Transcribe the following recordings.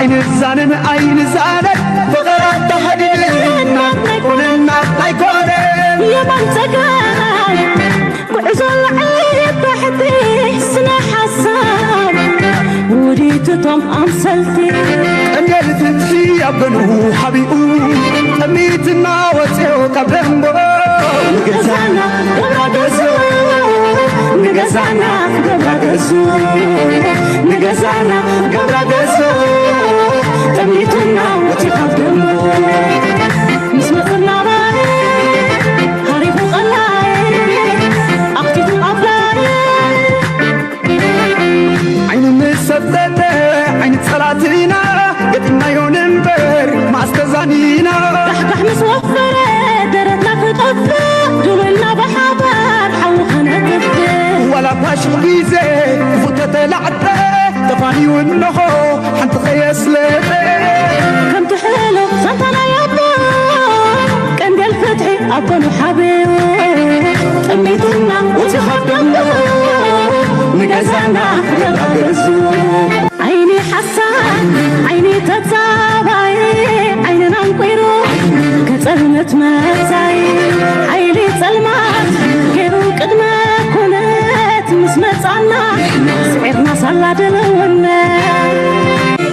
ኣይንዛነን ኣይንዛነን ፍቕራት ተሃዲድና ኣይኮነና ኣይኮነን የማን ጸጋም ጉዕዞ ላዕሊ ታሕቲ ስነ ሓሳብ ውዲት እቶም ኣምሰልቲ ቀንዴል ፍትሒ ኣብ ገንኡ ሓቢኡ ጠሚትና ወፅኦ ካብ ደንቦ ንገዛና ገብራ ገዞ ንገዛና ገብራ ገዞ ንገዛና ገብራ ገዞ ጠሚትና ወፂኦ ካብ ደንቦ ምስ መፅና ባይ ሃሪፉ ቀላይ ኣኽቲቱ ኣፍላይ ዓይኒ ምስ ሰብተተ ዓይኒ ጸላትና ገጢምናዮ ንንበር ማስተዛኒና ካሕካሕ ምስ ወፈረ ደረትና ክጠፍእ ድውልና ብሓባር ሓዊ ከነጥፍእ ዋላ ፓሽ ግዜ ክፉተተላዕጠ ተፋንዩ እንሆ ሓንቲ ከየስለጠ ከምቲ ሕሉፍ ዛንታና ያቦ ቀንደል ፍትሒ ኣብ ጎኑ ሓቢኡ ጠሚትና ወፂኻ ደንጎ ንገዛና ገዛ ገዙ ዓይኒ ሓሳብ ዓይኒ ተጻባይ ዓይንና እንቁይሩ ከጸልመት መጻይ ሓይሊ ጸልማት ገይሩ ቅድመ ኩነት ምስ መጻና ስዒርና ሳላ ድልውነት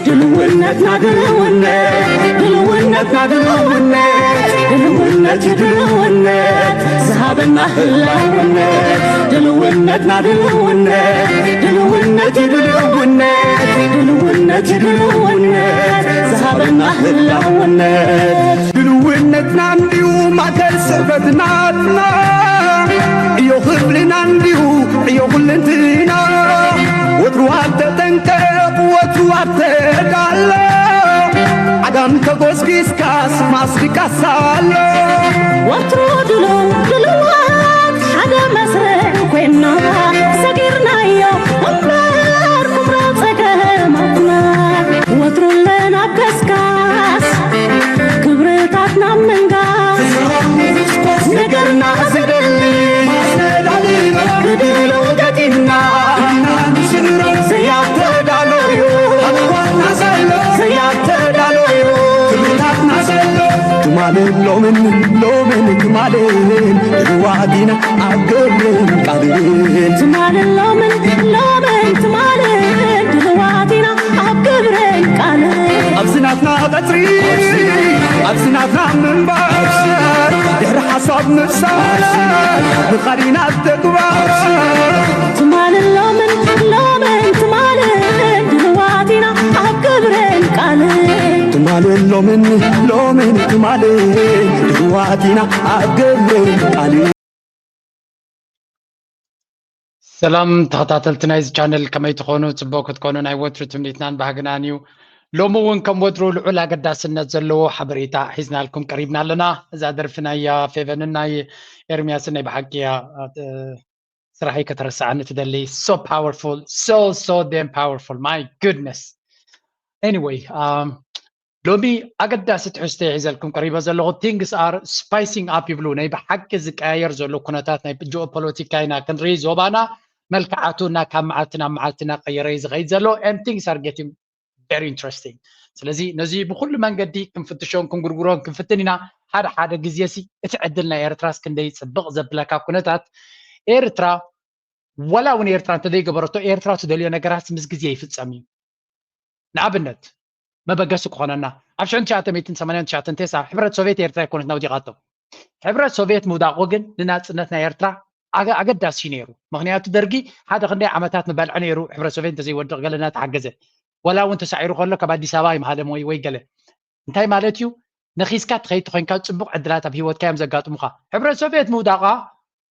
ድልውነትና ድልውነት ድልውነትና ድልውነት ድልውነት ድልውነት ዝሃበና ህላውነት ድልውነትና ድልውነት ድልውነት ድልውነት ድልውነት ድልውነት ዝሃበና ህላውነት ድልውነትና እንዲዩ ማእከል ስሕበትናትና ዕዮ ክብልና እንዲዩ ዕዮ ኩልንትና ወትሩ ኣብ ተጠንቀቕ ወትሩ ኣብ ተዳሎ ዓጋም ተጎስጊስካስ ማስሪቃስ ኣሎ ወትሩ ድሉ ድልዋት ሓደ መስርዕ ኮይና ሰጊርናዮ እምበር ኩምራ ጸገማትና ወትሩ ኣለና ኣብ ገስጋስ ክብርታትና ምንጋስ ነገርና ዝደሊ ብድሎ ገጢምና ዘያተዳለዩ ዘያተዳለዩ ትማልን ሎምን ሎምን ትማልን ድልዋት ኢና ኣብ ግብርን ቃልን ትማልን ሎምን ሎምን ትማልን ድልዋት ኢና ኣብ ግብርን ቃልን ኣብዚ ናትና ቀጽሪ ኣብዚ ናትና ምንባር ድሕሪ ሓሳብ ምፍሳር ምኻድ ኢና ኣብ ተግባር ትማልን ሎምን ሎምን ትማልን ድልዋት ኢና ኣብ ግብርን ቃልን ትማልን ሎምን ሎምን ትማልን ድልዋት ኢና ኣብ ግብርን ቃልን ሰላም ተኸታተልቲ ናይዚ ቻነል ከመይ ትኾኑ? ጽቡቕ ክትኮኑ ናይ ወትሩ ትምኒትናን ባህግናን እዩ። ሎሚ እውን ከም ወትሩ ልዑል ኣገዳስነት ዘለዎ ሓበሬታ ሒዝናልኩም ቀሪብና ኣለና። እዛ ደርፊ ናይ ፌቨንን ናይ ኤርሚያስን ናይ ብሓቂ እያ። ስራሐይ ከተረስዓኒ ትደሊ። So powerful, so so damn powerful, my goodness. Anyway, ሎሚ ኣገዳሲ ትሕዝቶ እየ ሒዘልኩም ቀሪበ ዘለኹ። Things are spicing up ይብሉ። ናይ ብሓቂ ዝቀያየር ዘሎ ኩነታት ናይ ጂኦፖለቲካ ኢና ክንርኢ። ዞባና መልክዓቱ እና ካብ መዓልቲ ናብ መዓልቲ እናቀየረ እዩ ዝኸይድ ዘሎ። And things are getting very interesting። ስለዚ ነዚ ብኩሉ መንገዲ ክንፍትሾን ክንጉርጉሮን ክንፍትን ኢና። ሓደ ሓደ ግዜ ሲ እቲ ዕድል ናይ ኤርትራስ ክንደይ ይጽብቕ ዘብለካ ኩነታት ኤርትራ ዋላ እውን ኤርትራ እንተዘይገበረቶ ኤርትራ ትደልዮ ነገራት ምስ ግዜ ይፍጸም እዩ። ንኣብነት መበገሲ ክኾነና ኣብ ሽዑ ትሽዓተ ሚእትን ሰማንያን ትሽዓተን ቴሳ ሕብረት ሶቪየት ኤርትራ ኣይኮነት ናውዲቓቶ። ሕብረት ሶቪየት ምውዳቑ ግን ንናጽነት ናይ ኤርትራ ኣገዳሲ እዩ ነይሩ። ምኽንያቱ ደርጊ ሓደ ክንደይ ዓመታት ምበልዐ ነይሩ ሕብረት ሶቪየት እንተዘይወድቕ ገለ እናተሓገዘ ዋላ እውን ተሳዒሩ ከሎ ካብ ኣዲስ ኣበባ ይምሃደም ወይ ወይ ገለ እንታይ ማለት እዩ? ነኺስካ ትኸይድ ተኾይንካ ጽቡቕ ዕድላት ኣብ ህይወትካ እዮም ዘጋጥሙኻ። ሕብረት ሶቪየት ምውዳቓ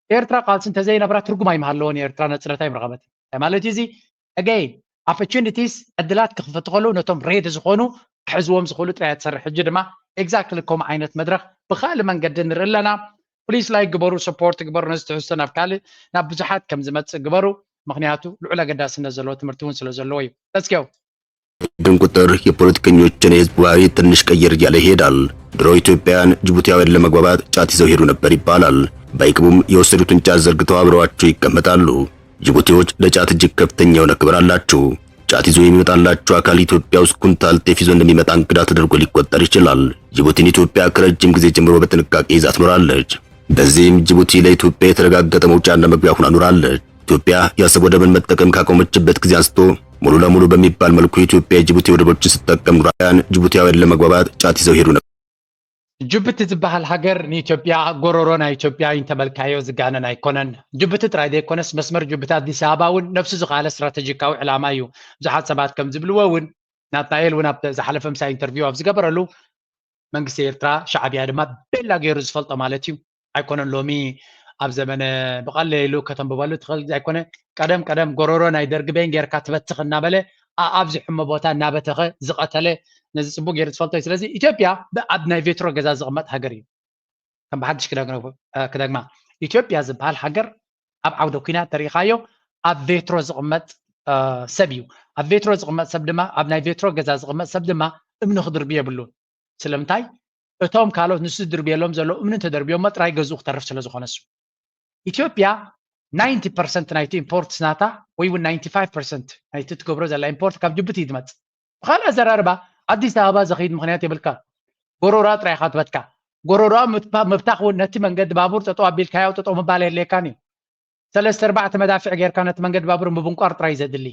ኤርትራ ቃልሲ እንተዘይነብራ ትርጉም ኣይምሃለዎን ኤርትራ ነጽረታ ኣይምረኸበት። እንታይ ማለት እዩ እዚ? Again opportunities ዕድላት ክኽፈቱ ከለዉ ነቶም ready ዝኾኑ ክሕዝዎም ዝኽእሉ ጥራይ እያ ትሰርሕ። ሕጂ ድማ exactly ከምኡ ዓይነት መድረኽ ብኻልእ መንገዲ ንርኢ ኣለና። Please like ግበሩ፣ support ግበሩ፣ ነዚ ትሕዝቶ ናብ ካልእ ናብ ብዙሓት ከም ዝመጽእ ግበሩ። ምኽንያቱ ልዑል ኣገዳስነት ዘለዎ ትምህርቲ እውን ስለ ዘለዎ እዩ። Let's go። ድን ቁጥር የፖለቲከኞችን የህዝብ ባህሪ ትንሽ ቀየር እያለ ይሄዳል። ድሮ ኢትዮጵያውያን ጅቡቲያውያን ለመግባባት ጫት ይዘው ሄዱ ነበር ይባላል። ባይክቡም የወሰዱትን ጫት ዘርግተው አብረዋቸው ይቀመጣሉ። ጅቡቲዎች ለጫት እጅግ ከፍተኛ የሆነ ክብር አላቸው። ጫት ይዞ የሚመጣላቸው አካል ኢትዮጵያ ውስጥ ኩንታል ጤፍ ይዞ እንደሚመጣ እንግዳ ተደርጎ ሊቆጠር ይችላል። ጅቡቲን ኢትዮጵያ ከረጅም ጊዜ ጀምሮ በጥንቃቄ ይዛ ትኖራለች። በዚህም ጅቡቲ ለኢትዮጵያ የተረጋገጠ መውጫና መግቢያ ሆና ኖራለች። ኢትዮጵያ የአሰብ ወደብን መጠቀም ካቆመችበት ጊዜ አንስቶ ሙሉ ለሙሉ በሚባል መልኩ ኢትዮጵያ የጅቡቲ ወደቦችን ስትጠቀም ኖራያን ጅቡቲያውያን ለመግባባት ጫት ይዘው ሄዱ ነበር። ጅቡቲ ዝበሃል ሃገር ንኢትዮጵያ ጎሮሮ ናይ ኢትዮጵያ እንተበልካዮ ዝጋነን ኣይኮነን። ጅቡቲ ጥራይ ዘይኮነስ መስመር ጅቡቲ ኣዲስ ኣበባ እውን ነብሱ ዝኸኣለ ስትራተጂካዊ ዕላማ እዩ። ብዙሓት ሰባት ከም ዝብልዎ እውን ናትናኤል እውን ኣብ ዝሓለፈ ምሳይ ኢንተርቪው ኣብ ዝገበረሉ መንግስቲ ኤርትራ ሻዕብያ ድማ ቤላ ገይሩ ዝፈልጦ ማለት እዩ። ኣይኮነን ሎሚ ኣብ ዘመነ ብቐለሉ ከተንብበሉ ትኽእል ዘይኮነ ቀደም ቀደም ጎሮሮ ናይ ደርጊ በይን ጌርካ ትበትኽ እናበለ ኣኣብዚ ሕሞ ቦታ እናበተኸ ዝቐተለ ነዚ ፅቡቅ ገይሩ ትፈልጦ እዩ። ስለዚ ኢትዮጵያ ኣብ ናይ ቬትሮ ገዛ ዝቕመጥ ሃገር እዩ። ከም ብሓድሽ ክደግማ ኢትዮጵያ ዝበሃል ሃገር ኣብ ዓውደ ኩናት ተሪኢኻዮ ኣብ ቬትሮ ዝቕመጥ ሰብ እዩ። ኣብ ቬትሮ ዝቕመጥ ሰብ ድማ ኣብ ናይ ቬትሮ ገዛ ዝቕመጥ ሰብ ድማ እምኒ ክድርቢ የብሉን። ስለምንታይ? እቶም ካልኦት ንሱ ዝድርብየሎም ዘለዉ እምኒ እንተደርብዮሞ ጥራይ ገዝኡ ክተርፍ ስለ ዝኾነ እሱ። ኢትዮጵያ ናይንቲ ፐርሰንት ናይቲ ኢምፖርት ናታ ወይ እውን ናይንቲ ፋይቭ ፐርሰንት ናይቲ ትገብሮ ዘላ ኢምፖርት ካብ ጅቡቲ እዩ ዝመጽእ። ብኻልእ ኣዘራርባ ኣዲስ ኣበባ ዘኸይድ ምኽንያት የብልካ። ጎሮሮኣ ጥራይ ኢኻ ትበትካ። ጎሮሮኣ ምብታኽ እውን ነቲ መንገዲ ባቡር ጠጠው ኣቢልካዮ ጠጠው ምባል የድልየካን እዩ። ሰለስተ ኣርባዕተ መዳፍዕ ጌርካ ነቲ መንገዲ ባቡር ምብንቋር ጥራይ ዘድሊ።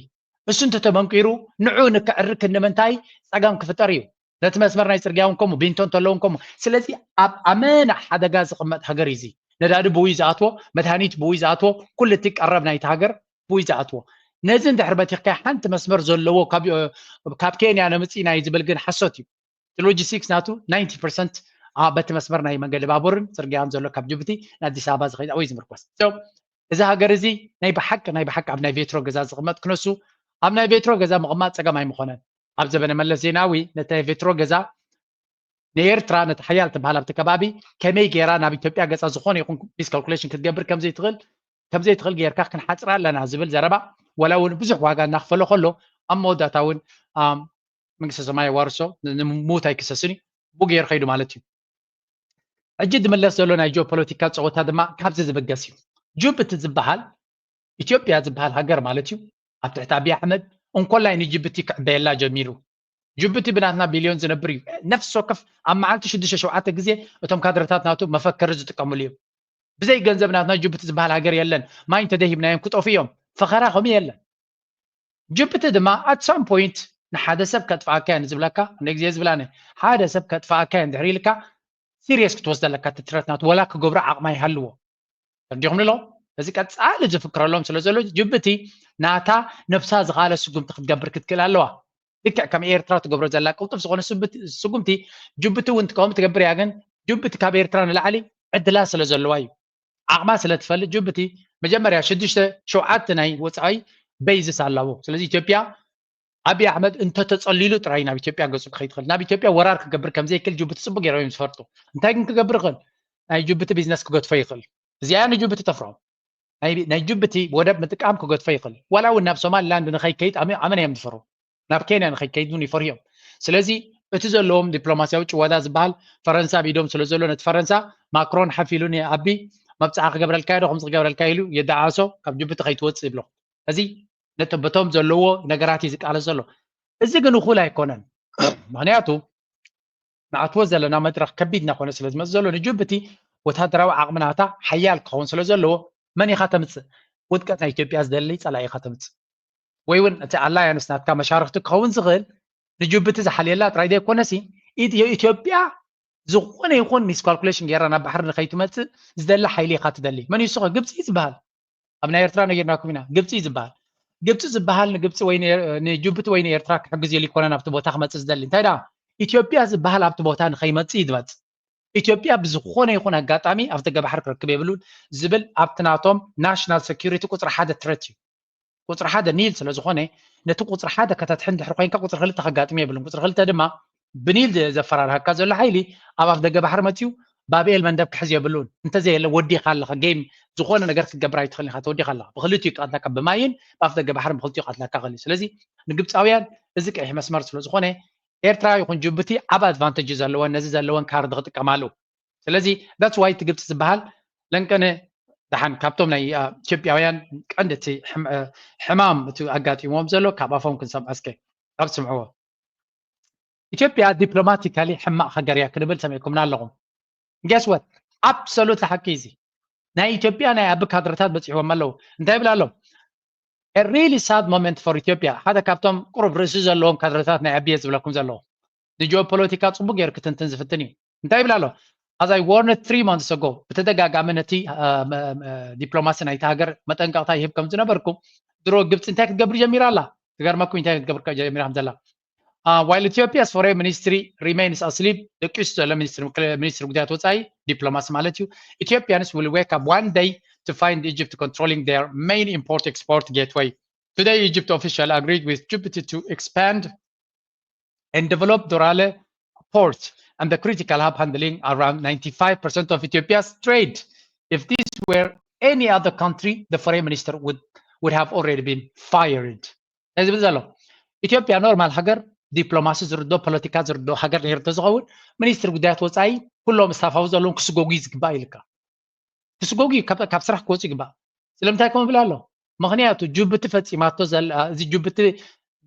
እሱ እንተተመንቂሩ ንዑ ንክዕርክ ንምንታይ ጸገም ክፍጠር እዩ። ነቲ መስመር ናይ ጽርግያ እውን ከምኡ ቢንቶ እንተለውን ከምኡ። ስለዚ ኣብ ኣመና ሓደጋ ዝቕመጥ ሃገር እዩ እዚ። ነዳዲ ብኡ እዩ ዝኣትዎ፣ መድሃኒት ብኡ እዩ ዝኣትዎ፣ ኩሉ እቲ ቀረብ ናይቲ ሃገር ብኡ እዩ ዝኣትዎ። ነዚ እንድሕር በቲኽካ ሓንቲ መስመር ዘለዎ ካብ ኬንያ ነምጽእ ኢና እዩ ዝብል ግን ሓሶት እዩ። ሎጂስቲክስ ናቱ ናይንቲ ፐርሰንት በቲ መስመር ናይ መንገዲ ባቡርን ጽርግያን ዘሎ ካብ ጅቡቲ ንኣዲስ ኣበባ ዝኸይድ ወይ ዝምርኮስ። እዚ ሃገር እዚ ናይ ብሓቂ ናይ ብሓቂ ኣብ ናይ ቬትሮ ገዛ ዝቕመጥ ክነሱ ኣብ ናይ ቬትሮ ገዛ ምቕማጥ ጸገም ኣይምኾነን። ኣብ ዘበነ መለስ ዜናዊ ነቲ ናይ ቬትሮ ገዛ ንኤርትራ ነቲ ሓያል ትበሃል ኣብቲ ከባቢ ከመይ ገይራ ናብ ኢትዮጵያ ገጻ ዝኾነ ይኹን ሚስካልኩሌሽን ክትገብር ከምዘይትኽእል ከምዘይትኽእል ጌርካ ክንሓጽራ ኣለና ዝብል ዘረባ ዋላ እውን ብዙሕ ዋጋ እናኽፈሎ ከሎ ኣብ መወዳእታ እውን መንግስተ ሰማይ ዋርሶ ንምውት ኣይክሰስን እዩ ብኡ ገይሩ ከይዱ ማለት እዩ። ሕጂ ዝምለስ ዘሎ ናይ ጂኦፖለቲካ ፀወታ ድማ ካብዚ ዝብገስ እዩ። ጅቡቲ ዝበሃል ኢትዮጵያ ዝበሃል ሃገር ማለት እዩ ኣብ ትሕቲ ኣብይ ኣሕመድ እንኮላይ ንጅቡቲ ክዕበየላ ጀሚሩ። ጅቡቲ ብናትና ቢልዮን ዝነብር እዩ። ነፍሲ ወከፍ ኣብ መዓልቲ ሽዱሽተ ሸውዓተ ግዜ እቶም ካድረታት ናቱ መፈከሪ ዝጥቀምሉ እዮም። ብዘይ ገንዘብ ናትና ጅቡቲ ዝበሃል ሃገር የለን። ማይ እንተደሂብናዮም ክጠፉ እዮም። ፈኸራ ከምኡ የለን። ጅቡቲ ድማ at some point ንሓደ ሰብ ከጥፍኣካ እየ ዝብለካ እንደ ግዜ ዝብላነ ሓደ ሰብ ከጥፍኣካ እየ እንድሕር ኢልካ ሲሪየስ ክትወስደ ኣለካ እቲ ትረት ናቱ ወላ ክገብሮ ዓቕሚ ኣይሃልዎ። ተረዲኹም ኣሎ እዚ ቀጻሊ ዝፍክረሎም ስለ ዘሎ ጅቡቲ ናታ ነብሳ ዝኻለ ስጉምቲ ክትገብር ክትክእል ኣለዋ። ልክዕ ከም ኤርትራ ትገብሮ ዘላ ቅልጡፍ ዝኾነ ስጉምቲ ጅቡቲ እውን ትቀውም ትገብር እያ ግን ጅቡቲ ካብ ኤርትራ ንላዕሊ ዕድላ ስለ ዘለዋ እዩ። ዓቕማ ስለ ትፈልጥ ጅቡቲ መጀመርያ ሽዱሽተ ሸውዓተ ናይ ወፃኢ በይዝስ ኣለዎ። ስለዚ ኢትዮጵያ ኣብይ ኣሕመድ እንተተፀሊሉ ጥራይ ናብ ኢትዮጵያ ገፁ ክኸይድ ይኽእል። ናብ ኢትዮጵያ ወራር ክገብር ከምዘይክእል ጅቡቲ ፅቡቅ ገይሮም እዮም ዝፈልጡ። እንታይ ግን ክገብር ይኽእል? ናይ ጅቡቲ ቢዝነስ ክገድፎ ይኽእል። እዚኣ ንጅቡቲ ተፍርሆም። ናይ ጅቡቲ ወደብ ምጥቃም ክገድፎ ይኽእል። ዋላ እውን ናብ ሶማሊላንድ ንኸይከይድ ኣመን እዮም ዝፈርሁ። ናብ ኬንያ ንኸይከይድ እውን ይፈርሁ እዮም። ስለዚ እቲ ዘለዎም ዲፕሎማሲያዊ ጭወዳ ዝበሃል ፈረንሳ ኣብ ኢዶም ስለ ዘሎ ነቲ ፈረንሳ ማክሮን ሓፊሉ ንኣቢ መብፅዓ ክገብረልካ ዶ ከምዚ ክገብረልካ ኢሉ የደዓሶ ካብ ጅቡቲ ከይትወፅእ ይብሎ። እዚ ነቲ በቶም ዘለዎ ነገራት እዩ ዝቃለስ ዘሎ። እዚ ግን እኹል ኣይኮነን። ምክንያቱ ንኣትዎ ዘለና መድረክ ከቢድ እናኮነ ስለ ዝመፅ ዘሎ ንጅቡቲ ወታደራዊ ዓቕሚ ናታ ሓያል ክኸውን ስለ ዘለዎ መን ኢኻ ተምፅእ? ውድቀት ናይ ኢትዮጵያ ዝደሊ ፀላኢ ኢኻ ተምፅእ። ወይ እውን እቲ ኣላያንስ ናትካ መሻርክቲ ክኸውን ዝኽእል ንጅቡቲ ዝሓልየላ ጥራይ ዘይኮነሲ ኢትዮ- ኢትዮጵያ ዝኾነ ይኹን ሚስካልኩሌሽን ገይራ ናብ ባሕሪ ንኸይትመፅእ ዝደሊ ሓይሊ ኢኻ ትደሊ። መን እዩ እሱ? ግብፂ እዩ ዝበሃል። ኣብ ናይ ኤርትራ ነጊርናኩም ኢና። ግብፂ እዩ ዝበሃል። ግብፂ ዝበሃል ንግብፂ ወይ ንኤር- ንጅቡቲ ወይ ንኤርትራ ክሕግዝ ኢሉ ይኮነን ኣብቲ ቦታ ክመፅእ ዝደሊ። እንታይ ደኣ ኢትዮጵያ ዝበሃል ኣብቲ ቦታ ንኸይመፅእ እዩ ዝመፅእ። ኢትዮጵያ ብዝኾነ ይኹን ኣጋጣሚ ኣብ ደገ ባሕሪ ክረክብ የብሉን ዝብል ኣብቲ ናቶም ናሽናል ሴኩሪቲ ቁፅሪ ሓደ ትረት እዩ። ቁፅሪ ሓደ ኒል ስለ ዝኾነ ነቲ ቁፅሪ ሓደ ከተትሒ እንድሕር ኮይንካ ቁፅሪ ክልተ ከጋጥም የብሉን። ቁፅሪ ክልተ ድማ ብኒል ዘፈራርሃካ ዘሎ ሓይሊ ኣብ ኣፍ ደገ ባሕሪ መፅዩ ባብኤል መንደብ ክሕዝ የብሉን። እንተዘየለ ወዲኻ ኣለኻ ጌም ዝኾነ ነገር ክትገብር ኣይትኽእልን ኢኻ ተወዲኻ ኣለኻ። ብክልቲኡ ይቀትለካ ብማይን ብኣፍ ደገ ባሕርን ብክልቲኡ ይቀትለካ ክእል እዩ። ስለዚ ንግብፃውያን እዚ ቀይሕ መስመር ስለ ዝኾነ ኤርትራ ይኹን ጅቡቲ ዓብ ኣድቫንተጅ እዩ ዘለወን ነዚ ዘለወን ካርድ ክጥቀማሉ። ስለዚ that's why እቲ ግብፂ ዝበሃል ለንቀነ ደሓን ካብቶም ናይ ኢትዮጵያውያን ቀንዲ እቲ ሕማም እቲ ኣጋጢሞም ዘሎ ካብ ኣፎም ክንሰምዖ እስከ። ካብ ስምዕዎ ኢትዮጵያ ዲፕሎማቲካሊ ሕማቕ ሃገር እያ ክንብል ሰሚዕኩምና ኣለኹም። Guess what? Absolutely ሓቂ እዚ ናይ ኢትዮጵያ ናይ ኣቢ ካድረታት በፂሕዎም ኣለዉ። እንታይ ይብል ኣሎ? A really sad moment for Ethiopia ሓደ ካብቶም ቁሩብ ርእሲ ዘለዎም ካድረታት ናይ ኣቢ እየ ዝብለኩም ዘለኹ። ንጂኦፖለቲካ ፅቡቅ ገይሩ ክትንትን ዝፍትን እዩ። እንታይ ይብል ኣሎ? As I warned three months ago ብተደጋጋሚ ነቲ ዲፕሎማሲ ናይቲ ሃገር መጠንቀቕታ ይህብ ከም ዝነበርኩ ድሮ ግብፂ እንታይ ክትገብር ጀሚራ ኣላ? ትገርመኩም እንታይ ክትገብር ጀሚራ ከም ዘላ። While Ethiopia's foreign ministry remains asleep ደቂሱ ዘሎ ሚኒስትሪ ጉዳያት ወፃኢ ዲፕሎማሲ ማለት እዩ። Ethiopians will wake up one day to find Egypt controlling their main import export gateway. Today Egypt official agreed with Djibouti to expand and develop Dorale port and the critical hub handling around ninety-five percent of Ethiopia's trade. If this were any other country, the foreign minister would, would have already been fired. እዚ ዝብል ዘሎ ኢትዮጵያ ኖርማል ሃገር ዲፕሎማሲ ዝርዶ ፖለቲካ ዝርዶ ሃገር ነይሩ እንተዝኸውን ሚኒስትሪ ጉዳያት ወፃኢ ኩሎም ስታፋዊ ዘለዎም ክስጎጉ እዩ ዝግባእ ኢልካ ክስጎጉ እዩ ካብ ስራሕ ክወፁ ይግባእ። ስለምንታይ ከም ብል ኣሎ? ምክንያቱ ጅቡቲ ፈፂማቶ ዘላ እዚ ጅቡቲ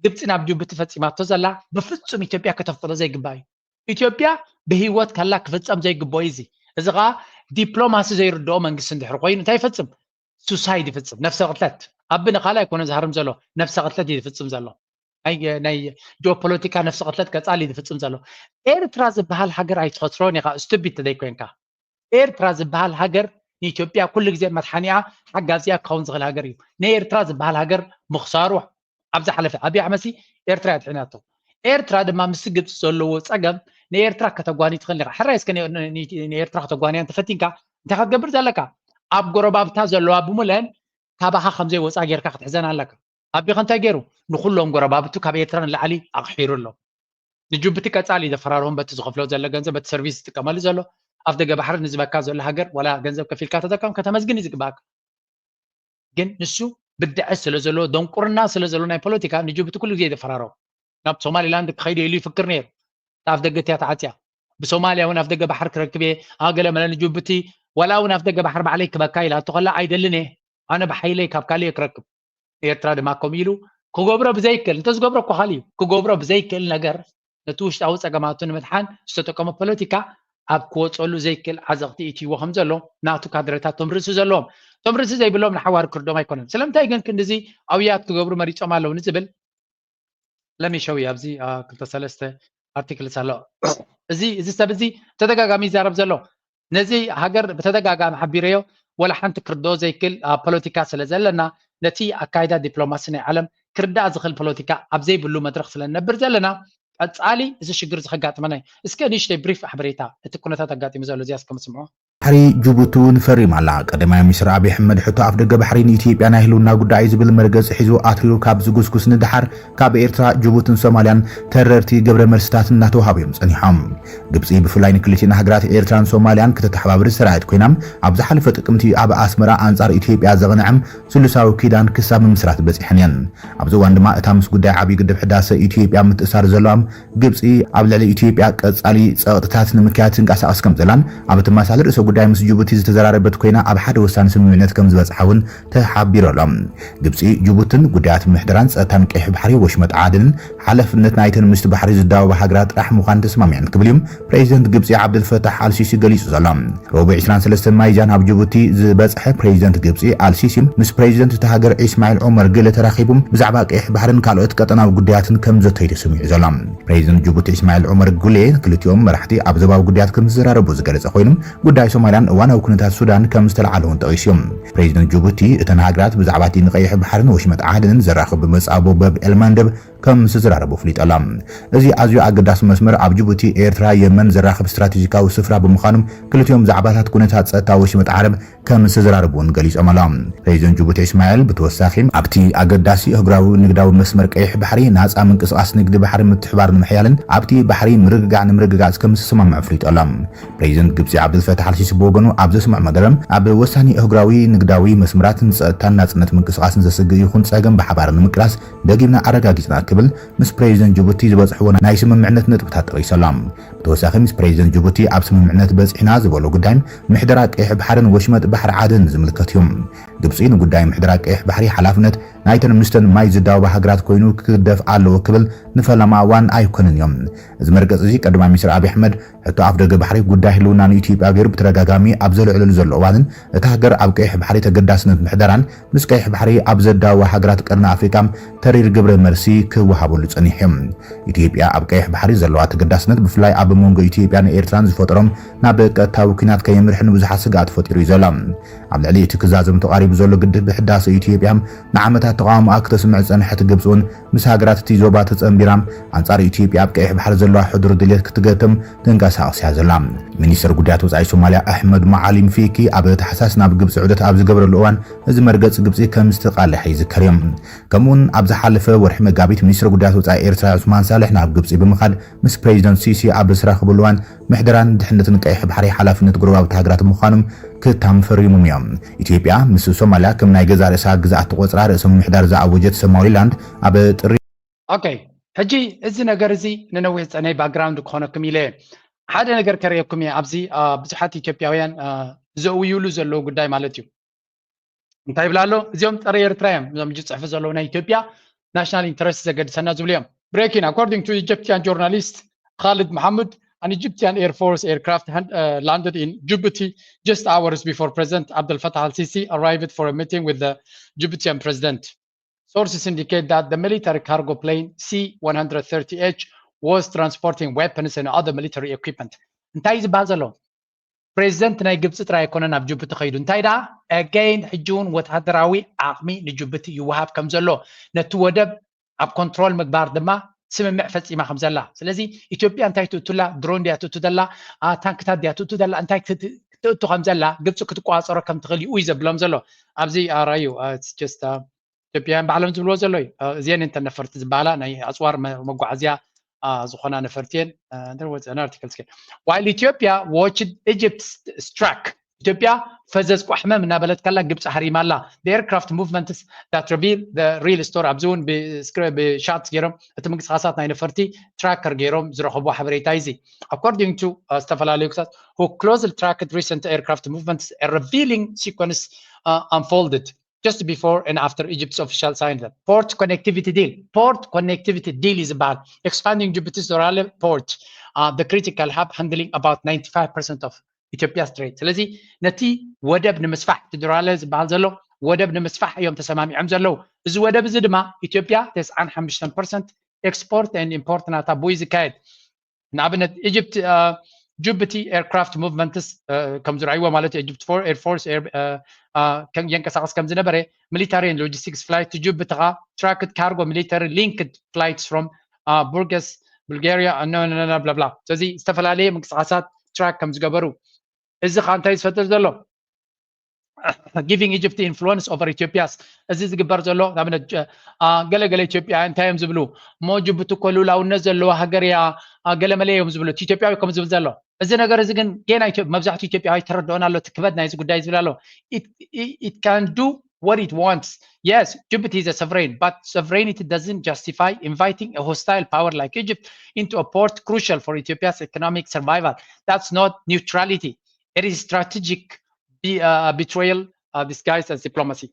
ግብፂ ናብ ጅቡቲ ፈፂማቶ ዘላ ብፍፁም ኢትዮጵያ ከተፍቅዶ ዘይግባእ እዩ። ኢትዮጵያ ብህይወት ከላ ክፍፀም ዘይግቦ እዩ እዚ። እዚ ከዓ ዲፕሎማሲ ዘይርድኦ መንግስቲ እንድሕር ኮይኑ እንታይ ይፈፅም? ሱሳይድ ይፍፅም፣ ነፍሰ ቅትለት። ኣቢ ንካልእ ኣይኮነ ዝሃርም ዘሎ፣ ነፍሰ ቅትለት እዩ ዝፍፅም ዘሎ። ናይ ጂኦፖለቲካ ነፍሰ ቅትለት ቀፃሊ እዩ ዝፍፅም ዘሎ። ኤርትራ ዝበሃል ሃገር ኣይትኸስሮን ኢኻ ስቱፒድ ተዘይኮይንካ። ኤርትራ ዝበሃል ሃገር ንኢትዮጵያ ኩሉ ግዜ መድሓኒኣ ሓጋዚኣ ክኸውን ዝኽእል ሃገር እዩ። ንኤርትራ ዝበሃል ሃገር ምኽሳሩ ኣብ ዝሓለፈ ኣብይ ኣሕመድሲ ኤርትራ እያ ድሒናቶ። ኤርትራ ድማ ምስ ግብፂ ዘለዎ ፀገም ንኤርትራ ከተጓኒ ትኽእል ኢኻ። ሕራይ እስከ ንኤርትራ ከተጓንያ እንተፈቲንካ እንታይ ክትገብር ዘለካ? ኣብ ጎረባብታ ዘለዋ ብምለን ካባኻ ከምዘይ ወፃ ጌርካ ክትሕዘን ኣለካ። ኣቢኸ እንታይ ገይሩ? ንኩሎም ጎረባብቱ ካብ ኤርትራ ንላዕሊ ኣቕሒሩ ኣሎ። ንጅቡቲ ቀፃሊ ዘፈራርሆም በቲ ዝኸፍሎ ዘሎ ገንዘብ በቲ ሰርቪስ ዝጥቀመሉ ዘሎ ኣፍ ደገ ባሕሪ ንዝበካ ዘሎ ሃገር ዋላ ገንዘብ ከፊልካ ተጠቀም ከተመስግን እዩ ዝግባእካ። ግን ንሱ ብድዐ ስለ ዘሎ ደንቁርና ስለ ዘሎ ናይ ፖለቲካ ንጅቡቲ ኩሉ ግዜ ዘፈራርሆም ናብ ሶማሊላንድ ክኸይድ ኢሉ ይፍክር ነይሩ። ኣፍ ደገ እቲያ ተዓፅያ ብሶማልያ እውን ኣፍ ደገ ባሕሪ ክረክብ እየ ኣገለ መለ ንጅቡቲ ዋላ እውን ኣፍ ደገ ባሕሪ ባዕለይ ክበካ ኢላቶ ከላ ኣይደልን እየ ኣነ ብሓይለይ ካብ ካልእ ክረክብ። ኤርትራ ድማ ከምኡ ኢሉ ክገብሮ ብዘይክእል እንተዝገብሮ እኮ ካልእ እዩ ክገብሮ ብዘይክእል ነገር ነቲ ውሽጣዊ ፀገማቱ ንምድሓን ዝተጠቀሞ ፖለቲካ ኣብ ክወፀሉ ዘይክእል ዓዘቕቲ ኢትይዎ ከም ዘሎ ናቱ ካድረታት ቶም ርእሲ ዘለዎም ቶም ርእሲ ዘይብሎም ንሓዋር ክርዶም ኣይኮነን። ስለምንታይ ግን ክንድዚ ኣውያት ክገብሩ መሪፆም ኣለዉ ንዝብል ለሚሸዊ ኣብዚ ክልተ ሰለስተ ኣርቲክልስ ኣሎ። እዚ እዚ ሰብ እዚ ተደጋጋሚ ይዛረብ ዘሎ ነዚ ሃገር ብተደጋጋሚ ሓቢረዮ ወላ ሓንቲ ክርድኦ ዘይክእል ፖለቲካ ስለ ዘለና ነቲ ኣካይዳ ዲፕሎማሲ ናይ ዓለም ክርዳእ ዝኽእል ፖለቲካ ኣብ ዘይብሉ መድረኽ ስለ ንነብር ዘለና ቀፃሊ እዚ ሽግር እዚ ከጋጥመና እዩ። እስከ ንእሽተይ ብሪፍ ሓበሬታ እቲ ኩነታት ኣጋጢሙ ዘሎ እዚኣ እስከ ምስምዖ። ባሕሪ ጅቡቲ እውን ፈሪማ ኣላ። ቀዳማይ ሚኒስትር ኣብይ ኣሕመድ ሕቶ ኣፍ ደገ ባሕሪ ንኢትዮጵያ ናይ ህልውና ጉዳይ እዩ ዝብል መርገፂ ሒዙ ኣትሪሩ ካብ ዝጉስጉስ ንደሓር ካብ ኤርትራ፣ ጅቡትን ሶማልያን ተረርቲ ግብረ መልስታት እናተውሃቡ እዮም ፀኒሖም። ግብፂ ብፍላይ ንክልቲኤን ሃገራት ኤርትራን ሶማልያን ክተተሓባብር ዝሰራየት ኮይና ኣብ ዝሓለፈ ጥቅምቲ ኣብ ኣስመራ ኣንፃር ኢትዮጵያ ዘቕንዐም ስሉሳዊ ኪዳን ክሳብ ምምስራት በፂሐን እየን። ኣብዚ እዋን ድማ እታ ምስ ጉዳይ ዓብዪ ግድብ ሕዳሰ ኢትዮጵያ ምትእሳር ዘለዋም ግብፂ ኣብ ልዕሊ ኢትዮጵያ ቀፃሊ ፀቕጥታት ንምክያድ ትንቀሳቐስ ከም ዘላን ኣብ ተመሳሳሊ ርእሰ ጉዳይ ምስ ጅቡቲ ዝተዘራረበት ኮይና ኣብ ሓደ ወሳኒ ስምምዕነት ከም ዝበፅሓ እውን ተሓቢሩ ኣሎ። ግብፂ ጅቡትን ጉዳያት ምሕደራን ጸጥታን ቀይሕ ባሕሪ ወሽመጥ ዓደንን ሓላፍነት ናይተን ምስቲ ባሕሪ ዝዳወባ ሃገራት ጥራሕ ምዃን ተስማሚዐን ክብል እዩ ፕሬዚደንት ግብፂ ዓብደልፈታሕ ኣልሲሲ ገሊጹ ዘሎ። ረቡዕ ዕስራን ሰለስተን ማይዝያን ኣብ ጅቡቲ ዝበፅሐ ፕሬዚደንት ግብፂ ኣልሲሲ ምስ ፕሬዚደንት እታ ሃገር ኢስማዒል ዑመር ግለ ተራኺቡ ብዛዕባ ቀይሕ ባሕርን ካልኦት ቀጠናዊ ጉዳያትን ከም ዘተዩ ተሰሚዑ ዘሎ። ፕሬዚደንት ጅቡቲ ኢስማዒል ዑመር ጉሌ ክልቲኦም መራሕቲ ኣብ ዞባዊ ጉዳያት ከም ዝተዘራረቡ ዝገለጸ ኮይኑ ጉዳይ ሶማልያን እዋናዊ ኩነታት ሱዳን ከም ዝተለዓለ እውን ጠቒሱ እዩ። ፕሬዚደንት ጅቡቲ እተን ሃገራት ብዛዕባ እቲ ንቀይሕ ባሕርን ወሽመጥ ዓደንን ዘራኽብ መጻቦ በብ ኤልማንደብ ከም ዝተዘራረቡ ኣፍሊጡ ኣሎ። እዚ ኣዝዩ ኣገዳሲ መስመር ኣብ ጅቡቲ ኤርትራ የመን ዘራኽብ ስትራቴጂካዊ ስፍራ ብምዃኑ ክልቲኦም ዛዕባታት ኩነታት ጸጥታ ወሽመጥ ዓረብ ከም ዝተዘራረቡ እውን ገሊጾም ኣለዉ። ፕሬዚደንት ጅቡቲ እስማኤል ብተወሳኺ ኣብቲ ኣገዳሲ ኣህጉራዊ ንግዳዊ መስመር ቀይሕ ባሕሪ ናጻ ምንቅስቓስ ንግዲ ባሕሪ ምትሕባር ንምሕያልን ኣብቲ ባሕሪ ምርግጋዕ ንምርግጋጽ ከም ዝተሰማምዑ ኣፍሊጡ ኣሎ። ፕሬዚደንት ግብጺ ዓብዱልፈታሕ ኣልሲሲ ብወገኑ ኣብ ዘስምዖ መደረ፣ ኣብ ወሳኒ ኣህጉራዊ ንግዳዊ መስመራት ንጸጥታን ናጽነት ምንቅስቓስን ዘስግእ ይኹን ጸገም ብሓባር ንምቅላስ ደጊምና ኣረጋጊጽና ክብል ምስ ፕሬዚደንት ጅቡቲ ዝበጽሕዎ ናይ ስምምዕነት ነጥብታት ጠቒሱ ኣሎ። ብተወሳኺ ምስ ፕሬዚደንት ጅቡቲ ኣብ ስምምዕነት በጺሕና ዝበሎ ጉዳይ ምሕደራ ቀይሕ ባሕርን ወሽመጥ ባሕሪ ዓደን ዝምልከት እዩ። ግብጺ ንጉዳይ ምሕደራ ቀይሕ ባሕሪ ሓላፍነት ናይተን ምስተን ማይ ዝዳወባ ሃገራት ኮይኑ ክግደፍ ኣለዎ ክብል ንፈለማ እዋን ኣይኮነን እዮም። እዚ መርገጽ እዚ ቀዳማይ ሚኒስትር ኣብይ ኣሕመድ ሕቶ ኣፍ ደገ ባሕሪ ጉዳይ ህልውና ንኢትዮጵያ ገይሩ ብተደጋጋሚ ኣብ ዘልዕለሉ ዘሎ እዋንን እታ ሃገር ኣብ ቀይሕ ባሕሪ ተገዳስነት ምሕደራን ምስ ቀይሕ ባሕሪ ኣብ ዘዳወባ ሃገራት ቀርኒ ኣፍሪቃ ተሪር ግብረ መልሲ ክወሃበሉ ጸኒሑ እዩ። ኢትዮጵያ ኣብ ቀይሕ ባሕሪ ዘለዋ ተገዳስነት ብፍላይ ኣብ መንጎ ኢትዮጵያን ኤርትራን ዝፈጠሮም ናብ ቀጥታዊ ኲናት ከየምርሕ ንብዙሓት ስግኣት ፈጢሩ እዩ ዘሎ። ኣብ ልዕሊ እቲ ክዛዘም ተቓሪቡ ዘሎ ግድብ ህዳሰ ኢትዮጵያ ንዓመታት ተቓውሞኣ ክተስምዕ ዝጸንሐት ግብጺ እውን ምስ ሃገራት እቲ ዞባ ተጸንቢራ ኣንጻር ኢትዮጵያ ኣብ ቀይሕ ባሕሪ ዘለዋ ሕዱር ድሌት ክትገጥም ትንቀሳቐስ እያ ዘላ። ሚኒስትር ጉዳያት ወጻኢ ሶማልያ ኣሕመድ መዓሊም ፊኪ ኣብ ታሕሳስ ናብ ግብጺ ዑደት ኣብ ዝገበረሉ እዋን እዚ መርገጺ ግብጺ ከም ዝተቓለሐ ይዝከር እዩ። ከምኡውን ኣብ ዝሓለፈ ወርሒ መጋቢት ሚኒስትር ጉዳያት ወጻኢ ኤርትራ ዑስማን ሳልሕ ናብ ግብጺ ብምኻድ ምስ ፕሬዚደንት ሲሲ ኣብ ዝተራኸብሉ እዋን ምሕደራን ድሕነትን ቀይሕ ባሕሪ ሓላፍነት ጎረባብቲ ሃገራት ምዃኖም ክታም ፈሪሞም እዮም። ኢትዮጵያ ምስ ሶማልያ ከም ናይ ገዛእ ርእሳ ግዝኣት ትቖጽራ ርእሰ ምምሕዳር ዝኣወጀት ሶማሊላንድ ኣብ ጥሪ ኦኬ፣ ሕጂ እዚ ነገር እዚ ንነዊሕ ዝጸነይ ባክግራውንድ ክኾነኩም ኢለ እየ። ሓደ ነገር ከርእየኩም እየ። ኣብዚ አ፣ ብዙሓት ኢትዮጵያውያን አ፣ ዘእውዩሉ ዘለዉ ጉዳይ ማለት እዩ። እንታይ ይብላ ኣሎ? እዚኦም ጸረ ኤርትራ እዮም፣ እዞም ሕጂ ዝጽሕፉ ዘለዉ ናይ ኢትዮጵያ ናሽናል ኢንተረስት ዘገድሰና ዝብሉ እዮም። Breaking, according to Egyptian journalist Khalid Mohammed, an Egyptian Air Force aircraft hand, uh, landed in Djibouti just hours before President Abdel Fattah al-Sisi arrived for a meeting with the Djiboutian president. Sources indicate that the military cargo plane C one hundred thirty H was transporting weapons and other military equipment. እንታይ እዩ ዝበሃል ዘሎ? ፕሬዚደንት ናይ ግብፂ ጥራይ ኣይኮነን ኣብ ጅቡቲ ከይዱ። እንታይ ደኣ? Again ሕጂ እውን ወታደራዊ ዓቕሚ ንጅቡቲ ይወሃብ ከም ዘሎ፣ ነቲ ወደብ ኣብ ኮንትሮል ምግባር ድማ ስምምዕ ፈፂማ ከም ዘላ። ስለዚ ኢትዮጵያ እንታይ ትእቱላ? ድሮን ድያ ትእቱ ዘላ? አ፣ ታንክታት ድያ ትእቱ ዘላ? እንታይ ክት- ክትእቱ ከም ዘላ ግብፂ ክትቆፃፀሮ ከም ትኽእል እዩ እዩ ዘብሎም ዘሎ። ኣብዚ ኣራዩ ኢትዮጵያውያን ባዕሎም ዝብልዎ ዘሎ እዩ። እዚአን እንተን ነፈርቲ ዝበሃላ ናይ ኣፅዋር መ- መጓዓዝያ አ፣ ዝኾና ነፈርቲ እየን። አ፣ there was an article here. While Ethiopia watched Egypt struck ኢትዮጵያ ፈዘዝ ቋሕመም እናበለት ከላ ግብፂ ሃሪማ ኣላ። The aircraft movements that reveal the real story ኣብዚ እውን ብሻት ገይሮም እቲ ምንቅስቃሳት ናይ ነፈርቲ ትራከር ገይሮም ዝረኸቡ ሓበሬታ እዚ። According to uh, ዝተፈላለዩ ክሳት who closely tracked recent aircraft movements, a revealing sequence uh, unfolded just before and after Egypt's official signed the port connectivity deal. Port connectivity deal is about expanding Djibouti's Dorale port, uh, the critical hub handling about ninety-five percent of Ethiopia's trade. ስለዚ ነቲ ወደብ ንምስፋሕ እቲ ዶራለ ዝበሃል ዘሎ ወደብ ንምስፋሕ እዮም ተሰማሚዖም ዘለዉ። እዚ ወደብ እዚ ድማ ኢትዮጵያ ተስዓን ሓሙሽተን ፐርሰንት ኤክስፖርት ኤንድ ኢምፖርት ናታ ብኡ እዩ ዝካየድ። ንኣብነት ኢጅፕት ጅቡቲ ኤርክራፍት ሙቭመንትስ ከም ዝረኣይዎ ማለት እዩ። ኢጅፕት ፎር ኤር ፎርስ የንቀሳቀስ ከም ዝነበረ ሚሊታሪ ሎጂስቲክስ ፍላይት ጅቡቲ ከዓ ትራክድ ካርጎ ሚሊታሪ ሊንክድ ፍላይትስ ፍሮም ቡርገስ ቡልጋሪያ ብላብላ። ስለዚ ዝተፈላለየ ምንቅስቃሳት ትራክ ከም ዝገበሩ እዚ ከዓ እንታይ ዝፈጥር ዘሎ giving Egypt influence over Ethiopia's እዚ ዝግበር ዘሎ ንኣብነት ገለገለ ኢትዮጵያ እንታይ እዮም ዝብሉ እሞ ጅቡቲ እኮ ልኡላውነት ዘለዋ ሃገር እያ ገለመለ እዮም ዝብሉ ኢትዮጵያዊ ከም ዝብል ዘሎ እዚ ነገር እዚ ግን ጌና መብዛሕትኡ ኢትዮጵያዊ ተረድኦን ኣሎ ትክበድ ናይዚ ጉዳይ ዝብል ኣሎ it can do what it wants yes Djibouti is a sovereign but sovereignty doesn't justify inviting a hostile power like Egypt into a port crucial for Ethiopia's economic survival that's not neutrality it is strategic betrayal disguised as diplomacy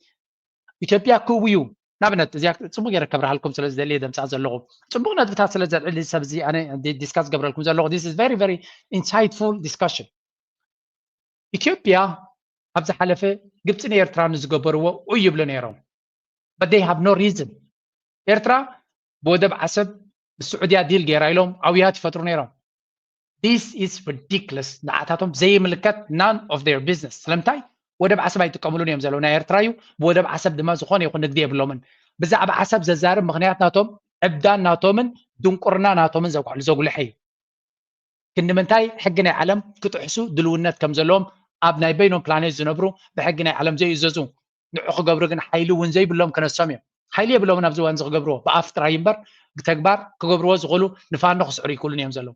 ኢትዮጵያ ክእውዩ ናብነት እዚኣ ፅቡቅ ገይረ ከብርሃልኩም ስለ ዝደልየ ደምፃ ዘለኹ ፅቡቅ ነጥብታት ስለ ዘልዕል ሰብ እዚ ኣነ ዲስካስ ገብረልኩም ዘለኹ this is very very insightful discussion ኢትዮጵያ ኣብ ዝሓለፈ ግብፂ ንኤርትራ ንዝገበርዎ ኡይ ይብሉ ነይሮም but they have no reason ኤርትራ ብወደብ ዓሰብ ብስዑድያ ዲል ገይራ ኢሎም ኣውያት ይፈጥሩ ነይሮም this is ridiculous ንዓታቶም ዘይምልከት none of their business ስለምንታይ ወደብ ዓሰብ ኣይጥቀምሉን እዮም ዘለዉ ናይ ኤርትራ እዩ ብወደብ ዓሰብ ድማ ዝኾነ ይኹን ንግዲ የብሎምን ብዛዕባ ዓሰብ ዘዛርብ ምክንያት ናቶም ዕብዳን ናቶምን ድንቁርና ናቶምን ዘጉልሕ እዩ ክንዲ ምንታይ ሕጊ ናይ ዓለም ክጥሕሱ ድልውነት ከም ዘለዎም ኣብ ናይ በይኖም ፕላኔት ዝነብሩ ብሕጊ ናይ ዓለም ዘይእዘዙ ንዑ ክገብሩ ግን ሓይሊ እውን ዘይብሎም ክነሶም እዮም ሓይሊ የብሎምን ኣብዚ እዋን እዚ ክገብርዎ ብኣፍ ጥራይ እምበር ብተግባር ክገብርዎ ዝኽእሉ ንፋኖ ክስዕሩ ይክእሉን እዮም ዘለዉ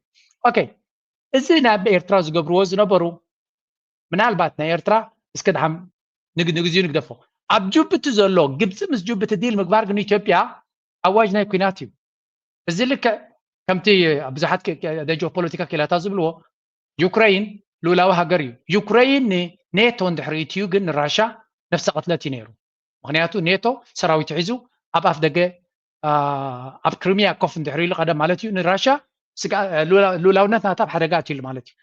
ኦኬ እዚ ናይ ኤርትራ ዝገብርዎ ዝነበሩ ምናልባት ናይ ኤርትራ እስከ ድሓም ንግ- ንግዚኡ ንግደፎ። ኣብ ጅቡቲ ዘሎ ግብፂ ምስ ጅቡቲ ዲል ምግባር ግን ኢትዮጵያ ኣዋጅ ናይ ኩናት እዩ። እዚ ልክዕ ከምቲ ብዙሓት ጀኦፖለቲካ ክኢላታት ዝብልዎ ዩክረይን ልኡላዊ ሃገር እዩ። ዩክረይን ንኔቶ እንድሕር ኢትዩ ግን ንራሻ ነፍሰ ቅትለት እዩ ነይሩ። ምክንያቱ ኔቶ ሰራዊቱ ሒዙ ኣብ ኣፍ ደገ ኣብ ክሪሚያ ኮፍ እንድሕር ኢሉ ቀደም ማለት እዩ ንራሻ ልኡላውነት ናታ ኣብ ሓደጋ ኣትሉ ማለት እዩ።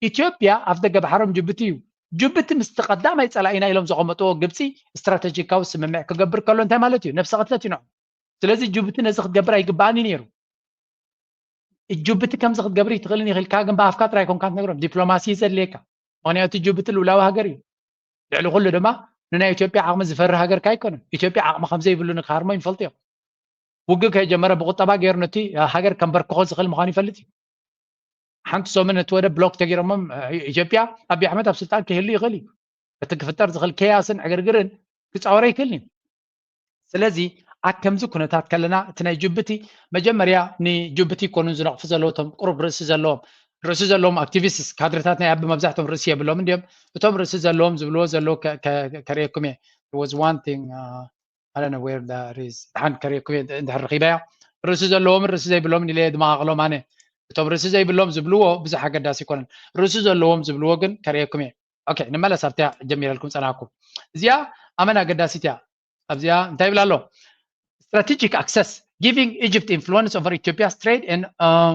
ኢትዮጵያ ኣፍ ደገ ባሕሮም ጅቡቲ እዩ። ጅቡቲ ምስቲ ቀዳማይ ፀላኢና ኢሎም ዘቐመጥዎ ግብፂ ስትራተጂካዊ ስምምዕ ክገብር ከሎ እንታይ ማለት እዩ? ነፍሰ ቅትለት እዩ ንዑ። ስለዚ ጅቡቲ ነዚ ክትገብር ኣይግባኣን እዩ ነይሩ። ጅቡቲ ከምዚ ክትገብር ይትኽእልን ይኽእልካ ግን ብኣፍካ ጥራይ ኮንካ ትነግሮም። ዲፕሎማሲ እዩ ዘድልየካ። ምክንያቱ ጅቡቲ ልኡላዊ ሃገር እዩ። ልዕሊ ኩሉ ድማ ንናይ ኢትዮጵያ ዓቕሚ ዝፈርህ ሃገር ካይኮነን። ኢትዮጵያ ዓቕሚ ከምዘይብሉ ንክሃርሞ ይፈልጡ እዮም። ውግእ ከይጀመረ ብቁጠባ ገይሩ ነቲ ሃገር ከንበርክኾ ዝኽእል ምዃኑ ይፈልጥ እዩ። ሓንቲ ሰሙን ነቲ ወደብ ብሎክ ተገይሮሞም ኢትዮጵያ ኣቢ ኣሕመድ ኣብ ስልጣን ክህሉ ይኽእል እዩ። እቲ ክፍጠር ዝኽእል ከያስን ዕግርግርን ክፃወረ ይክእል እዩ። ስለዚ ኣብ ከምዚ ኩነታት ከለና እቲ ናይ ጅቡቲ መጀመርያ ንጅቡቲ ይኮኑ ዝነቕፉ ዘለዉ እቶም ቁሩብ ርእሲ ዘለዎም ርእሲ ዘለዎም ኣክቲቪስት ካድርታት ናይ ኣቢ መብዛሕቶም ርእሲ የብሎም እንዲዮም። እቶም ርእሲ ዘለዎም ዝብልዎ ዘለዉ ከርእየኩም እየ። Was one thing ኣነ ወር ሪዝ ድሓን ከርእየኩም እየ እንድሕር ረኺበያ። ርእሲ ዘለዎም ርእሲ ዘይብሎም ኢለ ድመቓቕሎም ኣነ። እቶም ርእሲ ዘይብሎም ዝብልዎ ብዙሕ ኣገዳሲ ኣይኮነን። ርእሲ ዘለዎም ዝብልዎ ግን ከርእየኩም እየ። ኦኬ፣ ንመለስ ኣብቲያ ጀሚረልኩም ጸናኩም። እዚኣ ኣመን ኣገዳሲት እያ። ኣብዚኣ እንታይ ይብል ኣሎ? Strategic access, giving Egypt influence over Ethiopia's trade and uh,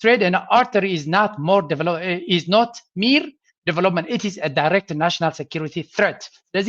trade and artery is not more develop is not mere development, it is a direct national security threat. ስለዚ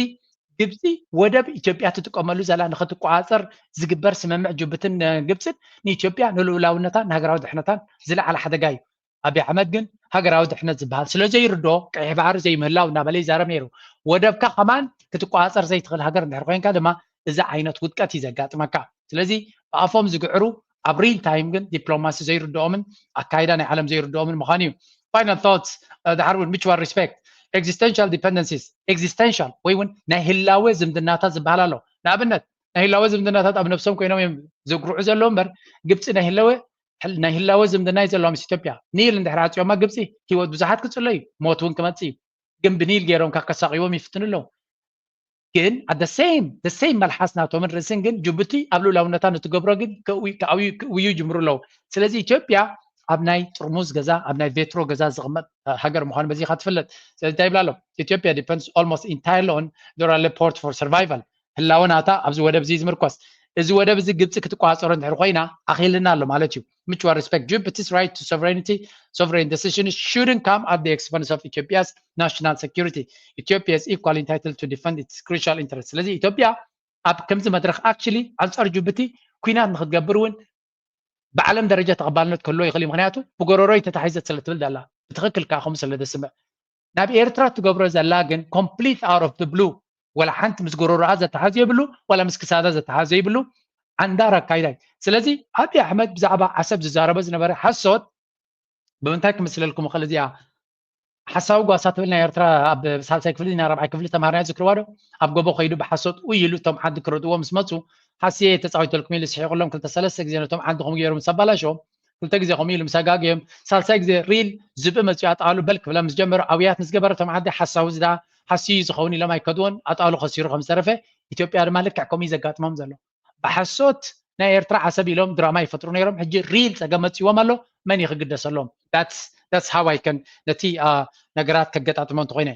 ግብፂ ወደብ ኢትዮጵያ ትጥቀመሉ ዘላ ንክትቆፃፀር ዝግበር ስምምዕ ጅቡትን ግብፅን ንኢትዮጵያ ንልኡላውነታን ንሃገራዊ ድሕነታን ዝለዓለ ሓደጋ እዩ። ኣብይ ኣሕመድ ግን ሃገራዊ ድሕነት ዝበሃል ስለ ዘይርድኦ ቀይሕ ባሕሪ ዘይምህላው እናበለ ይዛረብ ነይሩ። ወደብካ ከማን ክትቆፃፀር ዘይትኽእል ሃገር እንድሕር ኮይንካ ድማ እዚ ዓይነት ውድቀት እዩ ዘጋጥመካ። ስለዚ ብኣፎም ዝግዕሩ ኣብ ሪል ታይም ግን ዲፕሎማሲ ዘይርድኦምን ኣካይዳ ናይ ዓለም ዘይርድኦምን ምዃኑ እዩ። Final thoughts ድሓር እውን mutual respect, existential dependencies, existential ወይ እውን ናይ ህላወ ዝምድናታት ዝበሃል ኣሎ። ንኣብነት ናይ ህላወ ዝምድናታት ኣብ ነብሶም ኮይኖም እዮም ዘጉርዑ ዘለዉ እምበር ግብፂ ናይ ህላወ ናይ ህላወ ዝምድና እዩ ዘለዋ ምስ ኢትዮጵያ። ኒል እንድሕር ዓፅዮማ ግብፂ ህይወት ብዙሓት ክፅሎ እዩ፣ ሞት እውን ክመፅእ እዩ። ግን ብኒል ገይሮም ካብ ከሳቂዎም ይፍትኑ ኣለዉ። ግን ኣደ ሴም ደ ሴም መልሓስ ናቶምን ርእስን ግን ጅቡቲ ኣብ ልኡላውነታ ንትገብሮ ግን ክእውዩ ጅምሩ ኣለዉ። ስለዚ ኢትዮጵያ ኣብ ናይ ጥርሙዝ ገዛ ኣብ ናይ ቬትሮ ገዛ ዝቕመጥ ሃገር ምዃኑ በዚኻ ትፍለጥ። ስለዚ እንታይ ይብላ ኣሎ? ኢትዮጵያ depends almost entirely on Dorale port for survival። ህላወ ናታ ኣብዚ ወደብ እዚ ዝምርኮስ። እዚ ወደብ እዚ ግብፂ ክትቆፃፀሮ እንድሕር ኮይና ኣኺልና ኣሎ ማለት እዩ። Mutual respect, Djibouti's right to sovereignty, sovereign decisions shouldn't come at the expense of Ethiopia's national security. Ethiopia is equally entitled to defend its crucial interests. ስለዚ ኢትዮጵያ ኣብ ከምዚ መድረክ actually ኣንፃር ጅቡቲ ኩናት ንክትገብር እውን ብዓለም ደረጃ ተቐባልነት ክህልዎ ይኽእል እዩ። ምክንያቱ ብጎረሮይ ተታሒዘት ስለ ትብል ዘላ ብትኽክል ከዓ ከምኡ ስለ ዘስምዕ ናብ ኤርትራ ትገብሮ ዘላ ግን complete out of the blue ወላ ሓንቲ ምስ ጎረሮኣ ዘተሓዝ የብሉ ወላ ምስ ክሳዳ ዘተሓዝ ዘይብሉ ዓንዳር ኣካይዳ እዩ። ስለዚ ኣብይ ኣሕመድ ብዛዕባ ዓሰብ ዝዛረቦ ዝነበረ ሓሶት ብምንታይ ክምስለልኩም ይኽእል? እዚኣ ሓሳዊ ጓሳ ትብል ናይ ኤርትራ ኣብ ሳልሳይ ክፍሊ ናይ ራብዓይ ክፍሊ ተምሃርናዮ ዝክርዋ ዶ? ኣብ ጎቦ ከይዱ ብሓሶት ኡይ ኢሉ እቶም ዓዲ ክረድእዎ ምስ መፁ ሓስየ ተፃዊተልኩም ኢሉ ስሒቁሎም ክልተ ሰለስተ ግዜ ነቶም ዓዲ ከምኡ ገይሩ ምስ ኣባላሸዎም ክልተ ግዜ ከምኡ ኢሉ ምስ ኣጋግዮም ሳልሳይ ግዜ ሪል ዝብኢ መፅኡ ኣጣሉ በል ክብላ ምስ ጀመሩ ኣውያት ምስ ገበረ እቶም ዓዲ ሓሳዊ ዝዳ ሓስዩ እዩ ዝኸውን ኢሎም ኣይከድዎን ኣጣሉ ከሲሩ ከም ዝተረፈ ኢትዮጵያ ድማ ልክዕ ከምኡ እዩ ዘጋጥሞም ዘሎ። ብሓሶት ናይ ኤርትራ ዓሰብ ኢሎም ድራማ ይፈጥሩ ነይሮም። ሕጂ ሪል ጸገም መጺዎም ኣሎ። መን እዩ ክግደሰሎም? That's how I can ነቲ ነገራት ከገጣጥሞ እንተኮይነ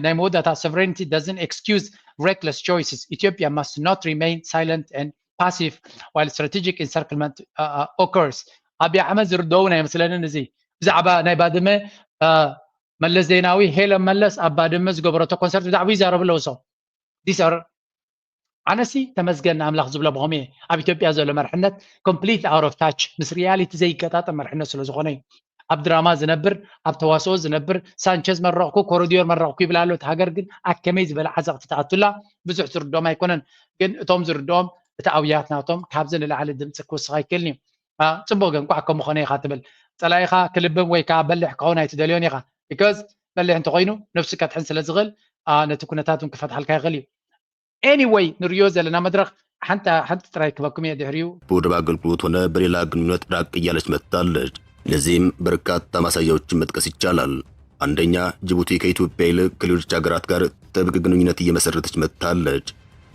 ናይ መወዳእታ sovereignty doesn't excuse reckless choices. Ethiopia must not remain silent and passive while strategic encirclement occurs. ኣብይ ኣሕመድ ዝርደውን ኣይመስለንን። እዚ ብዛዕባ ናይ ባድመ መለስ ዜናዊ ሄለን መለስ ኣብ ባድመ ዝገበረቶ ኮንሰርት ብዛዕባ ይዛረቡ ኣለዉ። So these are ኣነሲ ተመስገን ንኣምላኽ ዝብሎ ብኸምኡ እየ። ኣብ ኢትዮጵያ ዘሎ መርሕነት complete out of touch ምስ reality ዘይገጣጠም መርሕነት ስለ ዝኾነ እዩ። ኣብ ድራማ ዝነብር ኣብ ተዋስኦ ዝነብር ሳንቸዝ መረቕኩ ኮሮዲዮር መረቕኩ ይብል ኣሎ። እቲ ሃገር ግን ኣብ ከመይ ዝበለ ዓዘቕቲ ተኣቱላ ብዙሕ ዝርድኦም ኣይኮነን። ግን እቶም ዝርድኦም እቲ ኣውያት ናቶም ካብዚ ንላዕሊ ድምፂ ክውስኽ ኣይክእልን እዩ። ፅቡቅ ግን እንኳዕ ከምኡ ኾነ ኢኻ ትብል ፀላኢኻ ክልብም ወይ ከዓ በሊሕ ክኸውን ኣይትደልዮን ኢኻ። Because በሊሕ እንተኮይኑ ነብሱ ከድሕን ስለ ዝኽእል ነቲ ኩነታት እውን ክፈትሓልካ ይኽእል እዩ። Anyway ንሪኦ ዘለና መድረኽ ሓንቲ ሓንቲ ጥራይ ክበኩም እየ ድሕሪኡ። በወደብ አገልግሎት ሆነ በሌላ ግንኙነት ራቅ እያለች መጥታለች። ለዚህም በርካታ ማሳያዎችን መጥቀስ ይቻላል። አንደኛ፣ ጅቡቲ ከኢትዮጵያ ይልቅ ከሌሎች ሀገራት ጋር ጥብቅ ግንኙነት እየመሰረተች መጥታለች።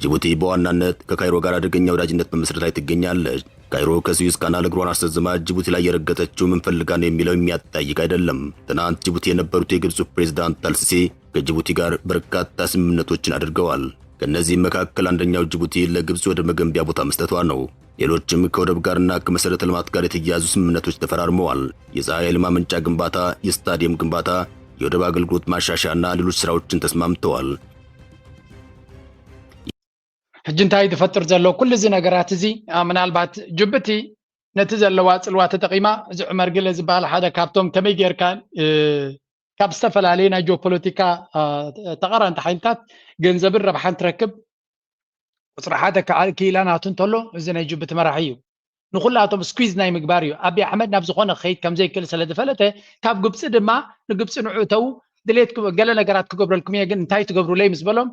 ጅቡቲ በዋናነት ከካይሮ ጋር አደገኛ ወዳጅነት በመስረት ላይ ትገኛለች። ካይሮ ከስዊዝ ካናል እግሯን አስረዝማ ጅቡቲ ላይ የረገጠችው ምን ፈልጋ ነው የሚለው የሚያጠያይቅ አይደለም። ትናንት ጅቡቲ የነበሩት የግብፁ ፕሬዝዳንት አልሲሲ ከጅቡቲ ጋር በርካታ ስምምነቶችን አድርገዋል። ከእነዚህም መካከል አንደኛው ጅቡቲ ለግብፅ ወደብ መገንቢያ ቦታ መስጠቷ ነው። ሌሎችም ከወደብ ጋርና ከመሰረተ ልማት ጋር የተያያዙ ስምምነቶች ተፈራርመዋል። የፀሐይ ኃይል ማመንጫ ግንባታ፣ የስታዲየም ግንባታ፣ የወደብ አገልግሎት ማሻሻያና ሌሎች ስራዎችን ተስማምተዋል። ሕጂ እንታይ ዝፈጥር ዘሎ ኩሉ እዚ ነገራት እዚ ምናልባት ጅቡቲ ነቲ ዘለዋ ፅልዋ ተጠቂማ፣ እዚ ዑመር ግለ ዝበሃል ሓደ ካብቶም ከመይ ጌርካ ካብ ዝተፈላለዩ ናይ ጂኦፖለቲካ ተቃራንቲ ሓይልታት ገንዘብን ረብሓን ትረክብ፣ ቁፅሪ ሓደ ክዓል ክኢላ ናቱ እንተሎ እዚ ናይ ጅቡቲ መራሒ እዩ። ንኩላቶም ስኩዝ ናይ ምግባር እዩ። ኣብይ ኣሕመድ ናብ ዝኾነ ክኸይድ ከምዘይክእል ስለዝፈለጠ ካብ ግብፂ ድማ ንግብፂ ንዑ እተዉ ድሌት ገለ ነገራት ክገብረልኩም እየ ግን እንታይ ትገብሩለይ ምስ በሎም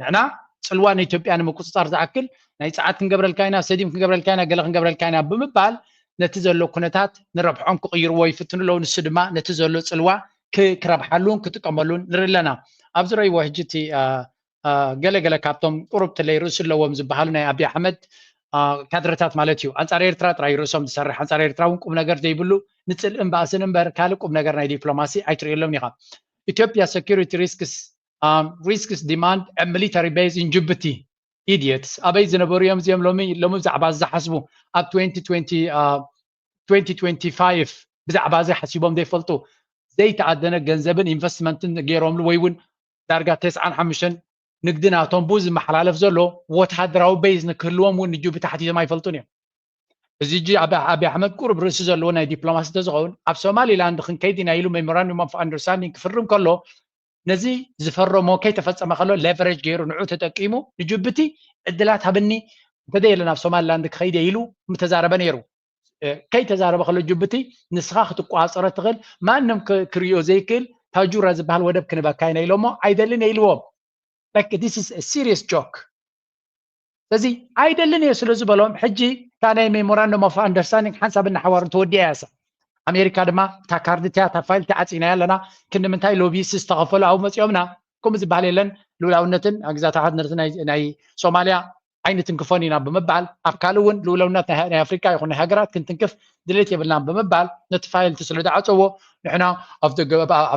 ንሕና ፅልዋ ንኢትዮጵያ ንምቁፅፃር ዝኣክል ናይ ፀዓት ክንገብረልካ ኢና፣ ሰዲም ክንገብረልካ ኢና፣ ገለ ክንገብረልካ ኢና ብምባል ነቲ ዘሎ ኩነታት ንረብሖም ክቕይርዎ ይፍትኑ ኣለዉ። ንሱ ድማ ነቲ ዘሎ ፅልዋ ክረብሓሉን ክጥቀመሉን ንርኢ ኣለና። ኣብ ዝረእይዎ ሕጂ እቲ ገለገለ ካብቶም ቁሩብ ትለይ ርእሲ ኣለዎም ዝበሃሉ ናይ ኣብይ ኣሕመድ ካድረታት ማለት እዩ። ኣንፃር ኤርትራ ጥራይ ርእሶም ዝሰርሕ፣ ኣንፃር ኤርትራ እውን ቁም ነገር ዘይብሉ ንፅልእን ባእስን እምበር ካልእ ቁም ነገር ናይ ዲፕሎማሲ ኣይትርእየሎም ኢኻ። ኢትዮጵያ security risks risks demand a military base in Djibouti. Idiots ኣበይ ዝነበሩ እዮም እዚኦም ሎሚ ሎሚ ብዛዕባ ዝሓስቡ ኣብ twenty twenty ብዛዕባ እዚ ሓሲቦም ዘይፈልጡ ዘይተኣደነ ገንዘብን ኢንቨስትመንትን ገይሮምሉ ወይ እውን ዳርጋ ተስዓን ሓሙሽተን ንግዲ ናቶም ብኡ ዝመሓላለፍ ዘሎ ወታደራዊ ቤዝ ንክህልዎም እውን ንጅቡቲ ሓቲቶም ኣይፈልጡን እዮም። እዚ ጂ ኣብይ ኣሕመድ ቁሩብ ርእሲ ዘለዎ ናይ ዲፕሎማሲ ተዝኸውን ኣብ ሶማሊላንድ ክንከይድ ኢና ኢሉ memorandum of understanding ክፍርም ከሎ ነዚ ዝፈረሞ ከይተፈፀመ ከሎ ሌቨሬጅ ገይሩ ንዑ ተጠቂሙ ንጅቡቲ ዕድላት ሃብኒ እንተደየለ ናብ ሶማሊላንድ ክኸይደ ኢሉ ምተዛረበ ነይሩ። ከይተዛረበ ከሎ ጅቡቲ ንስኻ ክትቋፀሮ ትኽእል ማንም ክርእዮ ዘይክእል ታጁራ ዝበሃል ወደብ ክንበካ ኢና ኢሎሞ ኣይደልን እየ ኢልዎም። This is serious joke። ስለዚ ኣይደልን እየ ስለ ዝበሎም ሕጂ እታ ናይ memorandum of understanding ሓንሳብ እናሓዋሩ ተወዲኣ እያ። ኣሜሪካ ድማ እታ ካርድ እቲያ እታ ፋይል ተዓፂናያ ኣለና ክንዲ ምንታይ ሎቢስ ዝተኸፈሉ ኣብኡ መፂኦምና ከምኡ ዝበሃል የለን። ልኡላውነትን ግዛት ሓድነትን ናይ ሶማልያ ኣይንትንክፎን ኢና ብምባል ኣብ ካልእ እውን ልኡላውነት ናይ ኣፍሪካ ይኹን ናይ ሃገራት ክንትንክፍ ድሌት የብልናን ብምባል ነቲ ፋይል እቲ ስለ ዝዓፀዎ ንሕና ኣብ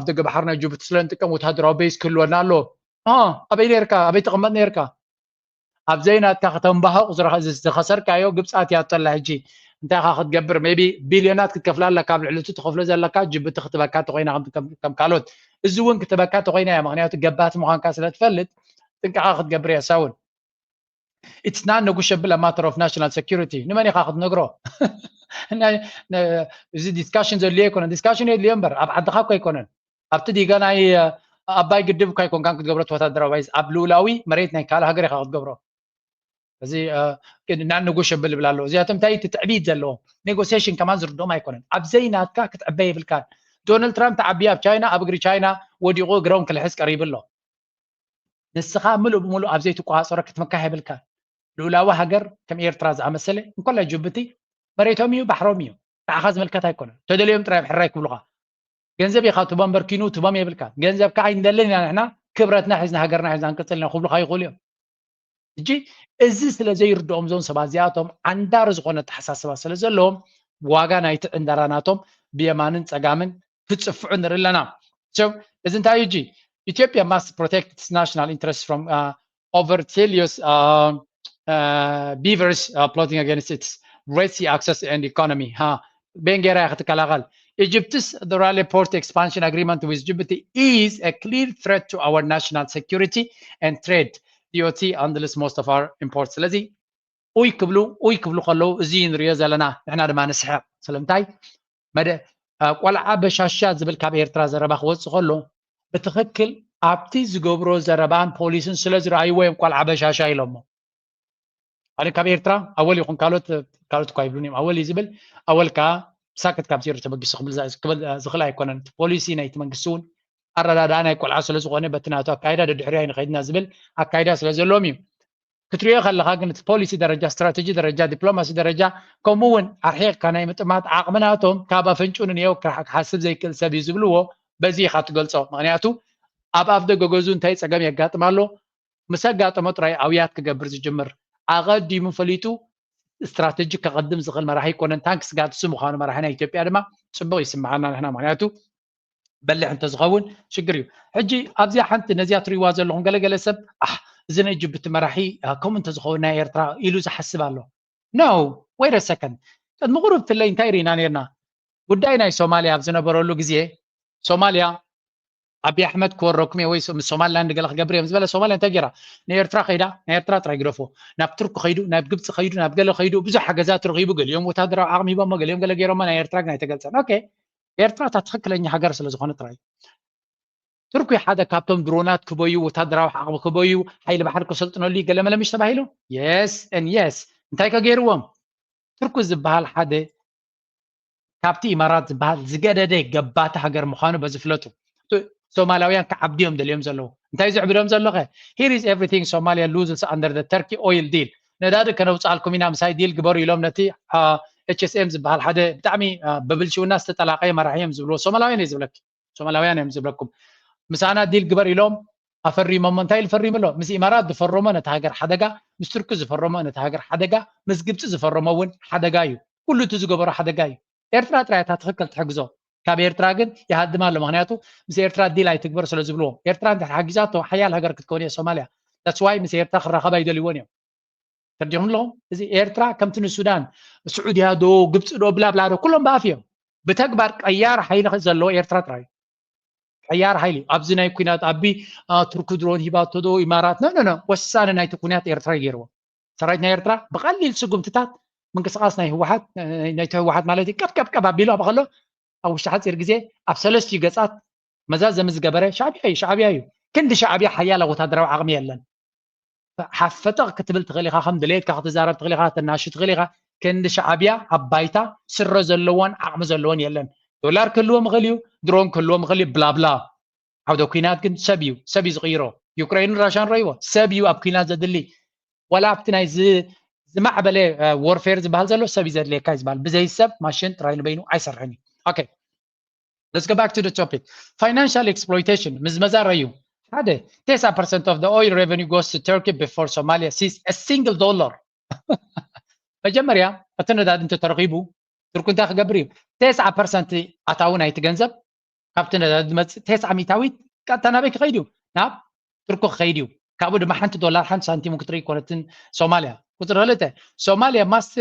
ደገ ባሕሪ ናይ ጅቡቲ ስለ ንጥቀም ወታደራዊ ቤዝ ክህልወና ኣለዎ። ኣበይ ነርካ ኣበይ ተቐመጥ ነርካ ኣብ ዘይናትካ ከተንባህቕ ዝኸሰርካዮ ግብፂ ኣትያቶ ኣላ ሕጂ እንታይ ኢኻ ክትገብር maybe ቢልዮናት ክትከፍላ ኣለካ ኣብ ልዕሊ እቲ ትኸፍሎ ዘለካ ጅቡቲ ክትበካ ተኮይና ከም ካልኦት እዚ እውን ክትበካ ተኮይና እያ ምክንያቱ ገባቲ ምዃንካ ስለ ትፈልጥ ጥንቃቐ ክትገብር እያ ሳውን it's non negotiable a matter of national security ንመን ኢኻ ክትነግሮ እዚ discussion ዘድልዮ ኣይኮነን discussion የድልዮ እምበር ኣብ ዓድኻ እኮ ኣይኮነን ኣብቲ ዲጋ ናይ ኣባይ ግድብ እኳ ኣይኮንካን ክትገብሮ ወታደራዊ ባይዝ ኣብ ልኡላዊ መሬት ናይ ካልእ ሃገር ኢኻ ክትገብሮ እዚ non negotiable ይብል ኣሎ እዚኣቶም እንታይ እቲ ትዕቢት ዘለዎም ኔጎሲሽን ከማን ዝርድኦም ኣይኮነን ኣብ ዘይናትካ ክትዕበ የብልካን ዶናልድ ትራምፕ ተዓብዩ ኣብ ቻይና ኣብ እግሪ ቻይና ወዲቑ እግሮም ክልሕስ ቀሪቡ ኣሎ ንስኻ ምሉእ ብምሉእ ኣብ ዘይትቆፃፀሮ ክትምካሕ የብልካን ልኡላዊ ሃገር ከም ኤርትራ ዝኣመሰለ እንኮላይ ጅቡቲ መሬቶም እዩ ባሕሮም እዩ ንዓኻ ዝምልከት ኣይኮነን ተደልዮም ጥራይ ኣብ ሕራይ ክብሉኻ ገንዘብ ኢኻ ትቦም በርኪኑ ትቦም የብልካ ገንዘብካ ኣይንደልን ኢና ንሕና ክብረትና ሒዝና ሃገርና ሒዝና ክንቅፅል ኢና ክብሉኻ ይኽእሉ እዮም ሕጂ እዚ ስለ ዘይርድኦም እዞም ሰባት እዚኣቶም ዓንዳሪ ዝኾነ ኣተሓሳስባ ስለ ዘለዎም ዋጋ ናይቲ ዕንደራ ናቶም ብየማንን ፀጋምን ክፅፍዑ ንርኢ ኣለና እዚ እንታይ እዩ Ethiopia must protect its national interests from uh, over zealous uh, uh, beavers uh, plotting against its Red Sea access and economy. Ha, ben gera ya khati kalakal. Egypt's Doral port expansion agreement with Djibouti is a clear threat to our national security and trade. D O T handles most of our imports. ስለዚ ኡይ ክብሉ ኡይ ክብሉ ከለዉ እዚ ንሪኦ ዘለና ንሕና ድማ ንስሕቕ ስለምንታይ መደ ቆልዓ በሻሻ ዝብል ካብ ኤርትራ ዘረባ ክወፅእ ከሎ ብትኽክል ኣብቲ ዝገብሮ ዘረባን ፖሊስን ስለ ዝረኣይዎ እዮም ቆልዓ በሻሻ ኢሎሞ ኣነ ካብ ኤርትራ ኣወል ይኹን ካልኦት ካልኦት እኳ ይብሉን እዮም ኣወል እዩ ዝብል ኣወል ከዓ ሳክት ካብ ዜሮ ተበጊሱ ክብል ዝኽእል ኣይኮነን እቲ ፖሊሲ ናይቲ መንግስቲ እውን ኣረዳድኣ ናይ ቆልዓ ስለ ዝኾነ በቲ ናቱ ኣካይዳ ደድሕሪያ ንኸይድና ዝብል ኣካይዳ ስለ ዘለዎም እዩ ክትሪኦ ከለኻ ግን እቲ ፖሊሲ ደረጃ ስትራተጂ ደረጃ ዲፕሎማሲ ደረጃ ከምኡ እውን ኣርሒቕካ ናይ ምጥማት ዓቕሚ ናቶም ካብ ኣፍንጭኡ ንንየው ክሓስብ ዘይክእል ሰብ እዩ ዝብልዎ በዚ ኢኻ ትገልጾ። ምክንያቱ ኣብ ኣፍ ደገ ገዙ እንታይ ጸገም የጋጥም ኣሎ፣ ምስ ኣጋጠሞ ጥራይ ኣውያት ክገብር ዝጅምር። ኣቐዲሙ ፈሊጡ ስትራቴጂ ከቐድም ዝኽእል መራሒ ኣይኮነን። ታንክስ ጋድ እሱ ምዃኑ መራሒ ናይ ኢትዮጵያ ድማ ጽቡቕ ይስምዓና ንሕና። ምክንያቱ በሊሕ እንተዝኸውን ሽግር እዩ። ሕጂ ኣብዚኣ ሓንቲ ነዚኣ ትሪእዋ ዘለኹም ገለገለ ሰብ ኣሕ እዚ ናይ ጅቡቲ መራሒ ከምኡ እንተዝኸውን ናይ ኤርትራ ኢሉ ዝሓስብ ኣሎ። No, wait a second። ቅድሚ ቁሩብ ትለይ እንታይ ርኢና ነርና? ጉዳይ ናይ ሶማልያ ኣብ ዝነበረሉ ግዜ ሶማልያ ኣቢ ኣሕመድ ክወረኩም እየ ወይ ምስ ሶማሊላንድ ገለ ክገብር እዮም ዝበለ ሶማልያ እንታይ ገይራ? ንኤርትራ ከይዳ ናይ ኤርትራ ጥራይ ግደፎ ናብ ቱርክ ከይዱ ናብ ግብፂ ከይዱ ናብ ገለ ከይዱ ብዙሕ ሓገዛት ረኺቡ ገሊኦም ወታደራዊ ዓቕሚ ሂቦሞ ገሊኦም ገለ ገይሮሞ ናይ ኤርትራ ግን ኣይተገልፀን። ኦኬ ኤርትራ እታ ትኽክለኛ ሃገር ስለ ዝኾነ ጥራይ ቱርኪ ሓደ ካብቶም ድሮናት ክበዩ ወታደራዊ ዓቕሚ ክበዩ ሓይሊ ባሕሪ ከሰልጥነሉ ገለ መለምሽ ተባሂሉ yes and yes እንታይ ከገይርዎም ቱርኪ ዝበሃል ሓደ ካብቲ ኢማራት ዝበሃል ዝገደደ ገባቲ ሃገር ምዃኑ በዚ ፍለጡ። ሶማላውያን ክዓብዱ እዮም ደልዮም ዘለዉ። እንታይ ዝዕብዶም ዘሎ ከ? Here is everything Somalia loses under the Turkey oil deal። ነዳዲ ከነውፅኣልኩም ኢና ምሳይ ዲል ግበሩ ኢሎም ነቲ ኤች ኤስ ኤም ዝበሃል ሓደ ብጣዕሚ ብብልሽውና ዝተጠላቀየ መራሒ እዮም ዝብልዎ ሶማላውያን እየ ዝብለኪ። ሶማላውያን እዮም ዝብለኩም። ምሳና ዲል ግበር ኢሎም ኣፈሪሞሞ እንታይ ኢሉ ፈሪሙ ኣሎ? ምስ ኢማራት ዝፈረሞ ነቲ ሃገር ሓደጋ፣ ምስ ቱርኪ ዝፈረሞ ነቲ ሃገር ሓደጋ፣ ምስ ግብፂ ዝፈረሞ እውን ሓደጋ እዩ። ኩሉ እቲ ዝገበሮ ሓደጋ እዩ። ኤርትራ ጥራይ እታ ትኽክል ትሕግዞ። ካብ ኤርትራ ግን ይሃድም ኣሎ። ምክንያቱ ምስ ኤርትራ ዲል ኣይትግበር ስለ ዝብልዎ። ኤርትራ እንድሕር ሓጊዛቶ ሓያል ሃገር ክትከውን እየ ሶማልያ። That's why ምስ ኤርትራ ክራኸብ ኣይደልይዎን እዮም። ተርዲኹም ኣለኹም? እዚ ኤርትራ ከምቲ ንሱዳን ስዑድያ ዶ ግብፂ ዶ ብላብላ ዶ ኩሎም ብኣፍ እዮም። ብተግባር ቀያር ሓይሊ ዘለዎ ኤርትራ ጥራይ እዩ። ቀያር ሓይሊ ኣብዚ ናይ ኩናት ኣቢ ቱርኪ ድሮን ሂባቶ ዶ ኢማራት ነ ነ ወሳኒ ናይቲ ኩናት ኤርትራ ይገይርዎ። ሰራዊት ናይ ኤርትራ ብቐሊል ስጉምትታት ምንቅስቃስ ናይ ህወሓት ናይቲ ህወሓት ማለት እዩ ቀብቀብቀብ ኣቢሉ ኣብ ከሎ ኣብ ውሽጢ ሓፂር ግዜ ኣብ ሰለስትዩ ገፃት መዛዘሚ ዝገበረ ሻዕብያ እዩ። ሻዕብያ እዩ። ክንዲ ሻዕብያ ሓያል ወታደራዊ ዓቕሚ የለን። ሓፈጠቕ ክትብል ትኽእል ኢኻ፣ ከም ድሌትካ ክትዛረብ ትኽእል ኢኻ፣ ተናሹ ትኽእል ኢኻ። ክንዲ ሻዕብያ ኣብ ባይታ ስረ ዘለዎን ዓቕሚ ዘለዎን የለን። ዶላር ክህልዎም ይኽእል እዩ፣ ድሮን ክህልዎም ይኽእል እዩ፣ ብላብላ። ዓውደ ኩናት ግን ሰብ እዩ፣ ሰብ እዩ ዝቕይሮ። ዩክሬንን ራሻን ረይዎ ሰብ እዩ ኣብ ኩናት ዘድሊ። ዋላ ኣብቲ ናይ ዝማዕበለ ወርፌር ዝበሃል ዘሎ ሰብ እዩ ዘድልየካ እዩ ዝበሃል። ብዘይ ሰብ ማሽን ጥራይ ንበይኑ ኣይሰርሕን እዩ። ኦኬ። Let's go back to the topic. Financial exploitation ምዝመዛ ረዩ ሓደ tes'a percent of the oil revenue goes to Turkey before Somalia sees a single dollar. መጀመርያ እቲ ነዳዲ እንተተረኺቡ ቱርኪ እንታይ ክገብር እዩ? Tes'a percent ኣታዊ ናይቲ ገንዘብ ካብቲ ነዳዲ ዝመፅእ tes'a ሚታዊት ቀጥታ ናበይ ክኸይድ እዩ? ናብ ቱርኪ ክኸይድ እዩ። ካብኡ ድማ ሓንቲ ዶላር ሓንቲ ሳንቲም ክትርኢ ኮነትን ሶማልያ። ቁፅሪ ክልተ Somalia must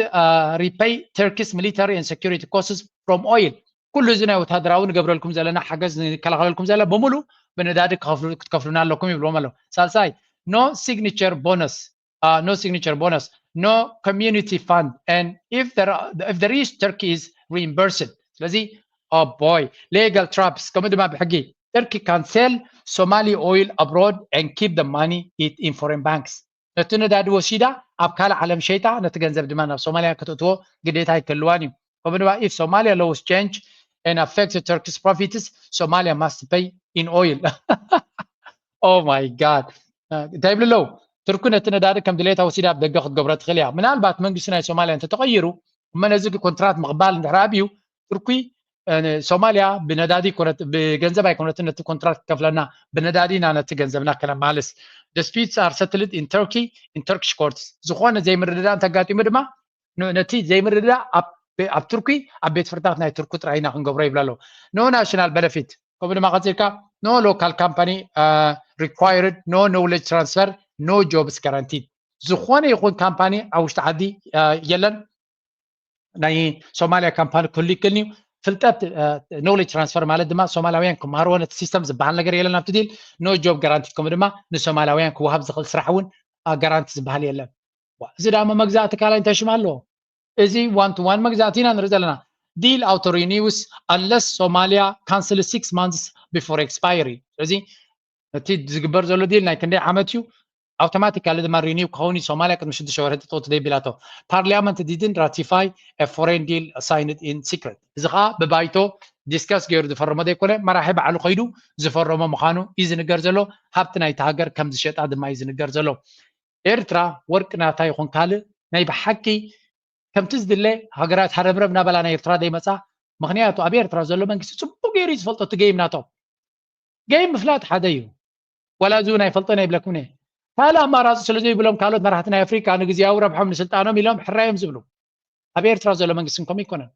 repay Turkey's military and security costs from oil ኩሉ እዚ ናይ ወታደራዊ ንገብረልኩም ዘለና ሓገዝ ንከላኸለልኩም ዘለና ብምሉ ብነዳዲ ክትከፍሉና ኣለኩም ይብልዎም ኣለዉ። ሳልሳይ no signature bonus no signature bonus no community fund and if the reach Turkey is reimbursed ስለዚ oh boy legal traps ከምኡ ድማ ብሕጊ Turkey can sell Somali oil abroad and keep the money in foreign banks ነቲ ነዳዲ ወሲዳ ኣብ ካልእ ዓለም ሸይጣ ነቲ ገንዘብ ድማ ናብ ሶማልያ ከተእትዎ ግዴታ ኣይክህልዋን እዩ። ከምኡ ድማ if Somalia laws change and affect Turkey's profits Somalia must pay in oil. Oh my god እንታይ ይብሉ ኣለዉ? ቱርኪ ነቲ ነዳዲ ከም ድሌታ ወሲዳ ኣብ ደገ ክትገብሮ ትኽእል እያ። ምናልባት መንግስቲ ናይ ሶማልያ እንተተቐይሩ እመ ነዚ ኮንትራት ምቕባል እንድሕር ኣብዩ ቱርኪ ሶማልያ ብነዳዲ ኮነት ብገንዘብ ኣይኮነትን ነቲ ኮንትራት ክከፍለና ብነዳዲ ኢና ነቲ ገንዘብና ከነማልስ disputes are settled in Turkey in Turkish courts ዝኾነ ዘይምርድዳእ እንተጋጢሙ ድማ ነቲ ዘይምርድዳእ ኣብ ቱርኪ ኣብ ቤት ፍርድታት ናይ ቱርኪ ጥራይ ኢና ክንገብሮ ይብሉ ኣለዉ no national benefit ከምኡ ድማ ቀፂልካ no local company required no knowledge transfer no jobs guaranteed ዝኾነ ይኹን ካምፓኒ ኣብ ውሽጢ ዓዲ የለን ናይ ሶማልያ ካምፓኒ ክህሉ ይክእልን እዩ ፍልጠት knowledge transfer ማለት ድማ ሶማላውያን ክመሃርዎ ነቲ system ዝበሃል ነገር የለን ኣብቲ ዲል no job guaranteed ከምኡ ድማ ንሶማላውያን ክወሃብ ዝኽእል ስራሕ እውን guarantee ዝበሃል የለን እዚ ድማ መግዛእቲ ካልኣይ እንታይ ሽም ኣለዎ እዚ one to one መግዛእቲ ኢና ንርኢ ዘለና deal auto renews unless Somalia cancel six months before expiry ስለዚ እቲ ዝግበር ዘሎ ዲል ናይ ክንደይ ዓመት እዩ ኣውቶማቲካሊ ድማ ሪኒው ክኸውን እዩ ሶማልያ ቅድሚ ሽዱሽተ ወርሒ ጠጠው ትደይ ቢላቶ parliament didn't ratify a foreign deal signed in secret እዚ ከዓ ብባይቶ discuss ገይሩ ዝፈረሞ ዘይኮነ መራሒ ባዕሉ ከይዱ ዝፈረሞ ምዃኑ እዩ ዝንገር ዘሎ ሃብቲ ናይቲ ሃገር ከም ዝሸጣ ድማ እዩ ዝንገር ዘሎ ኤርትራ ወርቂ ናታ ይኹን ካልእ ናይ ብሓቂ ከምቲ ዝድለ ሃገራት ሃረብረብ ናበላ ናይ ኤርትራ ዘይመፃ ምክንያቱ ኣብ ኤርትራ ዘሎ መንግስቲ ፅቡቅ ገይሩ እዩ ዝፈልጦ እቲ game ናቶም ገይ ምፍላጥ ሓደ እዩ። ዋላ እዚ እውን ኣይፈልጦን ኣይብለኩምን እየ። ካልእ ኣማራፂ ስለ ዘይብሎም ካልኦት መራሕቲ ናይ ኣፍሪካ ንግዜያዊ ረብሖም ንስልጣኖም ኢሎም ሕራዮም ዝብሉ። ኣብ ኤርትራ ዘሎ መንግስቲ ከምኡ ይኮነን።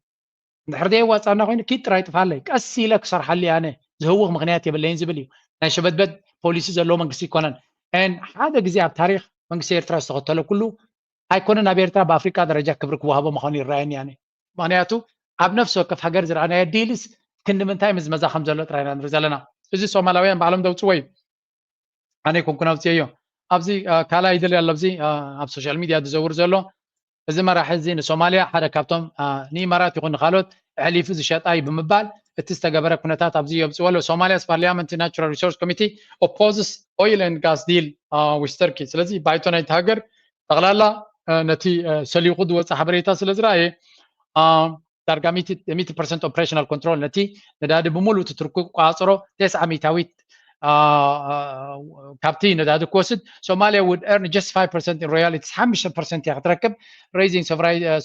እንድሕር ዘየዋፃና ኮይኑ ኪድ ጥራይ ጥፋለይ፣ ቀስ ኢለ ክሰርሓሉ ኣነ ዝህውኽ ምክንያት የብለይን ዝብል እዩ። ናይ ሸበድበድ ፖሊሲ ዘለዎ መንግስቲ ይኮነን። ን ሓደ ግዜ ኣብ ታሪክ መንግስቲ ኤርትራ ዝተኸተሎ ኩሉ ኣይኮነን ኣብ ኤርትራ ብኣፍሪካ ደረጃ ክብሪ ክወሃቦ ምዃኑ ይረኣየኒ ኣነ። ምክንያቱ ኣብ ነፍሲ ወከፍ ሃገር ዝረኣናዮ ዲልስ ክንዲ ምንታይ ምዝመዛ ከም ዘሎ ጥራይ ኢና ንርኢ ዘለና። እዚ ሶማላውያን ባዕሎም ዘውፅዎ እዩ። ኣነ ኣይኮንኩን ኣውፅኤዮ። ኣብዚ ካልኣይ ይደሊ ኣሎ፣ ኣብዚ ኣብ ሶሻል ሚድያ ዝዘውር ዘሎ እዚ መራሒ እዚ ንሶማልያ ሓደ ካብቶም ንኢማራት ይኹን ንካልኦት ኣሕሊፉ ዝሸጣ እዩ ብምባል እቲ ዝተገበረ ኩነታት ኣብዚ የብፅዎ ኣሎ። Somalia's Parliament Natural Resource Committee opposes oil and gas deal with Turkey። ስለዚ ባይቶ ናይቲ ሃገር ጠቕላላ ነቲ ሰሊቑ ዝወፅእ ሓበሬታ ስለ ዝረኣየ ዳርጋ ሚእቲ ፐርሰንት ኦፕሬሽናል ኮንትሮል ነቲ ነዳዲ ብምሉእ እቲ ቱርኪ ክቆፃፀሮ ተስዓ ሚእታዊት ካብቲ ነዳዲ ክወስድ Somalia would earn just five percent in royalties፣ ሓሙሽተ ፐርሰንት እያ ክትረክብ። Raising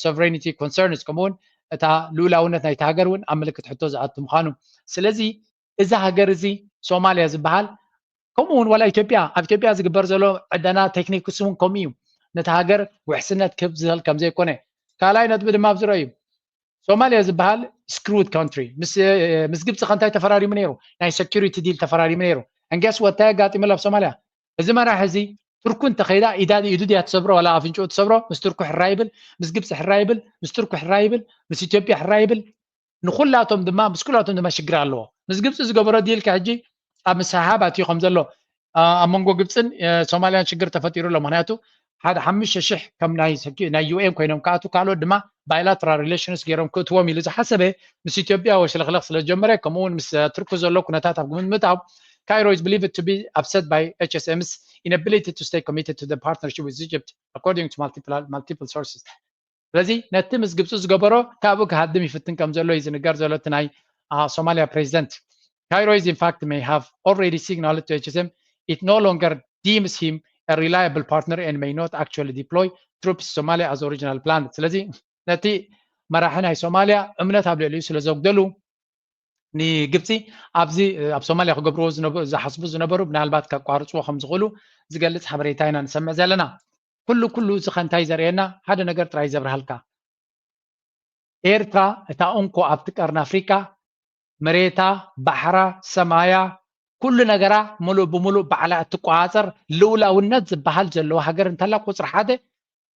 sovereignty concerns ከምኡውን እታ ልኡላውነት ናይቲ ሃገር እውን ኣብ ምልክት ሕቶ ዝኣቱ ምዃኑ። ስለዚ እዚ ሃገር እዚ ሶማልያ ዝበሃል ከምኡ እውን ዋላ ኢትዮጵያ ኣብ ኢትዮጵያ ዝግበር ዘሎ ዕደና ቴክኒክስ እውን ከምኡ እዩ። ነቲ ሃገር ውሕስነት ክህብ ዝኽእል ከም ዘይኮነ ካልኣይ ነጥቢ ድማ ኣብዚ ረእዩ። ሶማልያ ዝበሃል ስክሩድ ካንትሪ ምስ ግብፂ ከ እንታይ ተፈራሪሙ ነይሩ? ናይ ሰኪሪቲ ዲል ተፈራሪሙ ነይሩ። And guess what እንታይ ኣጋጢሙላ ኣብ ሶማልያ? እዚ መራሒ እዚ ቱርኩ እንተኸይዳ ኢዳ ኢዱ ድያ ትሰብሮ ዋላ ኣፍንጭኡ ትሰብሮ? ምስ ቱርኩ ሕራይ ይብል፣ ምስ ግብፂ ሕራይ ይብል፣ ምስ ቱርኩ ሕራይ ይብል፣ ምስ ኢትዮጵያ ሕራይ ይብል። ንኩላቶም ድማ ምስ ኩላቶም ድማ ሽግር ኣለዎ። ምስ ግብፂ ዝገበሮ ዲል ከ ሕጂ ኣብ ምስሕሓብ ኣትዩ ከም ዘሎ ኣብ መንጎ ግብፅን ሶማልያን ሽግር ተፈጢሩ ኣሎ። ምክንያቱ ሓደ ሓሙሽተ ሽሕ ከም ናይ ዩኤን ኮይኖም ክኣትዉ ካልኦት ድማ bilateral relations ገይሮም ክእትዎም ኢሉ ዝሓሰበ ምስ ኢትዮጵያ ወሽለኽለኽ ስለ ዝጀመረ ከምኡውን ምስ ቱርኪ ዘሎ ኩነታት ኣብ ግምት ምእታው Cairo is believed to be upset by H S M's inability to stay committed to the partnership with Egypt according to multiple sources። ስለዚ ነቲ ምስ ግብፂ ዝገበሮ ካብኡ ክሃድም ይፍትን ከም ዘሎ እዩ ዝንገር ዘሎ እቲ ናይ ሶማልያ ፕሬዚደንት። Cairo is in fact may have already signaled to H S M it no longer deems him a reliable partner and may not actually deploy troops to Somalia as original plan። ስለዚ ነቲ መራሒ ናይ ሶማልያ እምነት ኣብ ልዕሊኡ ስለ ዘጉደሉ ንግብፂ ኣብዚ ኣብ ሶማልያ ክገብርዎ ዝሓስቡ ዝነበሩ ምናልባት ከቋርፅዎ ከም ዝኽእሉ ዝገልፅ ሓበሬታ ኢና ንሰምዕ ዘለና። ኩሉ ኩሉ እዚ ከ እንታይ ዘርእየና? ሓደ ነገር ጥራይ ዘብርሃልካ። ኤርትራ እታ እንኮ ኣብቲ ቀርኒ ኣፍሪቃ መሬታ፣ ባሕራ፣ ሰማያ፣ ኩሉ ነገራ ሙሉእ ብሙሉእ ባዕላ እትቆፃፀር ልኡላውነት ዝበሃል ዘለዎ ሃገር እንተላ ቁፅሪ ሓደ፣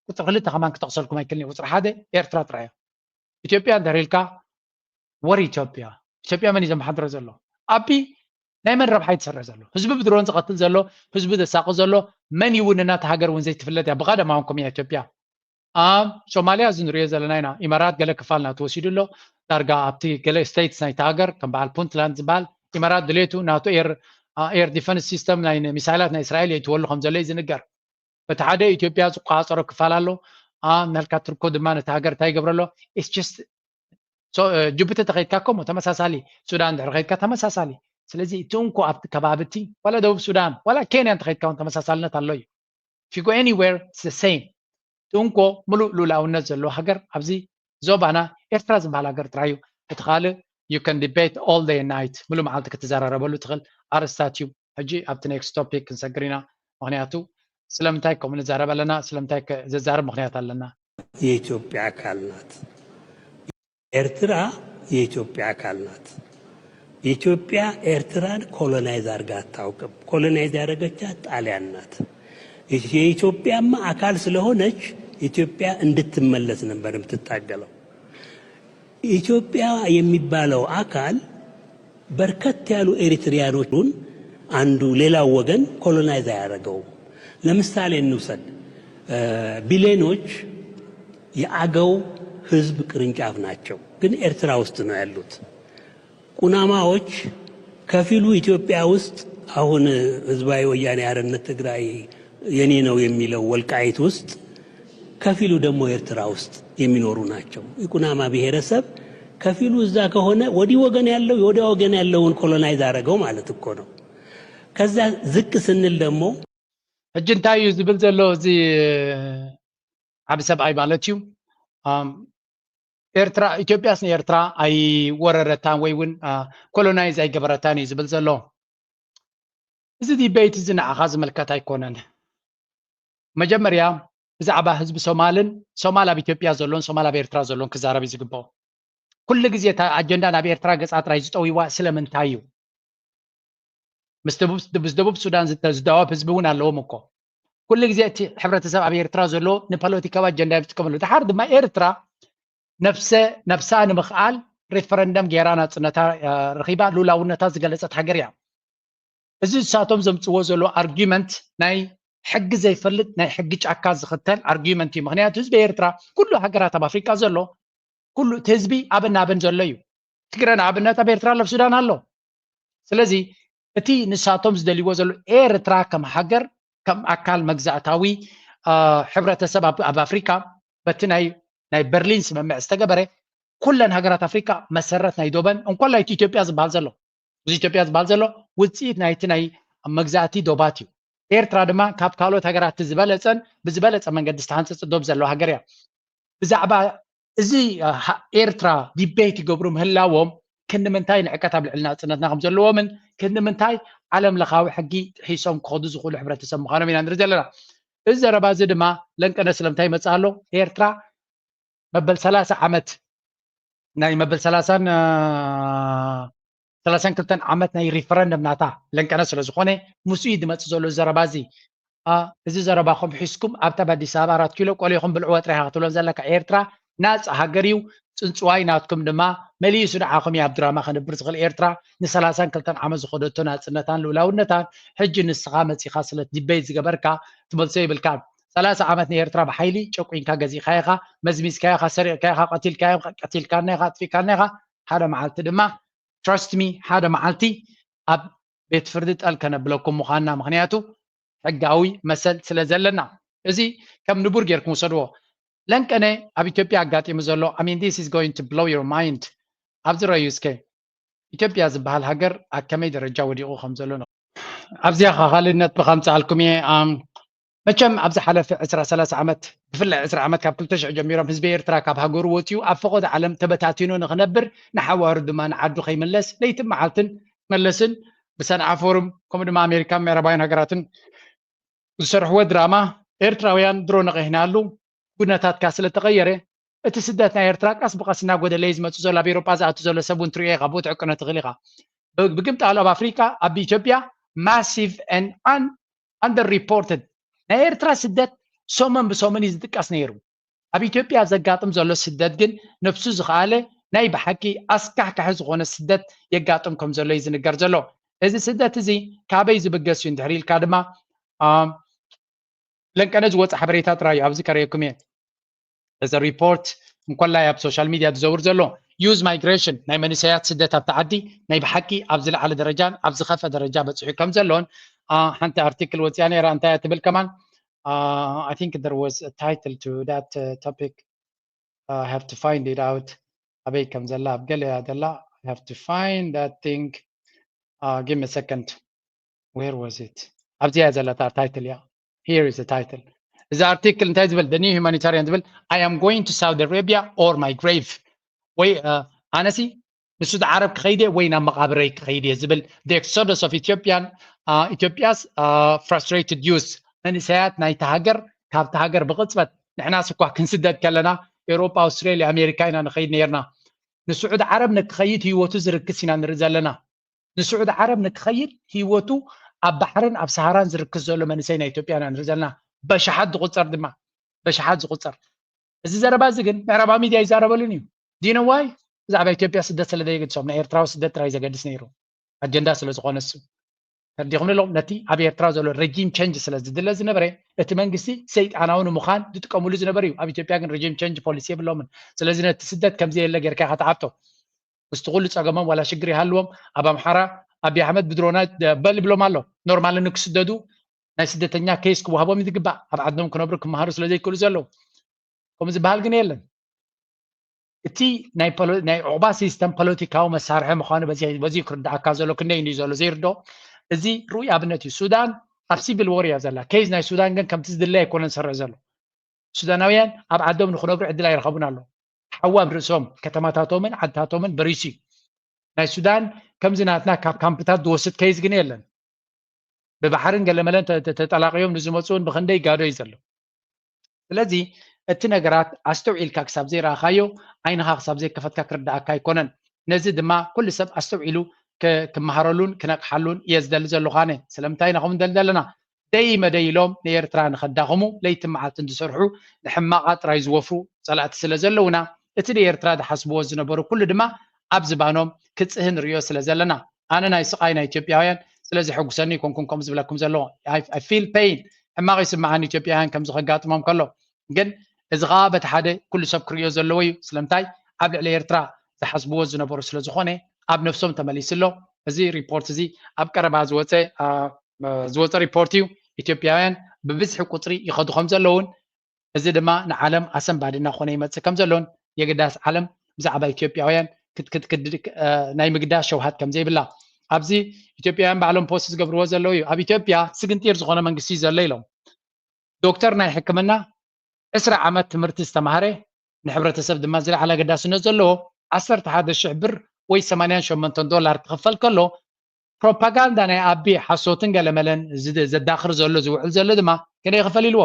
ቁፅሪ ክልተ ከማን ክጠቕሰልኩም ኣይክእልን እየ። ቁፅሪ ሓደ ኤርትራ ጥራይ እያ። ኢትዮጵያ እንድሕር ኢልካ ወር ኢትዮጵያ። ኢትዮጵያ መን እዩ ዘመሓድሮ ዘሎ? ኣቢ ናይ መን ረብሓ እዩ ትሰርሕ ዘሎ? ህዝቢ ብድሮን ዝቐትል ዘሎ፣ ህዝቢ ዘሳቂ ዘሎ መን እዩ? እውን እናቲ ሃገር እውን ዘይትፍለጥ እያ። ብቐደማውን ከምኡ እያ ኢትዮጵያ። ኣብ ሶማልያ እዚ ንሪኦ ዘለና ኢና። ኢማራት ገለ ክፋል ናቱ ወሲዱ ኣሎ። ዳርጋ ኣብቲ ገለ ስቴትስ ናይቲ ሃገር ከም በዓል ፑንትላንድ ዝበሃል ኢማራት ድሌቱ ናቱ ኤር ኤር ዲፈንስ ሲስተም ናይ ሚሳይላት ናይ እስራኤል የእትወሉ ከም ዘሎ እዩ ዝንገር። በቲ ሓደ ኢትዮጵያ ዝቆፃፀሮ ክፋል ኣሎ። ናልካ ትርኮ ድማ ነቲ ሃገር እንታይ ይገብረሎ? ጅቡቲ ተኸይድካ ከምኡ ተመሳሳሊ፣ ሱዳን ድሕሪ ከይድካ ተመሳሳሊ። ስለዚ እቲ እንኮ ኣብቲ ከባቢ እቲ ዋላ ደቡብ ሱዳን ዋላ ኬንያ እንተኸይድካ እውን ተመሳሳልነት ኣሎ እዩ። If you go anywhere it's the same። እቲ እንኮ ሙሉእ ልኡላውነት ዘለዎ ሃገር ኣብዚ ዞባና ኤርትራ ዝበሃል ሃገር ጥራይ እዩ። እቲ ካልእ you can debate all day and night፣ ሙሉእ መዓልቲ ክትዘራረበሉ ትኽእል ኣርእስታት እዩ። ሕጂ ኣብቲ ኔክስት ቶፒክ ክንሰግር ኢና። ምክንያቱ ስለምንታይ ከምኡ ንዛረብ ኣለና? ስለምንታይ ዘዛርብ ምክንያት ኣለና? የኢትዮጵያ ኣካል ናት። ኤርትራ የኢትዮጵያ ኣካል ናት። ኢትዮጵያ ኤርትራን ኮሎናይዝ አድርጋ አታውቅም። ኮሎናይዝ ያደረገቻት ጣሊያን ናት። የኢትዮጵያማ አካል ስለሆነች ኢትዮጵያ እንድትመለስ ነበር የምትታገለው። ኢትዮጵያ የሚባለው አካል በርከት ያሉ ኤሪትሪያኖቹን አንዱ ሌላው ወገን ኮሎናይዝ አያደረገውም። ለምሳሌ እንውሰድ፣ ቢሌኖች የአገው ህዝብ ቅርንጫፍ ናቸው፣ ግን ኤርትራ ውስጥ ነው ያሉት። ቁናማዎች ከፊሉ ኢትዮጵያ ውስጥ አሁን ህዝባዊ ወያኔ ሓርነት ትግራይ የኔ ነው የሚለው ወልቃይት ውስጥ፣ ከፊሉ ደግሞ ኤርትራ ውስጥ የሚኖሩ ናቸው። የቁናማ ብሔረሰብ ከፊሉ እዛ ከሆነ ወዲህ ወገን ያለው የወዲያ ወገን ያለውን ኮሎናይዝ አደረገው ማለት እኮ ነው። ከዛ ዝቅ ስንል ደግሞ ሕጂ እንታይ እዩ ዝብል ዘሎ እዚ ዓቢ ሰብኣይ ማለት እዩ? ኤርትራ፣ ኢትዮጵያስ ንኤርትራ ኣይወረረታን ወይ እውን ኮሎናይዝ ኣይገበረታን እዩ ዝብል ዘሎ። እዚ ዲቤት እዚ ንዓኻ ዝምልከት ኣይኮነን። መጀመርያ ብዛዕባ ህዝቢ ሶማልን ሶማል ኣብ ኢትዮጵያ ዘሎን ሶማል ኣብ ኤርትራ ዘሎን ክዛረብ እዩ ዝግብኦ። ኩሉ ግዜ እታ ኣጀንዳ ናብ ኤርትራ ገጻ ጥራይ ዝጠውይዋ ስለምንታይ እዩ? ምስ ደቡብ ምስ ደቡብ ሱዳን ዝተ- ዝዳወብ ህዝቢ እውን ኣለዎም እኮ። ኩሉ ግዜ እቲ ሕብረተሰብ ኣብ ኤርትራ ዘሎ ንፖለቲካዊ ኣጀንዳ እዮም ዝጥቀምሉ። ድሓር ድማ ኤርትራ ነብሰ ነብሳ ንምኽኣል ሬፈረንደም ገይራ ናጽነታ እ፣ ረኺባ ልኡላውነታ ዝገለጸት ሃገር እያ። እዚ ንሳቶም ዘምጽዎ ዘሎ ኣርጊመንት ናይ ሕጊ ዘይፈልጥ ናይ ሕጊ ጫካ ዝኽተል ኣርጊመንት እዩ። ምክንያቱ ህዝቢ ኤርትራ ኩሉ ሃገራት ኣብ ኣፍሪቃ ዘሎ ኩሉ እቲ ህዝቢ ኣብን ናብን ዘሎ እዩ። ትግረ ንኣብነት ኣብ ኤርትራ ኣሎ፣ ኣብ ሱዳን ኣሎ። ስለዚ እቲ ንሳቶም ዝደልይዎ ዘሎ ኤርትራ ከም ሃገር ከም ኣካል መግዛእታዊ እ፣ ሕብረተሰብ ኣብ ኣብ ኣፍሪካ በቲ ናይ ናይ በርሊን ስምምዕ ዝተገበረ ኩለን ሃገራት ኣፍሪካ መሰረት ናይ ዶበን እንኮላይ እቲ ኢትዮጵያ ዝበሃል ዘሎ እዚ ኢትዮጵያ ዝበሃል ዘሎ ውፅኢት ናይቲ ናይ መግዛእቲ ዶባት እዩ። ኤርትራ ድማ ካብ ካልኦት ሃገራት ዝበለፀን ብዝበለፀ መንገዲ ዝተሃንፀፀ ዶብ ዘለዋ ሃገር እያ። ብዛዕባ እዚ እ፣ ሃ- ኤርትራ ዲቤት ይገብሩ ምህላዎም ክንምንታይ ንዕቀት ኣብ ልዕሊ ናፅነትና ከም ዘለዎምን ክንምንታይ ዓለም ለኻዊ ሕጊ ጥሒሶም ክኸዱ ዝኽእሉ ሕብረተሰብ ምዃኖም ኢና ንርኢ ዘለና። እዚ ዘረባ እዚ ድማ ለንቀነ ስለምንታይ ይመፅእ ኣሎ? ኤርትራ መበል ሰላሳ ዓመት ናይ መበል ሰላሳን እ፣ ሰላሳን ክልተን ዓመት ናይ ሪፈረንደም ናታ ለንቀነ ስለ ዝኾነ ምስኡ እዩ ዝመፅእ ዘሎ እዚ ዘረባ እዚ። እ፣ እዚ ዘረባኹም ሒዝኩም ኣብታ ኣብ ኣዲስ ኣበባ ኣራት ኪሎ ቆሊኹም ብልዕዎ ጥራይ ኢኻ ክትብሎም ዘለካ። ኤርትራ ናፃ ሃገር እዩ። ፅንፅዋይ ናትኩም ድማ መሊሱ ንዓኹም እዩ ኣብ ድራማ ከንብር ዝኽእል። ኤርትራ ንሰላሳን ክልተን ዓመት ዝኸደቶ ናፅነታን ልኡላውነታን ሕጂ ንስኻ መፂኻ ስለ ዲቤት ዝገበርካ ትመልሶ ይብልካን። ሰላሳ ዓመት ንኤርትራ ብሓይሊ ጨቁንካ ገዚእካያ ኢኻ፣ መዝሚዝካያ ኢኻ፣ ሰሪቕካያ ኢኻ፣ ቀቲልካያ ኢኻ፣ ቀቲልካና ኢኻ፣ ኣጥፊእካና ኢኻ። ሓደ መዓልቲ ድማ trust me ሓደ መዓልቲ ኣብ ቤት ፍርዲ ጠል ከነብለኩም ምዃንና፣ ምኽንያቱ ሕጋዊ መሰል ስለ ዘለና። እዚ ከም ንቡር ጌርኩም ውሰድዎ። ለንቀነ ኣብ ኢትዮጵያ ኣጋጢሙ ዘሎ I mean this is going to blow your mind። ኣብዚ ረዩ እስከ ኢትዮጵያ ዝበሃል ሃገር ኣብ ከመይ ደረጃ ወዲቑ ከም ዘሎ ንኽ ኣብዚኣ ኸ ካልእ ነጥቢ ከምፅኣልኩም እየ። ኣም፣ መቸም ኣብ ዝሓለፈ ዕስራ ሰላሳ ዓመት ብፍላይ ዕስራ ዓመት ካብ ክልተ ሽሕ ጀሚሮም ህዝቢ ኤርትራ ካብ ሃገሩ ወፂኡ ኣብ ፈቐዶ ዓለም ተበታቲኑ ንኽነብር ንሓዋሩ ድማ ንዓዱ ከይምለስ ለይትን መዓልትን መለስን ብሰንዓ ፎርም ከምኡ ድማ ኣሜሪካን ምዕራባውያን ሃገራትን ዝሰርሕዎ ድራማ ኤርትራውያን ድሮ ነቒሕናሉ ኩነታትካ ስለ ተቐየረ እቲ ስደት ናይ ኤርትራ ቀስ ብቐስ እናጎደለ እዩ ዝመፅእ ዘሎ ኣብ ኤሮጳ ዝኣቱ ዘሎ ሰብ እውን ትሪኦ ኢኻ ብኡ ትዕቅኖ ትኽእል ኢኻ። ብግምጣሉ ኣብ ኣፍሪቃ ኣብ ኢትዮጵያ massive and under reported ናይ ኤርትራ ስደት ሰሙን ብሰሙን እዩ ዝጥቀስ ነይሩ። ኣብ ኢትዮጵያ ዘጋጥም ዘሎ ስደት ግን ነብሱ ዝኸኣለ ናይ ብሓቂ ኣስካሕካሒ ዝኾነ ስደት የጋጥም ከም ዘሎ እዩ ዝንገር ዘሎ። እዚ ስደት እዚ ካበይ ዝብገስ እዩ እንድሕር ኢልካ ድማ ለንቀነ ዝወፀ ሓበሬታ ጥራይ እዩ ኣብዚ ከርእየኩም እየ። እዚ ሪፖርት እንኮላይ ኣብ ሶሻል ሚድያ ዝዘውር ዘሎ youth migration ናይ መንእሰያት ስደት ኣብቲ ዓዲ ናይ ብሓቂ ኣብ ዝለዓለ ደረጃን ኣብ ዝኸፈ ደረጃ በፂሑ ከም ዘሎን ሓንቲ ኣርቲክል ወፅያ ነይራ። እንታይ እያ ትብል ከማን? I think there was a title to that topic. I have to find it out. ኣበይ ከም ዘላ ኣብ ገለ እያ ዘላ። I have to find that thing. Give me a second. Where was it? ኣብዚ እያ ዘላ እታ ታይትል እያ። Here is the title. እዚ ኣርቲክል እንታይ ዝብል? The new humanitarian ዝብል I am going to Saudi Arabia or my grave. ወይ ኣነሲ ንሱድ ዓረብ ክኸይድ እየ ወይ ናብ መቓብረይ ክኸይድ እየ ዝብል the exodus of Ethiopian Ethiopia's frustrated youth መንእሰያት ናይቲ ሃገር ካብቲ ሃገር ብቕፅበት ንሕናስ እኳ ክንስደድ ከለና ኤውሮጳ፣ ኣውስትሬልያ፣ ኣሜሪካ ኢና ንኸይድ ነይርና። ንስዑድ ዓረብ ንክኸይድ ህይወቱ ዝርክስ ኢና ንርኢ ዘለና። ንስዑድ ዓረብ ንክኸይድ ህይወቱ ኣብ ባሕርን ኣብ ሰሃራን ዝርክስ ዘሎ መንእሰይ ናይ ኢትዮጵያ ኢና ንርኢ ዘለና። በሽሓት ዝቑፀር ድማ በሽሓት ዝቑፀር። እዚ ዘረባ እዚ ግን ምዕራባዊ ሚድያ ይዛረበሉን እዩ። ዲነዋይ ብዛዕባ ኢትዮጵያ ስደት ስለ ዘየገድሶም ናይ ኤርትራዊ ስደት ጥራይ ዘገድስ ነይሩ ኣጀንዳ ስለ ዝኾነ እሱ ተርዲኹም ኣለኹም። ነቲ ኣብ ኤርትራ ዘሎ regime change ስለ ዝድለ ዝነበረ እቲ መንግስቲ ሰይጣናዊ ንምዃን ዝጥቀምሉ ዝነበሩ እዩ። ኣብ ኢትዮጵያ ግን regime change policy የብሎምን። ስለዚ ነቲ ስደት ከምዘየለ ጌርካ ኢኻ ትዓብጦ። ምስቲ ኩሉ ጸገሞም ዋላ ሽግር ይሃልዎም ኣብ ኣምሓራ ኣቢ ኣሕመድ ብድሮና በል ይብሎም ኣሎ። ኖርማል ንክስደዱ ናይ ስደተኛ ኬስ ክወሃቦም ዝግባእ ኣብ ዓዶም ክነብሩ ክመሃሩ ስለ ዘይክእሉ ዘለዉ ከምኡ ዝበሃል ግን የለን። እቲ ናይ ፖሎ- ናይ ዑቕባ ሲስተም ፖለቲካዊ መሳርሒ ምዃኑ በዚ በዚ ክርዳኣካ ዘሎ ክንደይ እንድዩ ዘሎ ዘይርዶ እዚ ርኡይ ኣብነት እዩ። ሱዳን ኣብ ሲቪል ዎር እያ ዘላ። ኬዝ ናይ ሱዳን ግን ከምቲ ዝድለ ኣይኮነን ዝሰርሕ ዘሎ። ሱዳናውያን ኣብ ዓዶም ንክነብሩ ዕድል ኣይረኸቡን ኣሎ። ሓዊ ኣብ ርእሶም ከተማታቶምን ዓድታቶምን በሪሱ እዩ። ናይ ሱዳን ከምዚ ናትና ካብ ካምፕታት ዝወስድ ኬዝ ግን የለን። ብባሕርን ገለመለን ተጠላቂዮም ንዝመፁ እውን ብክንደይ ይጋዶ እዩ ዘሎ። ስለዚ እቲ ነገራት ኣስተውዒልካ ክሳብ ዘይረኣኻዮ፣ ዓይንኻ ክሳብ ዘይከፈትካ ክርዳኣካ ኣይኮነን። ነዚ ድማ ኩሉ ሰብ ኣስተውዒሉ ክመሃረሉን ክነቅሓሉን እየ ዝደሊ ዘለኹ ኣነ። ስለምንታይ ኢና ከምኡ ንደሊ ዘለና? ደይ መደይ ኢሎም ንኤርትራ ንኸዳኽሙ ለይትን መዓልትን ዝሰርሑ፣ ንሕማቓ ጥራይ ዝወፍሩ ጸላእቲ ስለ ዘለውና፣ እቲ ንኤርትራ ዝሓስብዎ ዝነበሩ ኩሉ ድማ ኣብ ዝባኖም ክጽህ ንርእዮ ስለ ዘለና፣ ኣነ ናይ ስቓይ ናይ ኢትዮጵያውያን ስለ ዘሐጉሰኒ ኣይኮንኩን ከምኡ ዝብለኩም ዘለኹ። I feel pain፣ ሕማቕ ይስምዓኒ ኢትዮጵያውያን ከምዚ ከጋጥሞም ከሎ። ግን እዚ ኸኣ በቲ ሓደ ኩሉ ሰብ ክርእዮ ዘለዎ እዩ። ስለምንታይ? ኣብ ልዕሊ ኤርትራ ዝሓስብዎ ዝነበሩ ስለ ዝኾነ ኣብ ነፍሶም ተመሊሱ ኣሎ። እዚ ሪፖርት እዚ ኣብ ቀረባ ዝወፀ ዝወፀ ሪፖርት እዩ። ኢትዮጵያውያን ብብዝሒ ቁፅሪ ይኸዱ ከም ዘለውን፣ እዚ ድማ ንዓለም ኣሰንባዲ እናኾነ ይመፅእ ከም ዘሎን፣ የግዳስ ዓለም ብዛዕባ ኢትዮጵያውያን ክትክትክድ ናይ ምግዳስ ሸውሃት ከም ዘይብላ ኣብዚ ኢትዮጵያውያን ባዕሎም ፖስት ዝገብርዎ ዘለዉ እዩ። ኣብ ኢትዮጵያ ስግንጢር ዝኾነ መንግስቲ እዩ ዘሎ ኢሎም። ዶክተር ናይ ሕክምና ዕስራ ዓመት ትምህርቲ ዝተማህረ፣ ንሕብረተሰብ ድማ ዝለዓለ ኣገዳስነት ዘለዎ ዓሰርተ ሓደ ሽሕ ብር ወይ ሰማንያን ሸሞንተን ዶላር ክኽፈል ከሎ፣ ፕሮፓጋንዳ ናይ ኣቢ ሓሶትን ገለመለን ዘዳኽር ዘሎ ዝውዕል ዘሎ ድማ ክንደይ ይኽፈል ኢልዎ?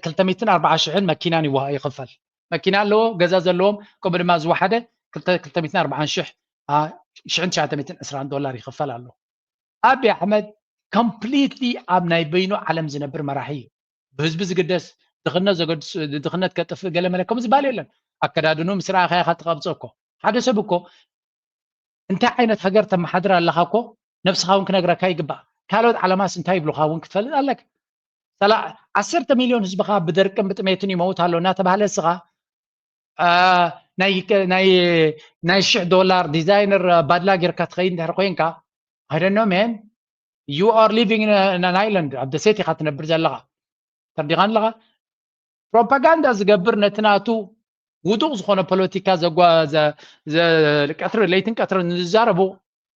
ክልተ ሚእትን ኣርባዓ ሽሕን መኪናን ይዋ ይኽፈል። መኪና ኣለዎ፣ ገዛ ዘለዎም፣ ከምኡ ድማ ዝወሓደ ክልተ ሚእትን ኣርባዓን ሽሕ ሽሕን ትሽዓተ ሚእትን ዕስራን ዶላር ይኽፈል ኣሎ። ኣቢ ኣሕመድ ኮምፕሊትሊ ኣብ ናይ በይኑ ዓለም ዝነብር መራሒ እዩ። ብህዝቢ ዝግደስ፣ ድኽነት ዘገድስ፣ ድኽነት ከጥፍእ ገለ መለ ከምኡ ዝበሃል የለን። ኣከዳድኑ ምስ ረኣኻዮ ኢኻ ትቐብጾ እኮ። ሓደ ሰብ እኮ እንታይ ዓይነት ሃገር ተመሓድር ኣለኻ እኮ ነብስኻ እውን ክነግረካ ይግባእ። ካልኦት ዓለማስ እንታይ ይብሉኻ እውን ክትፈልጥ ኣለካ። ሰላ ዓሰርተ ሚልዮን ህዝብኻ ብደርቅን ብጥሜትን ይመውት ኣሎ እናተባህለ እስኻ ናይ ናይ ናይ ሽሕ ዶላር ዲዛይነር ባድላ ጌርካ ትኸይድ እንድሕር ኮይንካ፣ I don't know man, you are living in an island፣ ኣብ ደሴት ኢኻ ትነብር ዘለኻ። ተርዲኻን ኣለኻ? ፕሮፓጋንዳ ዝገብር ነቲ ናቱ ውዱቕ ዝኾነ ፖለቲካ ቀትሪ ለይትን ቀትርን ንዝዛረቡ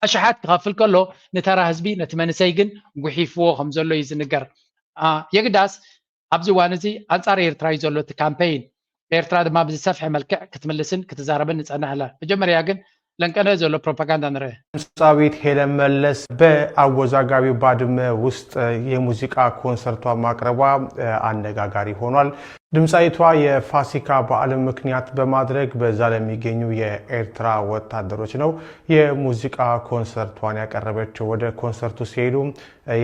ኣሽሓት ክኸፍል ከሎ፣ ንተራ ህዝቢ ነቲ መንእሰይ ግን ጉሒፍዎ ከም ዘሎ እዩ ዝንገር። የግዳስ ኣብዚ እዋን እዚ ኣንጻር ኤርትራ እዩ ዘሎ እቲ ካምፔይን። ኤርትራ ድማ ብዝሰፍሐ መልክዕ ክትምልስን ክትዛረብን ንጸንሕ ኣላ። መጀመርያ ግን ለንቀነ ዘሎ ፕሮፓጋንዳ ንርእ። ድምፃዊት ሄለን መለስ በአወዛጋቢው ባድመ ውስጥ የሙዚቃ ኮንሰርቷ ማቅረቧ አነጋጋሪ ሆኗል። ድምፃዊቷ የፋሲካ በዓልን ምክንያት በማድረግ በዛ ለሚገኙ የኤርትራ ወታደሮች ነው የሙዚቃ ኮንሰርቷን ያቀረበችው። ወደ ኮንሰርቱ ሲሄዱ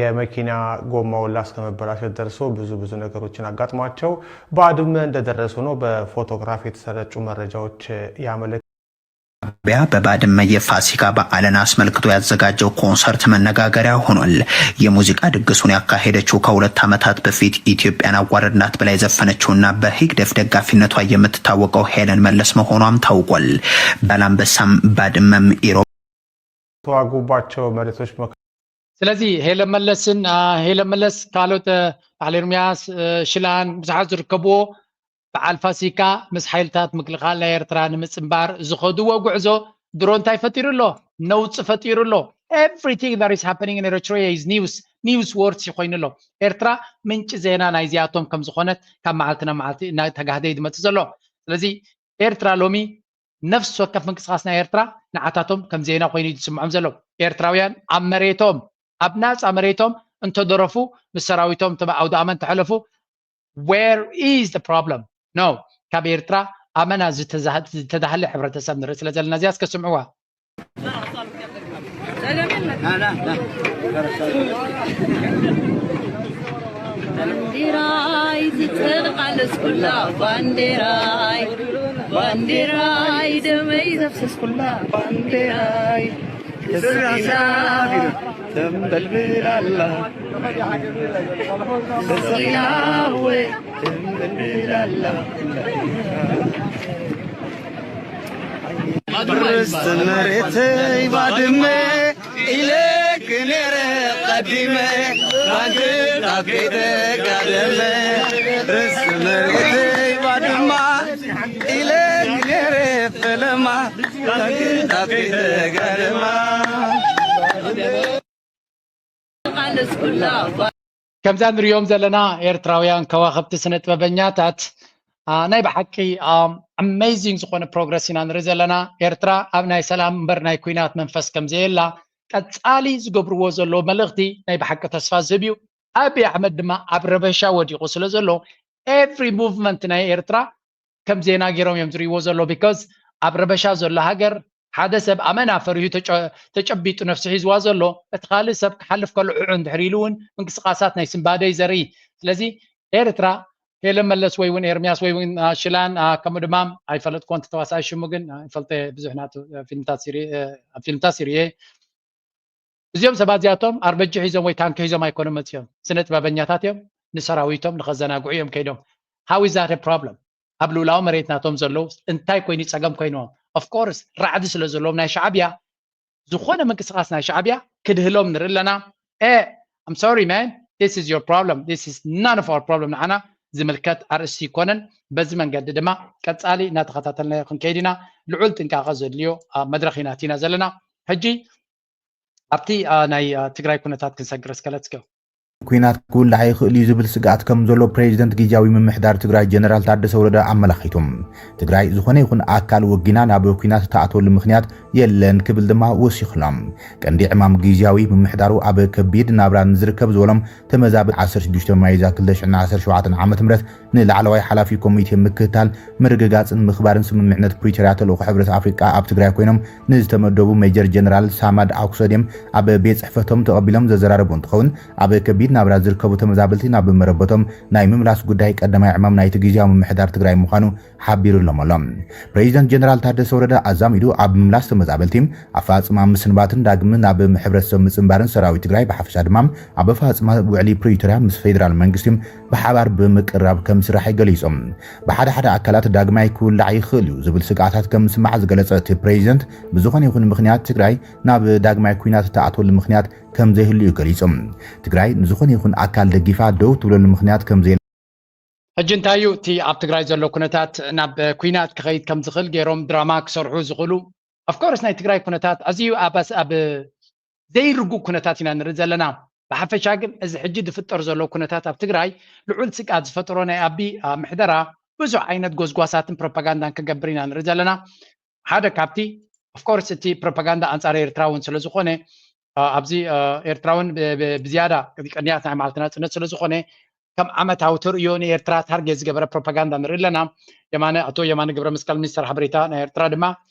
የመኪና ጎማው ላስከመበላሸት ደርሶ ብዙ ብዙ ነገሮችን አጋጥሟቸው ባድመ እንደደረሱ ነው በፎቶግራፍ የተሰረጩ መረጃዎች ያመለክ ቢያ በባድመ የፋሲካ በዓልን አስመልክቶ ያዘጋጀው ኮንሰርት መነጋገሪያ ሆኗል። የሙዚቃ ድግሱን ያካሄደችው ከሁለት ዓመታት በፊት ኢትዮጵያን አዋረድናት ብላ የዘፈነችውና በህግደፍ ደጋፊነቷ የምትታወቀው ሄለን መለስ መሆኗም ታውቋል። ዛላምበሳም፣ ባድመም፣ ኢሮ ተዋጉባቸው መሬቶች ስለዚ ሄለን መለስን ሄለን መለስ ካልኦት በዓል ኤርሚያስ ሽላን ብዙሓት ዝርከብዎ በዓል ፋሲካ ምስ ሓይልታት ምክልኻል ናይ ኤርትራ ንምጽንባር ዝኸድዎ ጉዕዞ ድሮ እንታይ ፈጢሩ ኣሎ? ነውጺ ፈጢሩ ኣሎ። Everything that is happening in Eritrea is news, news words ኮይኑ ኣሎ። ኤርትራ ምንጪ ዜና ናይዚኣቶም ከም ዝኾነት ካብ መዓልቲ ናብ መዓልቲ እናተጋህደ እዩ ዝመጽእ ዘሎ። ስለዚ ኤርትራ ሎሚ ነፍሲ ወከፍ ምንቅስቃስ ናይ ኤርትራ ንዓታቶም ከም ዜና ኮይኑ እዩ ዝስምዖም ዘሎ። ኤርትራውያን ኣብ መሬቶም ኣብ ናፃ መሬቶም እንተደረፉ ምስ ሰራዊቶም ተበ ኣውደ ኣመን ተሐለፉ where is the problem? No ካብ ኤርትራ ኣመና ዝተዳህለ ሕብረተሰብ ንርኢ ስለ ዘለና እዚኣ እስከ ስምዕዋ። ባንዴራይ ዝጠልቃለስኩላ ባንዴራይ ባንዴራይ ደመይ ዘፍሰስኩላ ባንዴራይ ተስኢላ ተንበልብላላ ተስኢላ ወይ ተንበልብላላ ርስት መሬተይ ባድመ ኢለክ ነረ ቀዲመ ባንክታት ከይተጋደመ ርስት መሬተይ ባድማ ኢለክ ነረ ፈለማ ባንክታት ከይተጋደማ ከምዛ ንሪኦም ዘለና ኤርትራውያን ከዋኽብቲ ስነ ጥበበኛታት ናይ ብሓቂ ኣሜዚንግ ዝኾነ ፕሮግረስ ኢና ንርኢ ዘለና። ኤርትራ ኣብ ናይ ሰላም እምበር ናይ ኩናት መንፈስ ከምዘየላ ቀጻሊ ዝገብርዎ ዘለዉ መልእኽቲ ናይ ብሓቂ ተስፋ ዝህብ እዩ። ኣብይ ኣሕመድ ድማ ኣብ ረበሻ ወዲቑ ስለ ዘሎ every movement ናይ ኤርትራ ከም ዜና ገይሮም እዮም ዝርእይዎ ዘሎ። Because ኣብ ረበሻ ዘሎ ሃገር ሓደ ሰብ ኣመና ፈሪሁ ተጨ- ተጨቢጡ ነፍሲ ሒዝዋ ዘሎ፣ እቲ ካልእ ሰብ ክሓልፍ ከሎ ዕዑ እንድሕር ኢሉ እውን ምንቅስቃሳት ናይ ስንባደይ ዘርኢ። ስለዚ ኤርትራ ሄለን መለስ ወይ እውን ኤርሚያስ ወይ እውን ሽላን ከምኡ ድማ ኣይፈለጥኮን ተዋሳኣይ ሽሙ ግን ይፈልጠ ብዙሕ ናቱ ፊልምታት ሲሪ ፊልምታት ሲሪየ እዚኦም ሰባት እዚኣቶም ኣርበጂ ሒዞም ወይ ታንኪ ሒዞም ኣይኮኑም መፅኦም። ስነ ጥበበኛታት እዮም። ንሰራዊቶም ንኸዘናግዑ እዮም ከይዶም። How is that a problem? ኣብ ልኡላዊ መሬት ናቶም ዘለዉ እንታይ ኮይኑ ጸገም ኮይንዎም? Of course ራዕዲ ስለ ዘለዎም ናይ ሻዕብያ ዝኾነ ምንቅስቃስ ናይ ሻዕብያ ክድህሎም ንርኢ ኣለና። I'm sorry man, this is your problem, this is none of our problem። ንዓና ዝምልከት ኣርእስቲ ይኮነን። በዚ መንገዲ ድማ ቀጻሊ እናተኸታተልናዮ ክንከይድ ኢና። ልዑል ጥንቃቐ ዘድልዮ መድረኽ ኢና ኣቲና ዘለና። ሕጂ ኣብቲ ናይ ትግራይ ኩነታት ክንሰግር እስከ። Let's go። ኩናት ክውላዕ ይኽእል እዩ ዝብል ስግኣት ከም ዘሎ ፕሬዚደንት ግዝያዊ ምምሕዳር ትግራይ ጀነራል ታደሰ ወረደ ኣመላኺቱ። ትግራይ ዝኾነ ይኹን ኣካል ወጊና ናብ ኩናት እትኣትወሉ ምኽንያት የለን ክብል ድማ ወሲኽሎም። ቀንዲ ዕማም ግዝያዊ ምምሕዳሩ ኣብ ከቢድ ናብራ ንዝርከብ ዝበሎም ተመዛበልቲ ዓሰርተ ሽዱሽተ ሚያዝያ ክልተ ሽሕን ዓሰርተ ሸውዓተን ዓመተ ምህረት ንላዕለዋይ ሓላፊ ኮሚቴ ምክትታል ምርግጋፅን ምኽባርን ስምምዕነት ፕሪቶርያ ተልእኾ ሕብረት ኣፍሪቃ ኣብ ትግራይ ኮይኖም ንዝተመደቡ ሜጀር ጀነራል ሳማድ ኣኩሰድዮም ኣብ ቤት ፅሕፈቶም ተቐቢሎም ዘዘራረቡ እንትኸውን ኣብ ከቢድ ናብራ ዝርከቡ ተመዛበልቲ ናብ መረበቶም ናይ ምምላስ ጉዳይ ቀዳማይ ዕማም ናይቲ ግዝያዊ ምምሕዳር ትግራይ ምዃኑ ሓቢሩሎም ኣሎ። ፕሬዚደንት ጀነራል ታደሰ ወረደ ኣዛሚዱ ኣብ ምምላስ ተመዛበልቲ ኣፈፃፅማ ምስንባትን ዳግም ናብ ሕብረተሰብ ምፅንባርን ሰራዊት ትግራይ ብሓፈሻ ድማ ኣብ ኣፈፃፅማ ውዕሊ ፕሪቶርያ ምስ ፌደራል መንግስቲ ብሓባር ብምቅራብ ከም ዝስራሕ ገሊፆም። ብሓደ ሓደ ኣካላት ዳግማይ ክውላዕ ይኽእል እዩ ዝብል ስግኣታት ከም ዝስማዕ ዝገለፀ እቲ ፕሬዚደንት ብዝኾነ ይኹን ምኽንያት ትግራይ ናብ ዳግማይ ኩናት እትኣትወሉ ምኽንያት ከም ዘይህሉ እዩ ገሊፆም። ትግራይ ንዝኾነ ይኹን ኣካል ደጊፋ ደው ትብለሉ ምኽንያት ከም ዘየለ ሕጂ እንታይ እዩ እቲ ኣብ ትግራይ ዘሎ ኩነታት ናብ ኩናት ክኸይድ ከም ዝኽእል ገይሮም ድራማ ክሰርሑ ዝኽእሉ? Of course ናይ ትግራይ ኩነታት ኣዝዩ ኣብ ኣብ ዘይርጉእ ኩነታት ኢና ንርኢ ዘለና። ብሓፈሻ ግን እዚ ሕጂ ዝፍጠር ዘሎ ኩነታት ኣብ ትግራይ ልዑል ስግኣት ዝፈጠሮ ናይ ኣቢ ምሕደራ ብዙሕ ዓይነት ጎስጓሳትን ፕሮፓጋንዳን ክገብር ኢና ንርኢ ዘለና። ሓደ ካብቲ of course እቲ ፕሮፓጋንዳ ኣንጻር ኤርትራ እውን ስለ ዝኾነ ኣብዚ ኤርትራ እውን ብዝያዳ ቅንያት ናይ መዓልቲ ናጽነት ስለ ዝኾነ ከም ዓመታዊ ተርእዮ ንኤርትራ ታርጌት ዝገበረ ፕሮፓጋንዳ ንርኢ ኣለና። የማነ ኣቶ የማነ ገብረ መስቀል ሚኒስተር ሓበሬታ ናይ ኤርትራ ድማ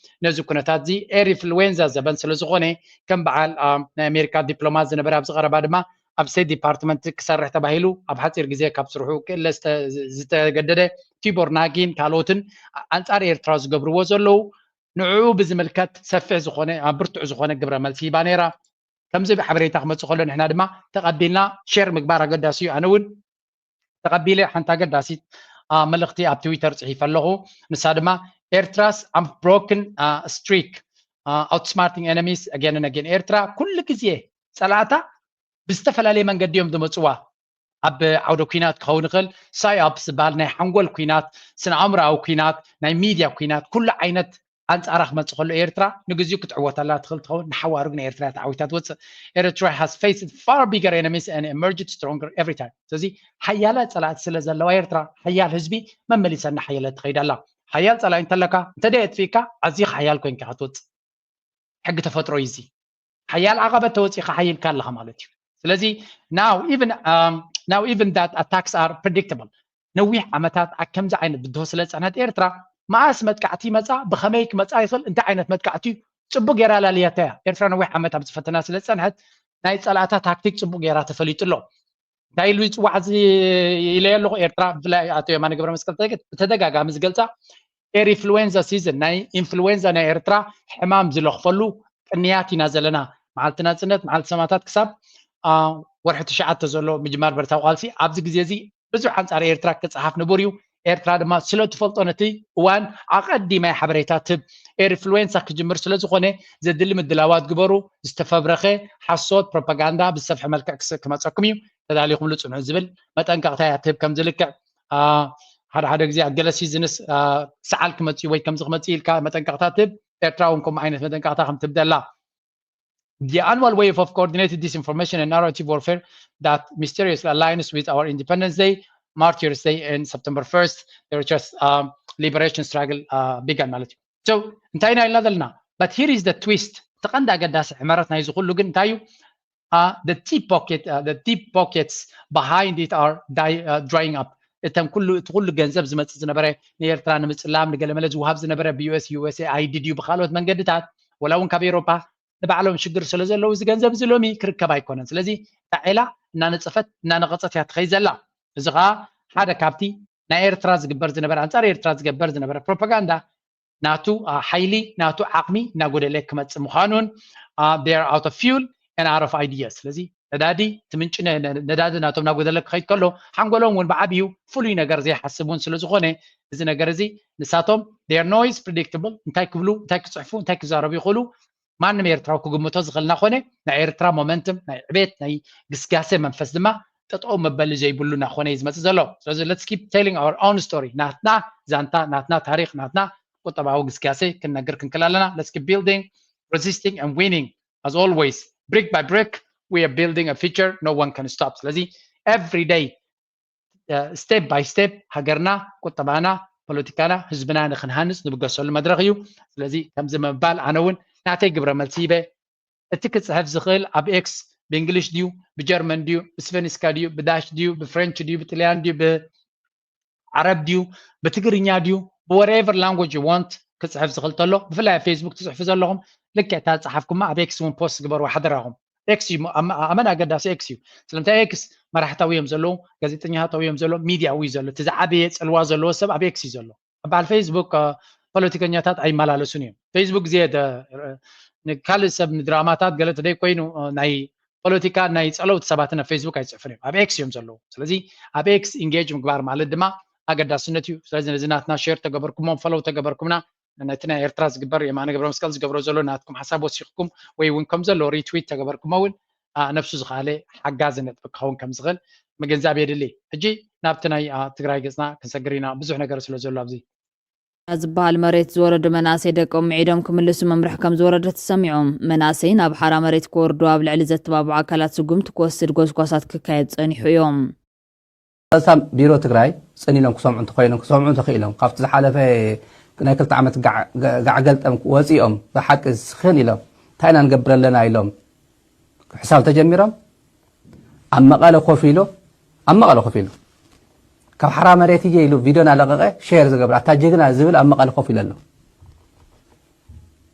ነዚ ኩነታት እዚ ኤር ኢንፍሉዌንዛ ዘበን ስለ ዝኾነ ከም በዓል ናይ ኣሜሪካ ዲፕሎማት ዝነበረ ኣብዚ ቀረባ ድማ ኣብ ስቴት ዲፓርትመንት ክሰርሕ ተባሂሉ ኣብ ሓፂር ግዜ ካብ ስርሑ ክእለ ዝተገደደ ቲቦር ናጊን ካልኦትን ኣንፃር ኤርትራ ዝገብርዎ ዘለዉ ንዕኡ ብዝምልከት ሰፊሕ ዝኾነ ብርቱዕ ዝኾነ ግብረ መልሲ ሂባ ነይራ። ከምዚ ብሓበሬታ ክመፅእ ከሎ ንሕና ድማ ተቐቢልና ሼር ምግባር ኣገዳሲ እዩ። ኣነ እውን ተቐቢለ ሓንቲ ኣገዳሲት መልእኽቲ ኣብ ትዊተር ፅሒፈ ኣለኹ። ንሳ ድማ ኤርትራስ ኣም ብሮክን ስትሪክ ኣውትስማርቲንግ ኤነሚስ ኣገን ኣገን። ኤርትራ ኩሉ ግዜ ፀላእታ ብዝተፈላለየ መንገዲ እዮም ዝመፅዋ። ኣብ ዓውደ ኩናት ክኸውን ይኽእል፣ ሳይኦፕስ ዝበሃል ናይ ሓንጎል ኩናት፣ ስነ ኣእምሮኣዊ ኩናት፣ ናይ ሚድያ ኩናት፣ ኩሉ ዓይነት ኣንጻራ ክመጽእ ከሎ ኤርትራ ንግዚኡ ክትዕወተላ ትኽእል ትኸውን፣ ንሓዋሩ ግን ኤርትራ ተዓዊታ ትወጽእ። Eritrea has faced far bigger enemies and emerged stronger every time። ስለዚ ሓያለ ጸላእቲ ስለ ዘለዋ ኤርትራ ሓያል ህዝቢ መመሊሳ እናሓየለት ትኸይድ ኣላ። ሓያል ጸላኢ እንተለካ እንተ ደየጥፊእካ ኣዚኻ ሓያል ኮይንካ ክትወጽእ። ሕጊ ተፈጥሮ እዩ እዚ። ሓያል ዓቐበት ተወፂእካ ሓይልካ ኣለኻ ማለት እዩ። ስለዚ now even um, now even that attacks are predictable። ነዊሕ ዓመታት ኣብ ከምዚ ዓይነት ብድሆ ስለ ዝፀንሐት ኤርትራ መኣስ መጥቃዕቲ ይመፃ ብኸመይ ክመፃ ይኽእል እንታይ ዓይነት መጥቃዕቲ እዩ ፅቡቅ ገይራ ኣላልያታ እያ። ኤርትራ ነዊሕ ዓመት ኣብ ዝፈተና ስለ ዝፀንሐት ናይ ፀላእታ ታክቲክ ፅቡቅ ገይራ ተፈሊጡ ኣሎ። እንታይ ኢሉ ይፅዋዕ እዚ ኢለዮ ኣለኹ። ኤርትራ ብፍላይ ኣቶ የማነ ገብረ መስቀል ተገ- ብተደጋጋሚ ዝገልፃ ኤር ኢንፍሉዌንዛ ሲዝን ናይ ኢንፍሉዌንዛ ናይ ኤርትራ ሕማም ዝለኽፈሉ ቅንያት ኢና ዘለና። መዓልቲ ናፅነት መዓልቲ ሰማታት ክሳብ አ፣ ወርሒ ትሽዓተ ዘሎ ምጅማር ብረታዊ ቃልሲ ኣብዚ ግዜ እዚ ብዙሕ ኣንፃር ኤርትራ ክፀሓፍ ንቡር እዩ። ኤርትራ ድማ ስለ ትፈልጦ ነቲ እዋን ኣቐዲማ ሓበሬታ ትህብ። ኤር ኢንፍሉዌንሳ ክጅምር ስለ ዝኾነ ዘድሊ ምድላዋት ግበሩ። ዝተፈብረኸ ሓሶት ፕሮፓጋንዳ ብዝሰፍሐ መልክዕ ክስ- ክመፀኩም እዩ። ተዳሊኹምሉ ፅንሑ ዝብል መጠንቀቕታ እያ ትህብ። ከምዚ ልክዕ ሓደ ሓደ ግዜ ኣብ ገለ ሲዝንስ ሰዓል ክመፅእ ወይ ከምዚ ክመፅእ ኢልካ መጠንቀቕታ ትህብ። ኤርትራ እውን ከምኡ ዓይነት መጠንቀቕታ ከም ትህብ ደላ። The annual wave of coordinated disinformation and narrative warfare that mysteriously aligns with our Independence Day, Martyrs Day, and September first, the Eritrea's um, liberation struggle uh, began ማለት እዩ። So እንታይ ኢና ኢልና ዘለና? But here is the twist. እቲ ቀንዲ ኣገዳሲ ሕመረት ናይዚ ኩሉ ግን እንታይ እዩ? Uh, the deep pocket, uh, the deep pockets behind it are die, uh, drying up። እተን ኩሉ እቲ ኩሉ ገንዘብ ዝመጽእ ዝነበረ ንኤርትራ ንምጽላም ንገለመለ ዝወሃብ ዝነበረ ብዩኤስ ዩኤስኤኣይዲ ድዩ ብካልኦት መንገድታት ወላ እውን ካብ ኤሮፓ ንባዕሎም ሽግር ስለ ዘለዉ እዚ ገንዘብ እዚ ሎሚ ክርከብ ኣይኮነን። ስለዚ እታ ዒላ እናነጸፈት እናነቐጸት እያ ትኸይድ ዘላ። እዚ ከዓ ሓደ ካብቲ ናይ ኤርትራ ዝግበር ዝነበረ ኣንጻር ኤርትራ ዝገበር ዝነበረ ፕሮፓጋንዳ ናቱ ሓይሊ ናቱ ዓቕሚ እናጎደለ ክመፅእ ምዃኑን they are out of fuel and out of ideas። ስለዚ ነዳዲ እቲ ምንጪ ነዳዲ ናቶም እናጎደለ ክኸይድ ከሎ ሓንጎሎም እውን ብዓብዩ ፍሉይ ነገር ዘይሓስብ እውን ስለዝኾነ እዚ ነገር እዚ ንሳቶም they are noise predictable እንታይ ክብሉ እንታይ ክፅሕፉ እንታይ ክዛረቡ ይኽእሉ ማንም ኤርትራዊ ክግምቶ ዝኽእል እናኾነ ናይ ኤርትራ ሞመንትም ናይ ዕቤት ናይ ግስጋሴ መንፈስ ድማ ጠጠው መበሊ ዘይብሉ እናኾነ እዩ ዝመፅእ ዘሎ። ስለዚ let's keep telling our own story ናትና ዛንታ ናትና ታሪክ ናትና ቁጠባዊ ግስጋሴ ክንነግር ክንክል ኣለና። Let's keep building, resisting and winning as always. Brick by brick we are building a future no one can stop. ስለዚ every day step by step ሃገርና ቁጠባና ፖለቲካና ህዝብና ንክንሃንፅ ንብገሰሉ መድረክ እዩ። ስለዚ ከምዚ ምባል ኣነ እውን ናተይ ግብረ መልሲ ሂበ እቲ ክፅሕፍ ዝኽእል ኣብ ኤክስ ብእንግሊሽ ድዩ ብጀርመን ድዩ ብስቨኒስካ ድዩ ብዳሽ ድዩ ብፍሬንች ድዩ ብጥልያን ድዩ ብዓረብ ድዩ ብትግርኛ ድዩ ብ whatever language you want ክፅሕፍ ዝኽእል ተሎ ብፍላይ ኣብ ፌስቡክ ትፅሕፉ ዘለኹም ልክዕ እታ ዝፀሓፍኩማ ኣብ ኤክስ እውን ፖስት ግበሩ ሓደራኹም። ኤክስ እዩ ኣመን ኣገዳሲ ኤክስ እዩ። ስለምንታይ ኤክስ መራሕታዊ እዮም ዘለዉ ጋዜጠኛታዊ እዮም ዘለዉ ሚድያዊ እዩ ዘሎ እቲ ዝዓበየ ፅልዋ ዘለዎ ሰብ ኣብ ኤክስ እዩ ዘሎ። በዓል ፌስቡክ ፖለቲከኛታት ኣይመላለሱን እዮም። ፌስቡክ ዝየደ ንካልእ ሰብ ንድራማታት ገለ ተደይ ኮይኑ ናይ ፖለቲካ ናይ ፀለውቲ ሰባት ናብ ፌስቡክ ኣይፅሕፉን እዮም። ኣብ ኤክስ እዮም ዘለዉ። ስለዚ ኣብ ኤክስ ኢንጌጅ ምግባር ማለት ድማ ኣገዳስነት እዩ። ስለዚ ነዚ ናትና ሼር ተገበርኩሞ ፈለው ተገበርኩምና ነቲ ናይ ኤርትራ ዝግበር የማነ ገብረ መስቀል ዝገብሮ ዘሎ ናትኩም ሓሳብ ወሲኽኩም ወይ እውን ከም ዘሎ ሪትዊት ተገበርኩሞ እውን ነብሱ ዝኸኣለ ሓጋዚ ነጥቢ ክኸውን ከም ዝኽእል ምግንዛብ የድሊ። ሕጂ ናብቲ ናይ ትግራይ ገፅና ክንሰግር ኢና ብዙሕ ነገር ስለ ዘሎ ኣብዚ። ዝበሃል መሬት ዝወረዱ መናእሰይ ደቆም ምዒዶም ክምልሱ መምርሒ ከም ዝወረደ ተሰሚዑ። መናእሰይ ናብ ሓራ መሬት ክወርዱ ኣብ ልዕሊ ዘተባብዑ ኣካላት ስጉምቲ ክወስድ ጎስጓሳት ክካየድ ጸኒሑ እዮም። ርእሳም ቢሮ ትግራይ ጽን ኢሎም ክሰምዑ እንተኾይኖም ክሰምዑ እንተኽኢሎም ካብቲ ዝሓለፈ ናይ ክልተ ዓመት ጋዕ ገልጠም ወፂኦም ብሓቂ ስኽን ኢሎም እንታይ ኢና ንገብር ኣለና ኢሎም ሕሳብ ተጀሚሮም ኣብ መቐለ ኮፍ ኢሉ ኣብ መቐለ ኮፍ ኢሉ ካብ ሓራ መሬት እየ ኢሉ ቪድዮ እናለቐቐ ሼር ዝገብር ኣታ ጅግና ዝብል ኣብ መቐለ ኮፍ ኢሉ ኣሎ።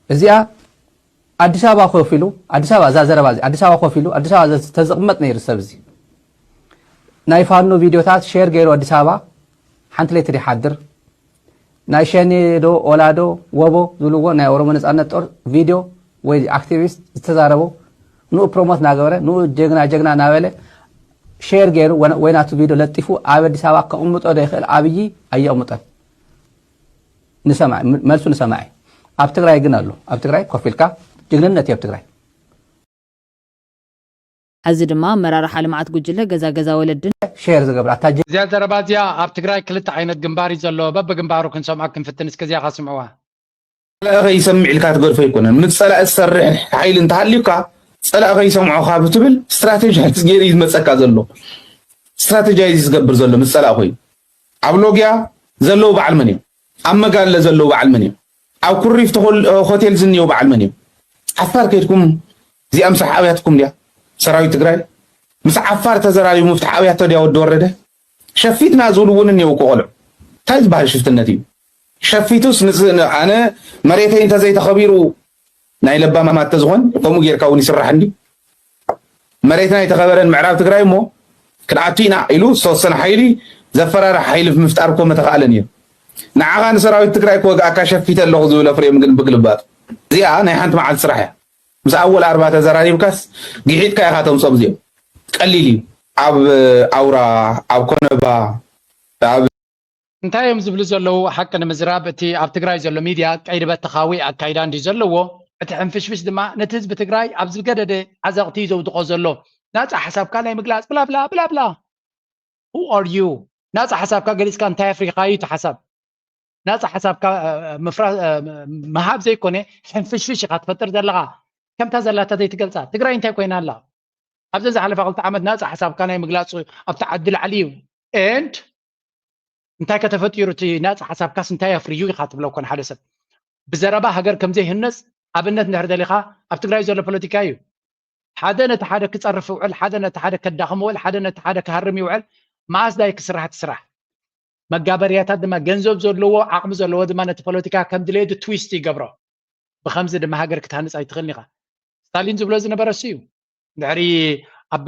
እዚኣ ኣዲስ ኣበባ ኮፍ ኢሉ ኣዲስ ኣበባ እዛ ዘረባ እዚ ኣዲስ ኣበባ ኮፍ ኢሉ ኣዲስ ኣበባ ተዝቕመጥ ነይሩ ሰብ እዚ ናይ ፋኖ ቪድዮታት ሼር ገይሩ ኣዲስ ኣበባ ሓንቲ ለይቲ ይሓድር ናይ ሸኔ ዶ ኦላ ዶ ወቦ ዝብልዎ ናይ ኦሮሞ ነፃነት ጦር ቪድዮ ወይ ኣክቲቪስት ዝተዛረቦ ንኡ ፕሮሞት እናገበረ ንኡ ጀግና ጀግና እናበለ ሼር ገይሩ ወይ ናቱ ቪድዮ ለጢፉ ኣብ ኣዲስ ኣበባ ከቕምጦ ዶ ይኽእል ኣብይ ኣየቕምጦን ንሰማዕ መልሱ ንሰማዕ ኣብ ትግራይ ግን ኣሎ ኣብ ትግራይ ኮፍ ኢልካ ጅግንነት እዩ ኣብ ትግራይ ሐዚ ድማ ኣመራርሓ ልምዓት ጉጅለ ገዛ ገዛ ወለድን ሼር ዝገብር ኣታ ጅ- እዚኣ ዘረባ እዚኣ ኣብ ትግራይ ክልተ ዓይነት ግንባር እዩ ዘሎ። በብግንባሩ ክንሰምዖ ክንፍትን እስከ እዚኣ ካስምዕዋ። ጸላኢ ከይሰምዕ ኢልካ ትገድፎ ኣይኮነን። ምስ ጸላኢ ዝሰርሕ ሓይሊ እንተሃልዩካ ጸላኢ ከይሰምዖ ካብ ትብል ስትራቴጂ ሕትስ ገይሩ እዩ ዝመጸካ ዘሎ። ስትራቴጃይዝ ዝገብር ዘሎ ምስ ጸላኢ ኮይኑ ኣብ ሎጊያ ዘለዉ በዓል መን እዮም? ኣብ መጋለ ዘለዉ በዓል መን እዮም? ኣብ ኩሪፍቱ ሆቴል ዝንየው በዓል መን እዮም? ዓፋር ከይድኩም እዚኣ ምስ ዓብያትኩም ድያ ሰራዊት ትግራይ? ምስ ዓፋር ተዘራሪቡ ምፍትሕ ኣብያቶ ድያ ወዲ ወረደ? ሸፊትና ዝብሉ እውን እኒው እኮ ቆልዑ። እንታይ ዝበሃል ሽፍትነት እዩ? ሸፊቱስ ንስ ኣነ መሬተይ እንተዘይተኸቢሩ ናይ ለባማት ተዝኾን ከምኡ ጌርካ እውን ይስራሕ እንዲ መሬትና ኣይተኸበረን ምዕራብ ትግራይ እሞ ክንኣቱ ኢና ኢሉ ዝተወሰነ ሓይሊ ዘፈራርሕ ሓይሊ ምፍጣር እኮ መተኻእለ ነይሩ። ንዓኻ ንሰራዊት ትግራይ ክወግኣካ ሸፊተ ኣለኹ ዝብል ኣፍሬም ግን ብግልባጡ እዚኣ ናይ ሓንቲ መዓልቲ ስራሕ እያ። ምስ ኣወል ኣርባ ተዘራሪብካስ ግሒጥካ ኢኻ ተምፅኦም እዚኦም። ቀሊል እዩ። ኣብ ኣውራ፣ ኣብ ኮነባ፣ ኣብ እንታይ እዮም ዝብሉ ዘለዉ ሓቂ ንምዝራብ እቲ ኣብ ትግራይ ዘሎ ሚድያ ቀይዲ በተኻዊ ኣካይዳ እንድዩ ዘለዎ እቲ ሕንፍሽፍሽ ድማ ነቲ ህዝቢ ትግራይ ኣብ ዝገደደ ዓዘቕቲ እዩ ዘውድቖ ዘሎ ናፃ ሓሳብካ ናይ ምግላፅ ብላብላ ብላብላ who are you ናፃ ሓሳብካ ገሊፅካ እንታይ ኣፍሪኻዩ እቲ ሓሳብ ናፃ ሓሳብካ ምሃብ ዘይኮነ ሕንፍሽፍሽ ኢኻ ትፈጥር ዘለኻ ከምታ ዘላታ ዘይትገልፃ ትግራይ እንታይ ኮይና ኣላ ኣብዘን ዝሓለፋ ክልተ ዓመት ናፃ ሓሳብካ ናይ ምግላፅ ኣብቲ ዓዲ ላዕሊ እዩ and እንታይ ከተፈጢሩ እቲ ናፃ ሓሳብካስ እንታይ ኣፍርዩ ኢኻ ትብሎ ኮነ ሓደ ሰብ ብዘረባ ሃገር ከምዘይህነፅ ኣብነት እንድሕር ደሊኻ ኣብ ትግራይ ዘሎ ፖለቲካ እዩ። ሓደ ነቲ ሓደ ክፀርፍ ይውዕል፣ ሓደ ነቲ ሓደ ከዳኽም ይውዕል፣ ሓደ ነቲ ሓደ ክሃርም ይውዕል። መዓስ ዳይ ክስራሕ እቲ ስራሕ? መጋበርያታት ድማ ገንዘብ ዘለዎ ዓቕሚ ዘለዎ ድማ ነቲ ፖለቲካ ከም ድሌቱ ትዊስት ይገብሮ። ብኸምዚ ድማ ሃገር ክትሃንፅ ኣይትኽእልን ኢኻ። ስታሊን ዝብሎ ዝነበረ እሱ እዩ። ድሕሪ ኣብ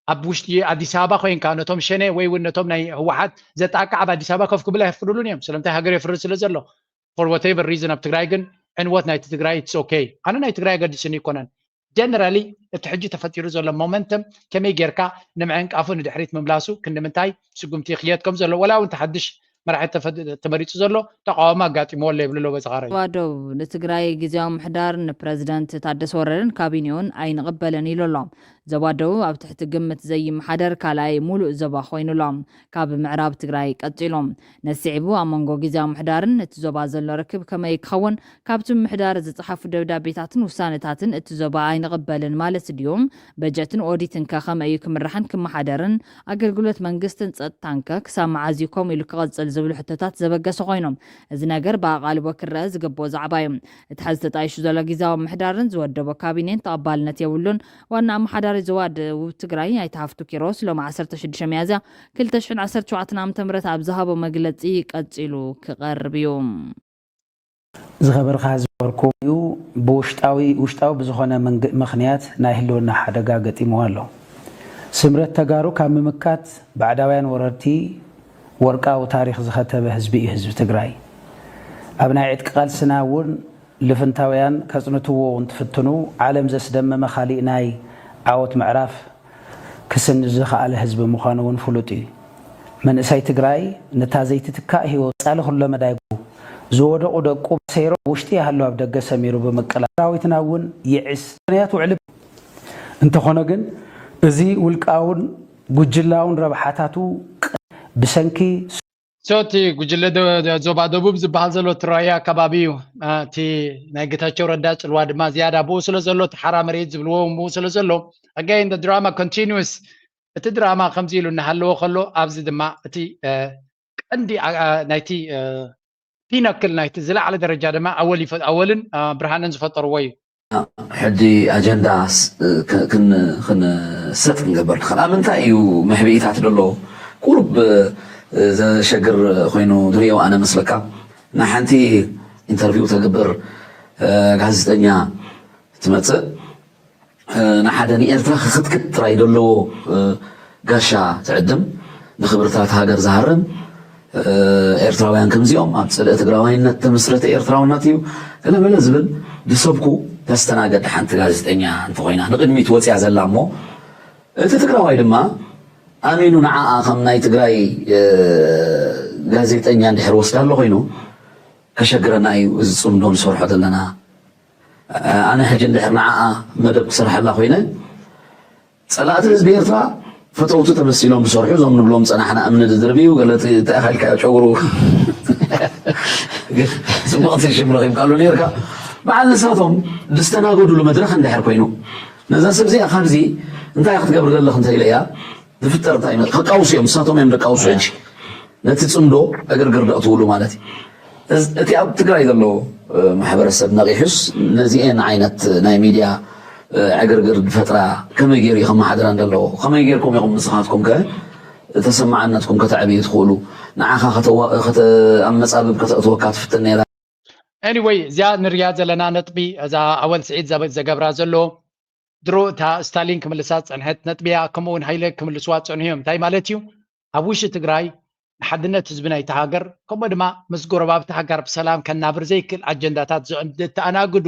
ኣብ ውሽጢ ኣዲስ ኣበባ ኮይንካ ነቶም ሸኔ ወይ እውን ነቶም ናይ ህወሓት ዘጣቅዕ ኣብ ኣዲስ ኣበባ ከፍ ክብል ኣይፍቅዱሉን እዮም። ስለምንታይ? ሃገር የፍርስ ስለ ዘሎ። For whatever reason ኣብ ትግራይ ግን ዕንወት ናይቲ ትግራይ it's okay። ኣነ ናይ ትግራይ ኣገዲስኒ ኣይኮነን። ጀነራሊ እቲ ሕጂ ተፈጢሩ ዘሎ ሞመንተም ከመይ ጌርካ ንምዕንቃፉ ንድሕሪት ምምላሱ ክንዲ ምንታይ ስጉምቲ ክየድ ከም ዘሎ ወላ እውን ተሓድሽ መራሒ ተፈ- ተመሪፁ ዘሎ ተቃውሞ ኣጋጢምዎ ኣሎ ይብሉ ኣለዉ በዚ ኻረይ። ዞባ ደቡብ ንትግራይ ግዝያዊ ምሕዳር ንፕረዚደንት ታደሰ ወረደን ካቢኔኡን ኣይንቕበልን ኢሉ ኣሎ። ዞባ ደቡብ ኣብ ትሕቲ ግምት ዘይመሓደር ካልኣይ ሙሉእ ዞባ ኮይኑ ኣሎ። ካብ ምዕራብ ትግራይ ቀፂሉ ነስዒቡ ኣብ መንጎ ግዝያዊ ምሕዳርን እቲ ዞባ ዘሎ ርክብ ከመይ ክኸውን ካብቲ ምምሕዳር ዝፀሓፉ ደብዳቤታትን ውሳነታትን እቲ ዞባ ኣይንቕበልን ማለት ድዩ? በጀትን ኦዲትን ከ ከመይ እዩ ክምራሕን ክመሓደርን? ኣገልግሎት መንግስትን ፀጥታን ከ ክሳብ መዓዝ እዩ ከምኡ ኢሉ ክቐፅል ዝብሉ ሕቶታት ዘበገሱ ኮይኖም፣ እዚ ነገር ብኣቓልቦ ክረአ ዝግብኦ ዛዕባ እዩ። እቲ ሐዚ ተጣይሹ ዘሎ ግዝያዊ ምምሕዳርን ዝወደቦ ካቢኔን ተቐባልነት የብሉን። ዋና ኣመሓዳሪ ዞባ ደቡብ ትግራይ ኣይተ ሃፍቱ ኪሮስ ሎሚ ዓሰርተ ሽዱሽተ ሚያዝያ ክልተ ሽሕን ዓሰርተ ሸውዓተን ዓመተ ምህረት ኣብ ዝሃቦ መግለፂ ቀፂሉ ክቐርብ እዩ። ዝኸበርካ ህዝቢ፣ ብውሽጣዊ ውሽጣዊ ብዝኾነ ምኽንያት ናይ ህልውና ሓደጋ ገጢምዎ ኣሎ። ስምረት ተጋሩ ካብ ምምካት ባዕዳውያን ወረርቲ ወርቃዊ ታሪኽ ዝኸተበ ህዝቢ እዩ ህዝቢ ትግራይ። ኣብ ናይ ዕጥቂ ቃልስና እውን ልፍንታውያን ከፅንትዎ እንትፍትኑ ዓለም ዘስደመመ ካሊእ ናይ ዓወት ምዕራፍ ክስንድ ዝኸኣለ ህዝቢ ምዃኑ እውን ፍሉጥ እዩ። መንእሰይ ትግራይ ነታ ዘይትትካእ ህይወት ፃሊ ኩለመዳይ ዝወደቑ ደቁ ሰይሮ ውሽጢ ይሃሉ ኣብ ደገ ሰሚሩ ብምቅላል ሰራዊትና እውን ይዕስ ምክንያት ውዕሊ እንተኾነ ግን እዚ ውልቃውን ጉጅላውን ረብሓታቱ ብሰንኪ So እቲ ጉጅለ ዞባ ደቡብ ዝበሃል ዘሎ እቲ ራያ ኣከባቢ እዩ። እቲ ናይ ጌታቸው ረዳ ፅልዋ ድማ ዝያዳ ብኡ ስለ ዘሎ እቲ ሓራ መሬት ዝብልዎ እውን ብኡ ስለ ዘሎ again the drama continues። እቲ ድራማ ከምዚ ኢሉ እናሃለወ ከሎ ኣብዚ ድማ እቲ ቀንዲ ናይቲ ፒነክል ናይቲ ዝለዓለ ደረጃ ድማ ኣወል ኣወልን ብርሃንን ዝፈጠርዎ እዩ። ሕጂ ኣጀንዳ ክንሰጥ ክንገበር ንኽእል ኣብ ምንታይ እዩ መሕብኢታት ደሎ ቁሩብ ዘሸግር ኮይኑ ድርእዮ ኣነ መስለካ ንሓንቲ ኢንተርቪው ተግብር ጋዜጠኛ ትመፅእ ንሓደ ንኤርትራ ክኽትክት ጥራይ ደለዎ ጋሻ ትዕድም ንኽብርታት ሃገር ዝሃርም ኤርትራውያን ከምዚኦም ኣብ ጽልኢ ትግራዋይነት ተመስረተ ኤርትራውነት እዩ ገለመለ ዝብል ዝሰብኩ ተስተናገድ ሓንቲ ጋዜጠኛ እንተኾይና ንቕድሚት ወፅያ ዘላ እሞ እቲ ትግራዋይ ድማ ኣሚኑ ንዓኣ ከም ናይ ትግራይ ጋዜጠኛ እንድሕር ወስዳ ኣሎ ኮይኑ ከሸግረና እዩ እዚ ፅምዶ ንሰርሖ ዘለና ኣነ ሕጂ እንድሕር ንዓኣ መደብ ክሰርሐላ ኮይነ ፀላእቲ ህዝቢ ኤርትራ ፈተውቲ ተመሲሎም ዝሰርሑ እዞም ንብሎም ፀናሕና እምኒ ዝድርብዩ ገለ እንታይ ኢልካዮ ጨጉሩ ፅቡቕቲ ሽም ረኺብካሉ ነርካ በዓል ንሳቶም ዝስተናገዱሉ መድረኽ እንድሕር ኮይኑ ነዛ ሰብ እዚኣ ካብዚ እንታይ ክትገብር ዘለኽ እንተ ኢለያ ዝፍጠር እንታይ ከቃውሱ እዮም ንሳቶም እዮም ደቃውሱ ሕጂ ነቲ ፅምዶ ዕግርግር ደእትውሉ ማለት እዩ። እቲ ኣብ ትግራይ ዘሎ ማሕበረሰብ ነቒሑስ ነዚኤን ዓይነት ናይ ሚድያ ዕግርግር ዝፈጥራ ከመይ ገይሩ እዩ ከመሓድረን ዘለዎ? ከመይ ገይርኩም ኢኹም ንስኻትኩም ከ ተሰማዕነትኩም ከተዕብዩ ትኽእሉ? ንዓኻ ኣብ መፃብብ ከተእትወካ ትፍትን ነይራ። Anyway እዚኣ ንሪኣ ዘለና ነጥቢ እዛ ኣወል ስዒድ ዘገብራ ዘሎ ድሮ እታ ስታሊን ክምልሳ ዝፀንሐት ነጥቢ እያ። ከምኡ እውን ሃይለ ክምልስዋ ዝፀንሑ እዮም። እንታይ ማለት እዩ? ኣብ ውሽጢ ትግራይ ንሓድነት ህዝቢ ናይታ ሃገር ከምኡ ድማ ምስ ጎረባብቲ ሃገር ብሰላም ከናብር ዘይክእል ኣጀንዳታት ዘተኣናግዱ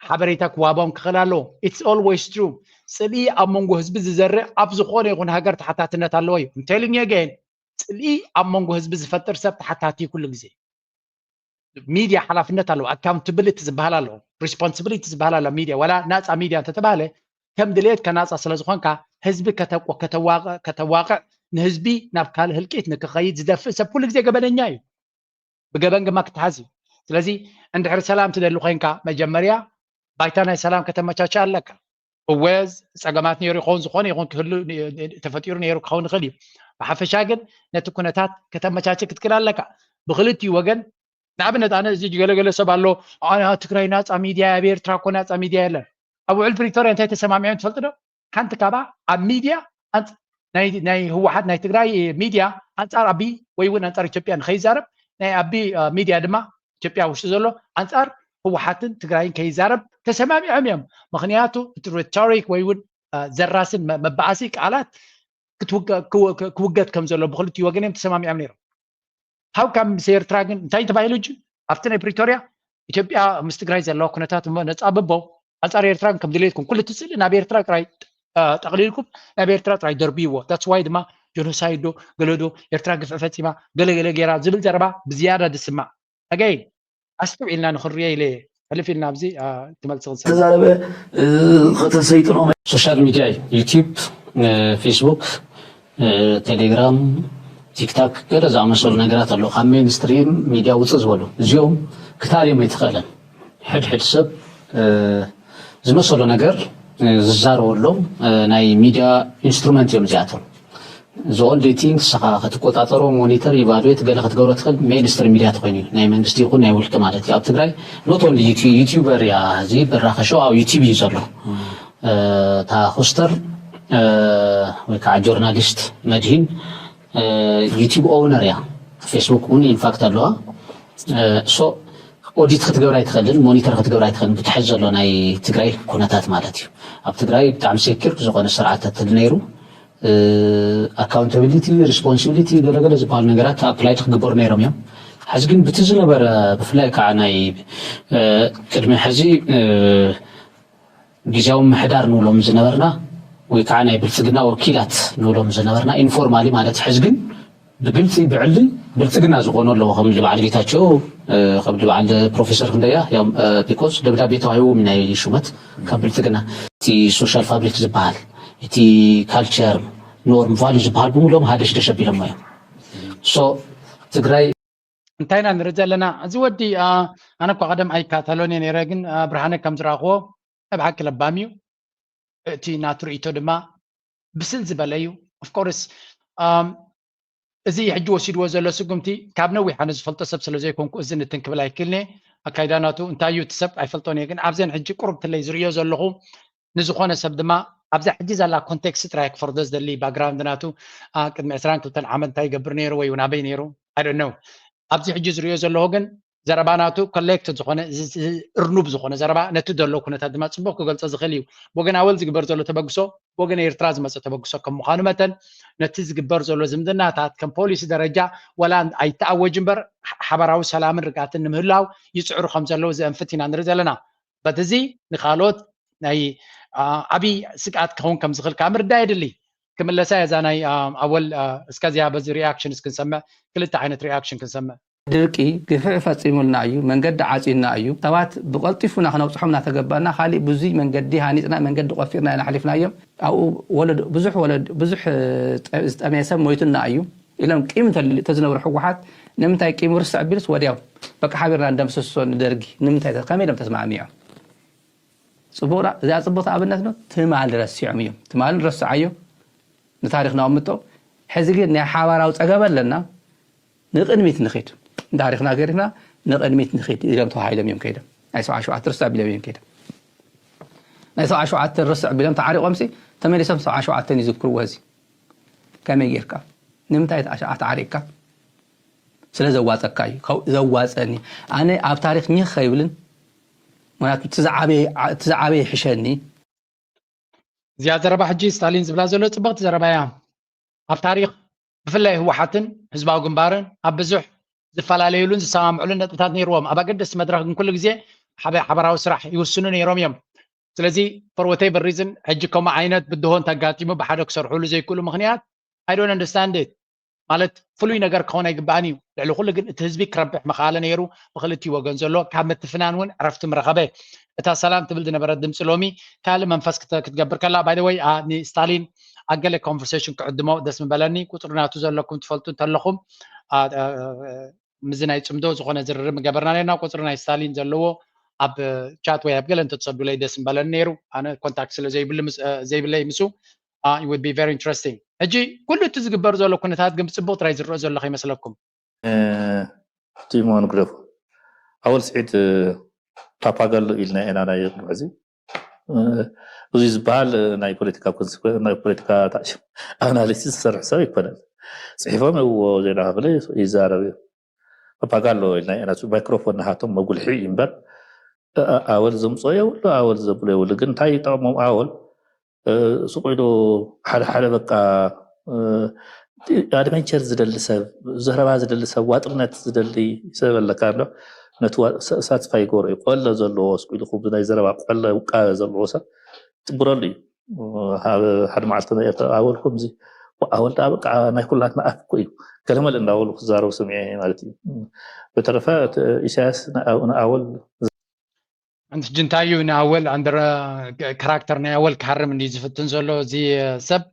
ሓበሬታ ክዋቦም ክኽእል ኣለዎ። It's always true። ፅልኢ ኣብ መንጎ ህዝቢ ዝዘርእ ኣብ ዝኾነ ይኹን ሃገር ተሓታትነት ኣለዎ እዩ። I'm telling you again ፅልኢ ኣብ መንጎ ህዝቢ ዝፈጥር ሰብ ተሓታቲ ኩሉ ግዜ። ሚድያ ሓላፍነት ኣለዎ። ኣካውንታብሊቲ ዝበሃል ኣለዎ፣ ሪስፖንስብሊቲ ዝበሃል ኣለዎ። ሚድያ ዋላ ናፃ ሚድያ እንተተባህለ ከም ድሌትካ ናፃ ስለዝኾንካ ህዝቢ ከተዋቅዕ ንህዝቢ ናብ ካልእ ህልቂት ንክኸይድ ዝደፍእ ሰብ ኩሉ ግዜ ገበነኛ እዩ። ብገበን ግማ ክትሓዝ እዩ። ስለዚ እንድሕር ሰላም ትደሊ ኮይንካ መጀመርያ ባይታ ናይ ሰላም ከተመቻቸ ኣለካ። እወ ጸገማት ነይሩ ይኸውን ዝኾነ ይኹን ክህሉ ተፈጢሩ ነይሩ ክኸውን ይኽእል እዩ። ብሓፈሻ ግን ነቲ ኩነታት ከተመቻቸ ክትክእል ኣለካ። ብክልቲኡ ወገን ንኣብነት ኣነ እዚ ገለገለ ሰብ ኣሎ፣ ትግራይ ናፃ ሚድያ፣ ኣብ ኤርትራ እኮ ናፃ ሚድያ የለን። ኣብ ውዕል ፕሪቶርያ እንታይ ተሰማሚዖም ትፈልጥ ዶ? ሓንቲ ካብኣ ኣብ ሚድያ ናይ ህወሓት ናይ ትግራይ ሚድያ ኣንፃር ኣቢ ወይ እውን ኣንፃር ኢትዮጵያ ንከይዛረብ፣ ናይ ኣቢ ሚድያ ድማ ኢትዮጵያ ውሽጢ ዘሎ ኣንፃር ህወሓትን ትግራይን ከይዛረብ ተሰማሚዖም እዮም። ምክንያቱ እቲ ሬቶሪክ ወይ እውን ዘራስን መባኣሲ ቃላት ክውገድ ከም ዘሎ ብክልቲኡ ወገን እዮም ተሰማሚዖም ነይሮም። ሃው ካም ምስ ኤርትራ ግን እንታይ ተባሂሉ እ ኣብቲ ናይ ፕሪቶርያ ኢትዮጵያ ምስ ትግራይ ዘለዋ ኩነታት እሞ ነፃ ብቦ ኣንፃር ኤርትራ ከም ድሌትኩም ኩሉ እቲ ስእሊ ናብ ኤርትራ ጥራይ ጠቕሊልኩም ናብ ኤርትራ ጥራይ ደርብይዎ። ዳትስ ዋይ ድማ ጀኖሳይድ ዶ ገለዶ ኤርትራ ግፍዒ ፈፂማ ገለገለ ገይራ ዝብል ዘረባ ብዝያዳ ዝስማዕ። ኣገይ ኣስተውዒልና ንክንሪኦ ኢለ ሕልፍ ኢልና ኣብዚ ትመልሲ ክንሰ ተዛረበ ከተሰይጥኖ ሶሻል ሚድያ እዩ። ዩቲዩብ፣ ፌስቡክ፣ ቴሌግራም፣ ቲክታክ ገለ ዝኣመሰሉ ነገራት ኣለዉ። ካብ ሜንስትሪም ሚድያ ውፅእ ዝበሉ እዚኦም ክታል እዮም ኣይትኽእለን። ሕድሕድ ሰብ ዝመሰሎ ነገር ዝዛረበሎም ናይ ሚድያ ኢንስትሩመንት እዮም እዚኣቶም። The only thing ንስኻ ክትቆፃፀሮ ሞኒተር ኢቫሉዌት ገለ ክትገብሮ ትኽእል ሜንስትሪም ሚድያ ተኮይኑ እዩ ናይ መንግስቲ ይኹን ናይ ውልቂ ማለት እዩ። ኣብ ትግራይ not only ዩቲዩበር እያ እዚ ብራኸ ሾው ኣብ ዩቲዩብ እዩ ዘሎ። እታ ሆስተር ወይ ከዓ ጆርናሊስት መድሂን ዩቲዩብ ኦውነር እያ። ፌስቡክ እውን ኢንፋክት ኣለዋ። ሶ ኦዲት ክትገብር ኣይትኽእልን፣ ሞኒተር ክትገብር ኣይትኽእልን። ብትሕዚ ዘሎ ናይ ትግራይ ኩነታት ማለት እዩ። ኣብ ትግራይ ብጣዕሚ ሴኪር ዝኾነ ስርዓት ተትል ነይሩ ኣካውንታቢሊቲ ሪስፖንሲቢሊቲ ገለገለ ዝበሃሉ ነገራት ኣፕላይ ክግበሩ ነይሮም እዮም። ሕዚ ግን ብቲ ዝነበረ ብፍላይ ከዓ ናይ ቅድሚ ሕዚ ግዜያዊ ምሕዳር ንብሎም ዝነበርና ወይ ከዓ ናይ ብልፅግና ወኪላት ንብሎም ዝነበርና ኢንፎርማሊ ማለት ሕዚ ግን ብግልፂ ብዕሊ ብልፅግና ዝኾኑ ኣለዎ ከም በዓል ጌታቸው ከም በዓል ፕሮፌሰር ክንደያ ቢኮዝ ደብዳቤ ተዋሂቦም ናይ ሹመት ካብ ብልፅግና እቲ ሶሻል ፋብሪክ ዝበሃል እቲ ካልቸር ኖርም ቫሉ ዝበሃል ብምሎም ሃደሽደሽ ኣቢሎሞ እዮም። ሶ ትግራይ እንታይ ኢና ንርኢ ዘለና? እዚ ወዲ ኣነ እኳ ቀደም ኣይካተሎን እየ ነይረ፣ ግን ብርሃነ ከም ዝረኣኽዎ ናይ ብሓቂ ለባም እዩ። እቲ ናቱ ርእይቶ ድማ ብስል ዝበለ እዩ። ኦፍኮርስ እዚ ሕጂ ወሲድዎ ዘሎ ስጉምቲ ካብ ነዊሕ ኣነ ዝፈልጦ ሰብ ስለ ዘይኮንኩ እዚ ንትን ክብል ኣይክእልን እየ። ኣካይዳ ናቱ እንታይ እዩ እቲ ሰብ ኣይፈልጦን እየ፣ ግን ኣብዘን ሕጂ ቁሩብ ትለይ ዝርእዮ ዘለኹ ንዝኾነ ሰብ ድማ ኣብዛ ሕጂ ዘላ ኮንቴክስት ጥራይ ክፈርዶ ዝደሊ ባክግራውንድ ናቱ ቅድሚ ዕስራን ክልተን ዓመት እንታይ ይገብር ነይሩ ወይ እውን ኣበይ ነይሩ ኣይ ዶንት ኖው። ኣብዚ ሕጂ ዝርእዮ ዘለኹ ግን ዘረባ ናቱ ኮሌክትድ ዝኾነ እርኑብ ዝኾነ ዘረባ ነቲ ዘሎ ኩነታት ድማ ፅቡቅ ክገልፆ ዝኽእል እዩ። ብወገን ኣወል ዝግበር ዘሎ ተበግሶ ብወገን ኤርትራ ዝመፀ ተበግሶ ከም ምዃኑ መጠን ነቲ ዝግበር ዘሎ ዝምድናታት ከም ፖሊሲ ደረጃ ወላ ኣይተኣወጅ እምበር ሓበራዊ ሰላምን ርግኣትን ንምህላው ይፅዕሩ ከም ዘለዉ ዘእንፍት ኢና ንርኢ ዘለና። በት እዚ ንካልኦት ናይ ዓብይ ስግኣት ክኸውን ከም ዝኽእል ከዓ ምርዳእ የድሊ። ክምለሳ እዛ ናይ ኣወል እስከዚያ በዚ ሪኣክሽን እስክንሰምዕ ክልተ ዓይነት ሪኣክሽን ክንሰምዕ። ድርቂ ግፍዒ ፈፂሙልና እዩ፣ መንገዲ ዓፂዩና እዩ። ሰባት ብቐልጢፉና ክነብፅሖም እናተገባና ካሊእ ብዙይ መንገዲ ሃኒፅና መንገዲ ቆፊርና ኢና ሓሊፍናዮም። ኣብኡ ወለዶ ብዙሕ ወለዶ ብዙሕ ዝጠመየ ሰብ ሞይቱና እዩ ኢሎም ቂም እንተዝነብሩ ህወሓት ንምንታይ ቂሙ ርስዕ ቢልስ ወዲያው በቃ ሓቢርና እንደምስሶ ንደርጊ ንምንታይ ከመይ ኢሎም ተስማዕሚዖም? ፅቡቕና እዚኣ ፅቡቕቲ ኣብነት ነው። ትማል ረሲዖም እዮም። ትማልን ረስዓዮ ንታሪክ ነቐምጦ። ሕዚ ግን ናይ ሓባራዊ ፀገም ኣለና። ንቕድሚት ንኺድ ንታሪክና ገሪፍና ንቕድሚት ንኺድ ኢሎም ተባሂሎም እዮም ከይዶም። ናይ ሰብዓ ሸውዓተ ርስዕ ኣቢሎም እዮም ከይዶም። ናይ ሰብዓ ሸውዓተ ርስዕ ቢሎም ተዓሪቆምሲ ተመሊሶም ሰብዓ ሸውዓተ ይዝክርዎ። እዚ ከመይ ጌርካ ንምንታይ ተዓሪቅካ? ስለ ዘዋፀካ እዩ። ዘዋፀኒ ኣነ ኣብ ታሪክ ኒኽ ከይብልን ምክንያቱ እቲ ዝዓበየ ይሕሸኒ። እዚኣ ዘረባ ሕጂ ስታሊን ዝብላ ዘሎ ፅብቕቲ ዘረባ እያ። ኣብ ታሪክ ብፍላይ ህወሓትን ህዝባዊ ግንባርን ኣብ ብዙሕ ዝፈላለዩሉን ዝሰማምዑሉን ነጥብታት ነይርዎም። ኣብ ኣገደስቲ መድረክ ግን ኩሉ ግዜ ሓደ ሓበራዊ ስራሕ ይውስኑ ነይሮም እዮም። ስለዚ for whatever reason ሕጂ ከምኡ ዓይነት ብድሆ እንተጋጢሙ ብሓደ ክሰርሑሉ ዘይክእሉ ምክንያት I don't understand it። ማለት ፍሉይ ነገር ክኸውን ኣይግባእን እዩ። ልዕሊ ኩሉ ግን እቲ ህዝቢ ክረብሕ ምኽኣለ ነይሩ። ብክልቲኡ ወገን ዘሎ ካብ ምትፍናን እውን ዕረፍቲ ምረኸበ። እታ ሰላም ትብል ዝነበረት ድምፂ ሎሚ ካልእ መንፈስ ክትገብር ከላ። By the way ንስታሊን ኣብ ገለ ኮንቨርሴሽን ክዕድሞ ደስ ምበለኒ። ቁፅሪ ናቱ ዘለኩም ትፈልጡ እንተለኹም ምዚ ናይ ፅምዶ ዝኾነ ዝርርብ ምገበርና ነርና። ቁፅሪ ናይ ስታሊን ዘለዎ ኣብ ቻት ወይ ኣብ ገለ እንተትሰዱለይ ደስ ምበለኒ ነይሩ። ኣነ ኮንታክት ስለ ዘይብለይ ምስ it would be very interesting። ሕጂ ኩሉ እቲ ዝግበር ዘሎ ኩነታት ግን ብፅቡቅ ጥራይ ዝረኦ ዘሎ ከይመስለኩም። ቲሞን ግደፎ ኣወል ስዒድ ፓፓጋሎ ኢልና ኢና ናይ ቅድሚ ሕዚ እዚ ዝበሃል ናይ ፖለቲካ ኮንስኮ ናይ ፖለቲካ ኣናሊሲስ ዝሰርሕ ሰብ ኣይኮነን። ፅሒፎም እዎ ዜና ክፍለ ይዛረብ እዩ። ፓፓጋሎ ኢልና ኢና ማይክሮፎን ንሃቶም መጉልሒ እዩ እምበር ኣወል ዘምፅኦ የብሉ ኣወል ዘብሎ የብሉ። ግን እንታይ ይጠቕሞም ኣወል ስቕ ኢሉ ሓደ ሓደ በቃ ኣድቨንቸር ዝደሊ ሰብ፣ ዘረባ ዝደሊ ሰብ፣ ዋጥነት ዝደሊ ሰብ ኣለካ ኣሎ። ነቲ ሳትስፋይ ይገብሮ እዩ። ቆለ ዘለዎ ስቕ ኢሉ ናይ ዘረባ ቆለ ውቃበ ዘለዎ ሰብ ይጥብረሉ እዩ። ሓደ መዓልቲ ኣወል ከምዚ ኣወል ዳ በቃ ናይ ኩላትና ኣፍ እኮ እዩ። ገለመለ እንዳበሉ ክዛረቡ ስምዐ ማለት እዩ። በተረፈ ኢሳያስ ንኣወል ኣንቲ ጅንታዩ ንኣወል ኣንደረ ካራክተር ናይ ኣወል ክሃርም እንዲ ዝፍትን ዘሎ እዚ ሰብ።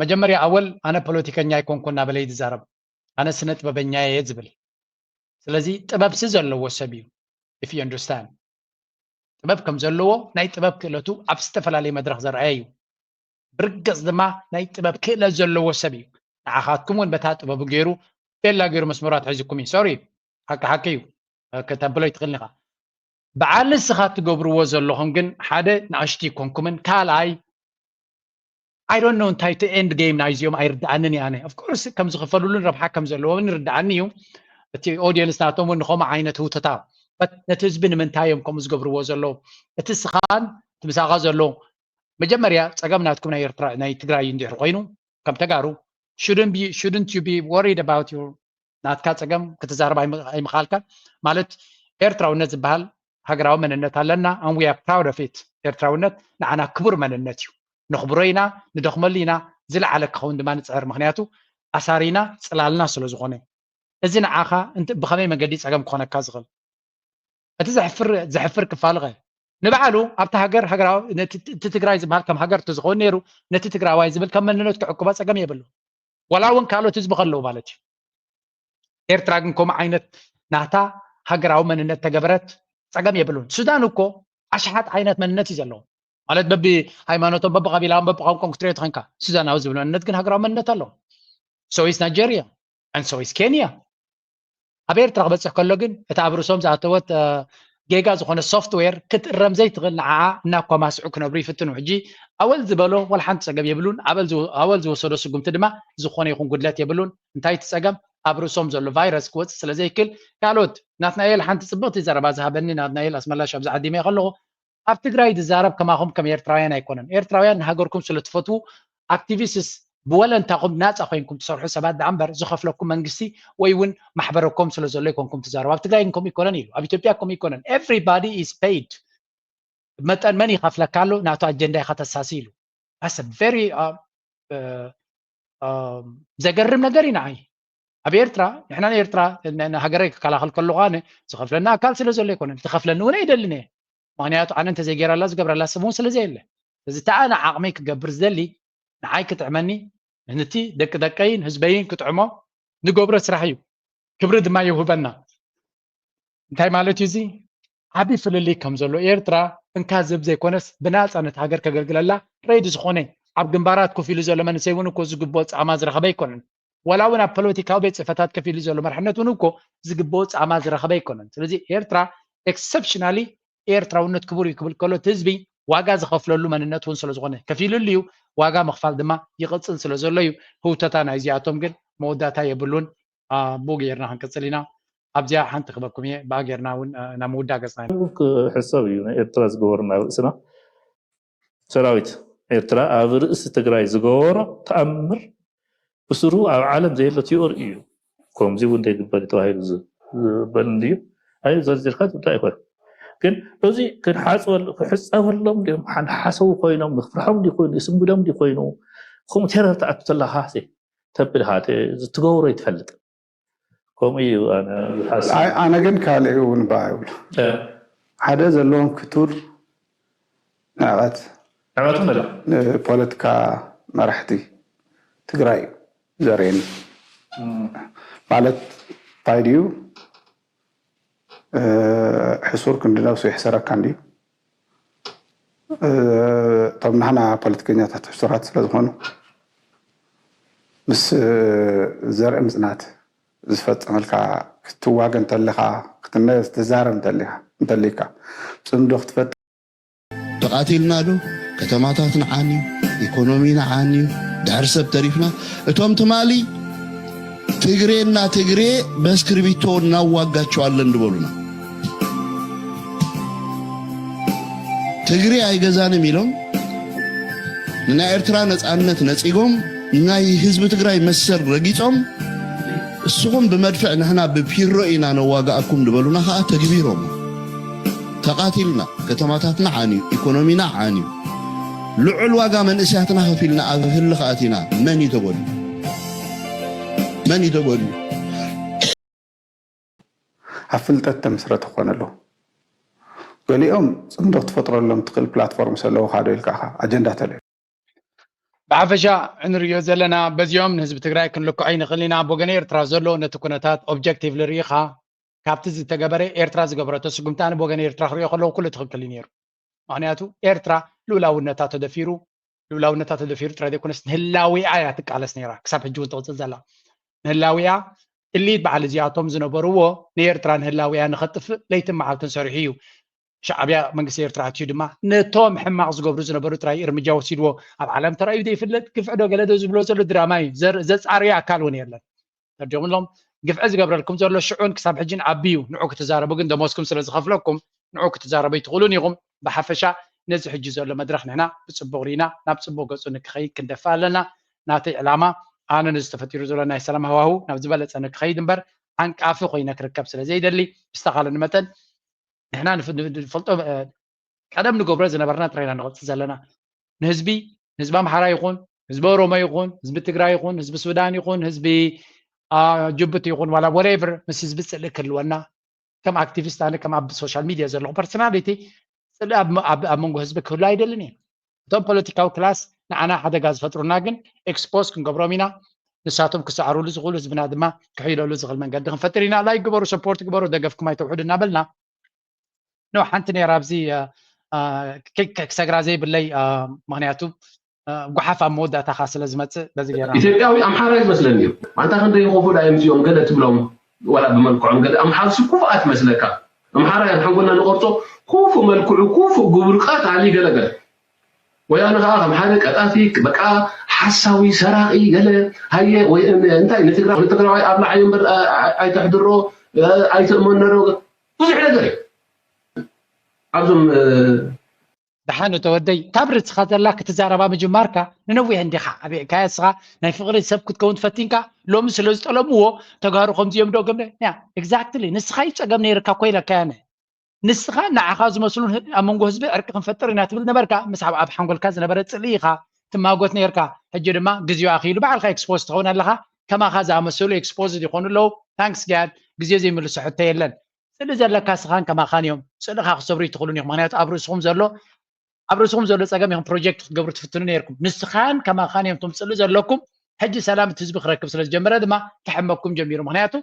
መጀመርያ ኣወል ኣነ ፖለቲከኛ ኣይኮንኩ እናበለ እዩ ዝዛረብ። ኣነ ስነ ጥበበኛ እየ ዝብል። ስለዚ ጥበብሲ ዘለዎ ሰብ እዩ። If you understand ጥበብ ከም ዘለዎ ናይ ጥበብ ክእለቱ ኣብ ዝተፈላለየ መድረክ ዘርኣየ እዩ። ብርግፅ ድማ ናይ ጥበብ ክእለት ዘለዎ ሰብ እዩ። ንዓኻትኩም እውን በታ ጥበቡ ገይሩ ቤላ ገይሩ መስመራት ሒዝኩም እዩ። ሶሪ ሓቂ ሓቂ እዩ። ከተብሎ ይትኽእል ኢኻ። በዓል ንስኻ ትገብርዎ ዘለኹም ግን ሓደ ንኣሽቱ ይኮንኩምን ካልኣይ I don't know እንታይ እቲ end game ናይዚኦም ኣይርድኣንን እየ ኣነ። Of course ከም ዝኽፈሉሉን ረብሓ ከም ዘለዎም ይርድኣኒ እዩ። እቲ ኦዲየንስ ናቶም እውን ንኸምኡ ዓይነት ህውተታ ነቲ ህዝቢ ንምንታይ እዮም ከምኡ ዝገብርዎ ዘለዉ? እቲ ስኻን እቲ ምሳኻ ዘሎ መጀመርያ ፀገም ናትኩም ናይ ኤርትራ ናይ ትግራይ እንድሕር ኮይኑ ከም ተጋሩ shouldn't you be worried about your ናትካ ፀገም ክትዛረብ ኣይምኻልካ ማለት ኤርትራውነት ዝበሃል ሃገራዊ መንነት ኣለና and we are proud of it። ኤርትራውነት ንዓና ክቡር መንነት እዩ። ነኽብሮ ኢና፣ ንደኽመሉ ኢና፣ ዝለዓለ ክኸውን ድማ ንፅዕር። ምክንያቱ ኣሳሪና ፅላልና ስለ ዝኾነ እዚ ንዓኻ ብኸመይ መንገዲ ፀገም ክኾነካ ዝኽእል? እቲ ዘሕፍር ክፋል ኸ ንባዕሉ ኣብቲ ሃገር ሃገራዊ እቲ ትግራይ ዝበሃል ከም ሃገር ተዝኸውን ነይሩ ነቲ ትግራዋይ ዝብል ከም መንነት ክዕቅቦ ፀገም የብሉ። ዋላ እውን ካልኦት ህዝቢ ከለዉ ማለት እዩ። ኤርትራ ግን ከምኡ ዓይነት ናታ ሃገራዊ መንነት ተገበረት ፀገም የብሉን። ሱዳን እኮ ኣሽሓት ዓይነት መንነት እዩ ዘለዎ ማለት በቢ ሃይማኖቶም በቢ ቀቢላውን በቢ ቋንቋን ክትሪኦ ተኸንካ ሱዳናዊ ዝብል መንነት ግን ሃገራዊ መንነት ኣለዎ። So is Nigeria and so is Kenya። ኣብ ኤርትራ ክበፅሕ ከሎ ግን እቲ ኣብ ርእሶም ዝኣተወት ጌጋ ዝኾነ ሶፍትዌር ክትእረም ዘይትኽእል ንዓዓ እናኳማስዑ ክነብሩ ይፍትኑ። ሕጂ ኣወል ዝበሎ ወላ ሓንቲ ፀገም የብሉን። ኣወል ዝወሰዶ ስጉምቲ ድማ ዝኾነ ይኹን ጉድለት የብሉን። እንታይ እቲ ፀገም ኣብ ርእሶም ዘሎ ቫይረስ ክወፅእ ስለ ዘይክል ካልኦት ናትናኤል ሓንቲ ፅብቕቲ ዘረባ ዝሃበኒ ናትናኤል ኣስመላሽ ኣብዚ ዓዲመ ከለኹ ኣብ ትግራይ ዝዛረብ ከማኹም ከም ኤርትራውያን ኣይኮነን። ኤርትራውያን ንሃገርኩም ስለ ትፈትዉ ኣክቲቪስትስ ብወለንታኹም ናፃ ኮይንኩም ትሰርሑ ሰባት ደኣ እምበር ዝኸፍለኩም መንግስቲ ወይ እውን ማሕበረኮም ስለ ዘሎ ይኮንኩም ትዛረቡ። ኣብ ትግራይ ግን ከምኡ ይኮነን ኢሉ፣ ኣብ ኢትዮጵያ ከምኡ ይኮነን። Everybody is paid። መጠን መን ይኸፍለካ ኣሎ ናቱ ኣጀንዳ ኢኻ ተሳሲ ኢሉ። That's a very ዘገርም ነገር እዩ ንዓይ። ኣብ ኤርትራ ንሕና ንኤርትራ ንሃገረይ ክከላኸል ከለኹ ኣነ ዝኸፍለኒ ኣካል ስለ ዘሎ ኣይኮነን። ዝኸፍለኒ እውን ኣይደልን እየ። ምክንያቱ ኣነ እንተዘይገይራላ ዝገብረላ ሰብ እውን ስለ ዘየለ። ስለዚ እቲ ኣነ ዓቕመይ ክገብር ዝደሊ ንዓይ ክጥዕመኒ ንቲ ደቂ ደቀይን ህዝበይን ክጥዕሞ ንገብሮ ስራሕ እዩ። ክብሪ ድማ ይውህበና። እንታይ ማለት እዩ እዚ? ዓቢ ፍልልይ ከም ዘሎ ኤርትራ እንካ ዝብ ዘይኮነስ ብናፃ ነቲ ሃገር ከገልግለላ ሬዲ ዝኾነ ኣብ ግንባራት ኮፍ ኢሉ ዘሎ መንእሰይ እውን እኮ ዝግብኦ ፃማ ዝረኸበ ኣይኮነን። ዋላ እውን ኣብ ፖለቲካዊ ቤት ፅሕፈታት ከፊሉ ዘሎ መርሕነት እውን እኮ ዝግብኦ ፃማ ዝረኸበ ኣይኮነን። ስለዚ ኤርትራ ኤክሰፕሽናሊ ኤርትራውነት ክቡር እዩ ክብል ከሎ እቲ ህዝቢ ዋጋ ዝኸፍለሉ መንነት እውን ስለ ዝኾነ ከፊሉሉ እዩ። ዋጋ ምኽፋል ድማ ይቕፅል ስለ ዘሎ እዩ። ህውተታ ናይዚኣቶም ግን መወዳእታ የብሉን። ብኡ ጌርና ክንቅፅል ኢና። ኣብዚኣ ሓንቲ ክበኩም እየ ብኣ ጌርና እውን ናብ ምውዳእ ገፅና ኢና። ክሕሰብ እዩ ናይ ኤርትራ ዝገበሩ ናብ ርእስና ሰራዊት ኤርትራ ኣብ ርእሲ ትግራይ ዝገበሮ ተኣምር ብስሩ ኣብ ዓለም ዘየሎ ቲዮሪ እዩ። ከምዚ እውን ዘይግበር እዩ ተባሂሉ ዝበል እንድዩ ኣይ ዘርዚርካ ትብዳ ኣይኮን ግን እዚ ክንሓፀበሉ ክሕፀበሎም ድዮም ሓንሓሰቡ ኮይኖም ንክፍርሖም ድዩ ኮይኑ ይስንብዶም ድዩ ኮይኑ ከምኡ ቴረር ትኣቱ ተለካ ተብልካ ትገብሮ ይትፈልጥ ከምኡ እዩ። ኣነ ግን ካልእ እውን ባ ይብሉ ሓደ ዘለዎም ክቱር ንዕቐት ንዕቐት ንላ ንፖለቲካ መራሕቲ ትግራይ ዘርእየኒ ማለት እንታይ ድዩ ሕሱር ክንዲ ነብሱ ይሕሰረካ እንድዩ። እቶም ናህና ፖለቲከኛታት ሕሱራት ስለ ዝኾኑ ምስ ዘርኢ ምፅናት ዝፈፀመልካ ክትዋገ እንተለኻ ክትዛረብ እንተሊካ ጽምዶ ክትፈጥር ተቓቲልና ዶ? ከተማታት ንዓን እዩ፣ ኢኮኖሚ ንዓን እዩ። ድሕር ሰብ ተሪፍና እቶም ትማሊ ትግሬና ትግሬ በስክርቢቶ እናዋጋቸዋለን ዝበሉና ትግሬ ኣይገዛንም ኢሎም ንናይ ኤርትራ ነፃነት ነፂጎም ናይ ህዝቢ ትግራይ መሰል ረጊፆም እስኹም ብመድፍዕ ንሕና ብፒሮ ኢና ነዋጋኣኩም ዝበሉና ከዓ ተግቢሮም ተቓቲልና ከተማታትና ዓንዩ ኢኮኖሚና ዓንዩ ልዑል ዋጋ መንእስያትና ከፊልና ኣብ ህልኽ ኣቲና መን እዩ ተጎድዩ መን እዩ ተጎድዩ ኣብ ፍልጠት ተመስረተ ክኾነ ኣለዎ። ገሊኦም ጽምዶ ክትፈጥረሎም ትኽእል ፕላትፎርም ሰለውኻ ዶ ኢልካ ኢኻ ኣጀንዳ ተልዕል። ብሓፈሻ እንሪኦ ዘለና በዚኦም ንህዝቢ ትግራይ ክንልክዖ ይንኽእል ኢና። ኣብ ወገን ኤርትራ ዘሎ ነቲ ኩነታት ኦብጀክቲቭሊ ርኢኻ ካብቲ ዝተገበረ ኤርትራ ዝገበረቶ ስጉምቲ ኣነ ብወገን ኤርትራ ክሪኦ ከለዉ ኩሉ ትኽክል እዩ ነይሩ። ምክንያቱ ኤርትራ ልኡላውነታ ተደፊሩ ልኡላውነታ ተደፊሩ ጥራይ ዘይኮነስ ንህላዊኣ እያ ትቃለስ ነይራ ክሳብ ሕጂ እውን ትቕፅል ዘላ ንህላዊኣ ጥሊት በዓል እዚኣቶም ዝነበርዎ ንኤርትራ ንህላዊኣ ንኸጥፍእ ለይትን መዓልትን ሰሪሑ እዩ ሻዕብያ መንግስቲ ኤርትራ ኣትዩ ድማ ነቶም ሕማቕ ዝገብሩ ዝነበሩ ጥራይ እርምጃ ወሲድዎ ኣብ ዓለም ተራእዩ ዘይፍለጥ ግፍዕዶ ገለዶ ዝብሎ ዘሎ ድራማ እዩ ዘፃርዮ ኣካል እውን የለን ተርዲኦምሎም ግፍዒ ዝገብረልኩም ዘሎ ሽዑን ክሳብ ሕጂን ዓቢ እዩ ንዑ ክትዛረቡ ግን ደሞዝኩም ስለ ዝኸፍለኩም ንዑ ክትዛረቡ ይትኽእሉን ኢኹም ብሓፈሻ ነዚ ሕጂ ዘሎ መድረኽ ንሕና ብፅቡቕ ርኢና ናብ ፅቡቕ ገፁ ንክኸይድ ክንደፍእ ኣለና ናተይ ዕላማ ኣነ ነዚ ተፈጢሩ ዘሎ ናይ ሰላም ሃዋሁ ናብ ዝበለፀ ንክኸይድ እምበር ዓንቃፊ ኮይነ ክርከብ ስለ ዘይደሊ ብዝተኻለኒ መጠን ንሕና ንፈልጦ ቀደም ንገብሮ ዝነበርና ጥራይና ንቐፅል ዘለና ንህዝቢ ህዝቢ ኣምሓራ ይኹን ህዝቢ ኦሮሞ ይኹን ህዝቢ ትግራይ ይኹን ህዝቢ ሱዳን ይኹን ህዝቢ ጅቡቲ ይኹን ዋላ ወሬቨር ምስ ህዝቢ ፅልእ ክህልወና ከም ኣክቲቪስት ኣነ ከም ኣብ ሶሻል ሚድያ ዘለኹ ፐርሶናሊቲ ፅልእ ኣብ መንጎ ህዝቢ ክህሉ ኣይደልን እየ እቶም ፖለቲካዊ ክላስ ንዓና ሓደጋ ዝፈጥሩና ግን ኤክስፖዝ ክንገብሮም ኢና ንሳቶም ክሰዕሩሉ ዝኽእሉ ህዝብና ድማ ክሕይለሉ ዝኽእል መንገዲ ክንፈጥር ኢና ላይክ ግበሩ ሰፖርት ግበሩ ደገፍኩም ኣይተውሕዱ እናበልና ነው ሓንቲ ነይራ ኣብዚ ክሰግራ ዘይብለይ ምክንያቱ ጉሓፍ ኣብ መወዳእታኻ ስለ ዝመፅእ በዚ ገይራ ኢትዮጵያዊ ኣምሓራ ይመስለኒ እዩ ኣንታ ክንደይ ይኾፉ ዳ እዮም እዚኦም ገለ ትብሎም ወላ ብመልክዖም ገለ ኣምሓርሲ ኩፉኣት መስለካ ኣምሓራ እዮም ሓንጎልና ንቆርጾ ኩፉእ መልክዑ ኩፉእ ግብሩ ቀታሊ ገለ ገለ ወያነ ከዓ ከም ሓደ ቀጣፊ በቃ ሓሳዊ ሰራቂ ገለ ሃየ ወይ እንታይ ንትግራዋይ ኣብላዓዮ እምበር ኣይተሕድሮ ኣይትእመነሮ ብዙሕ ነገር እዩ ኣብዞም ደሓን እቶ ወደይ ካብ ርእስኻ ዘላ ክትዛረባ ምጅማርካ ንነዊሕ እንዲኻ ኣበእካያ እስኻ ናይ ፍቕሪ ሰብ ክትከውን ፈቲንካ ሎሚ ስለ ዝጠለምዎ ተጋሩ ከምዚኦም ዶ ገምለ ያ exactly ንስኻ እዩ ጸገም ነይርካ እኮ ኢለካያ ነ ንስኻ ንዓኻ ዝመስሉን ኣብ መንጎ ህዝቢ ዕርቂ ክንፈጥር ኢና ትብል ነበርካ ምስ ኣብ ሓንጎልካ ዝነበረ ጽልኢ ኢኻ ትማጎት ነይርካ ሕጂ ድማ ግዜኡ ኣኺሉ ባዕልኻ expose ትኸውን ኣለኻ ከማኻ ዝኣመሰሉ expose ይኾኑ ኣለዉ thanks God ግዜ ዘይምልሶ ሕቶ የለን ስእሊ ዘለካ ስኻን ከማኻን እዮም። ስእልኻ ክሰብሩ ይትኽእሉን ኢኹም። ምኽንያቱ ኣብ ርእስኹም ዘሎ ኣብ ርእስኹም ዘሎ ጸገም ኢኹም ፕሮጀክት ክትገብሩ ትፍትኑ ነይርኩም። ንስኻን ከማኻን እዮም እቶም ስእሊ ዘለኩም። ሕጂ ሰላም እቲ ህዝቢ ክረክብ ስለ ዝጀመረ ድማ ክሕመኩም ጀሚሩ። ምኽንያቱ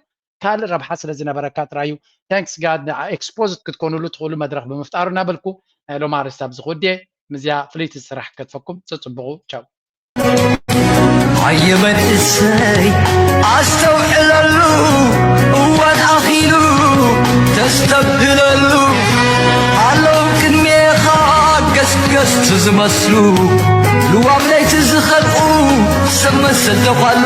ካልእ ረብሓ ስለ ዝነበረካ ጥራይ እዩ። Thanks God ንዓ ኤክስፖዝድ ክትኮኑሉ ትኽእሉ መድረኽ ብምፍጣሩ እናበልኩ ናይ ሎም ኣርእስቲ ኣብዚ ክውድየ። ምስዚኣ ፍልይቲ ስራሕ ክትከትፈኩም። ጸጽብቑ። ቻው። ኣየ መንእሰይ ኣስተውዕለሉ እዋን ኣኺሉ ተስተብህለሉ ኣለዉ ቅድሜኻ ገስገስቲ ዝመስሉ ልዋም ለይቲ ዝኸልቁ ሰብ መሰል ተዃሉ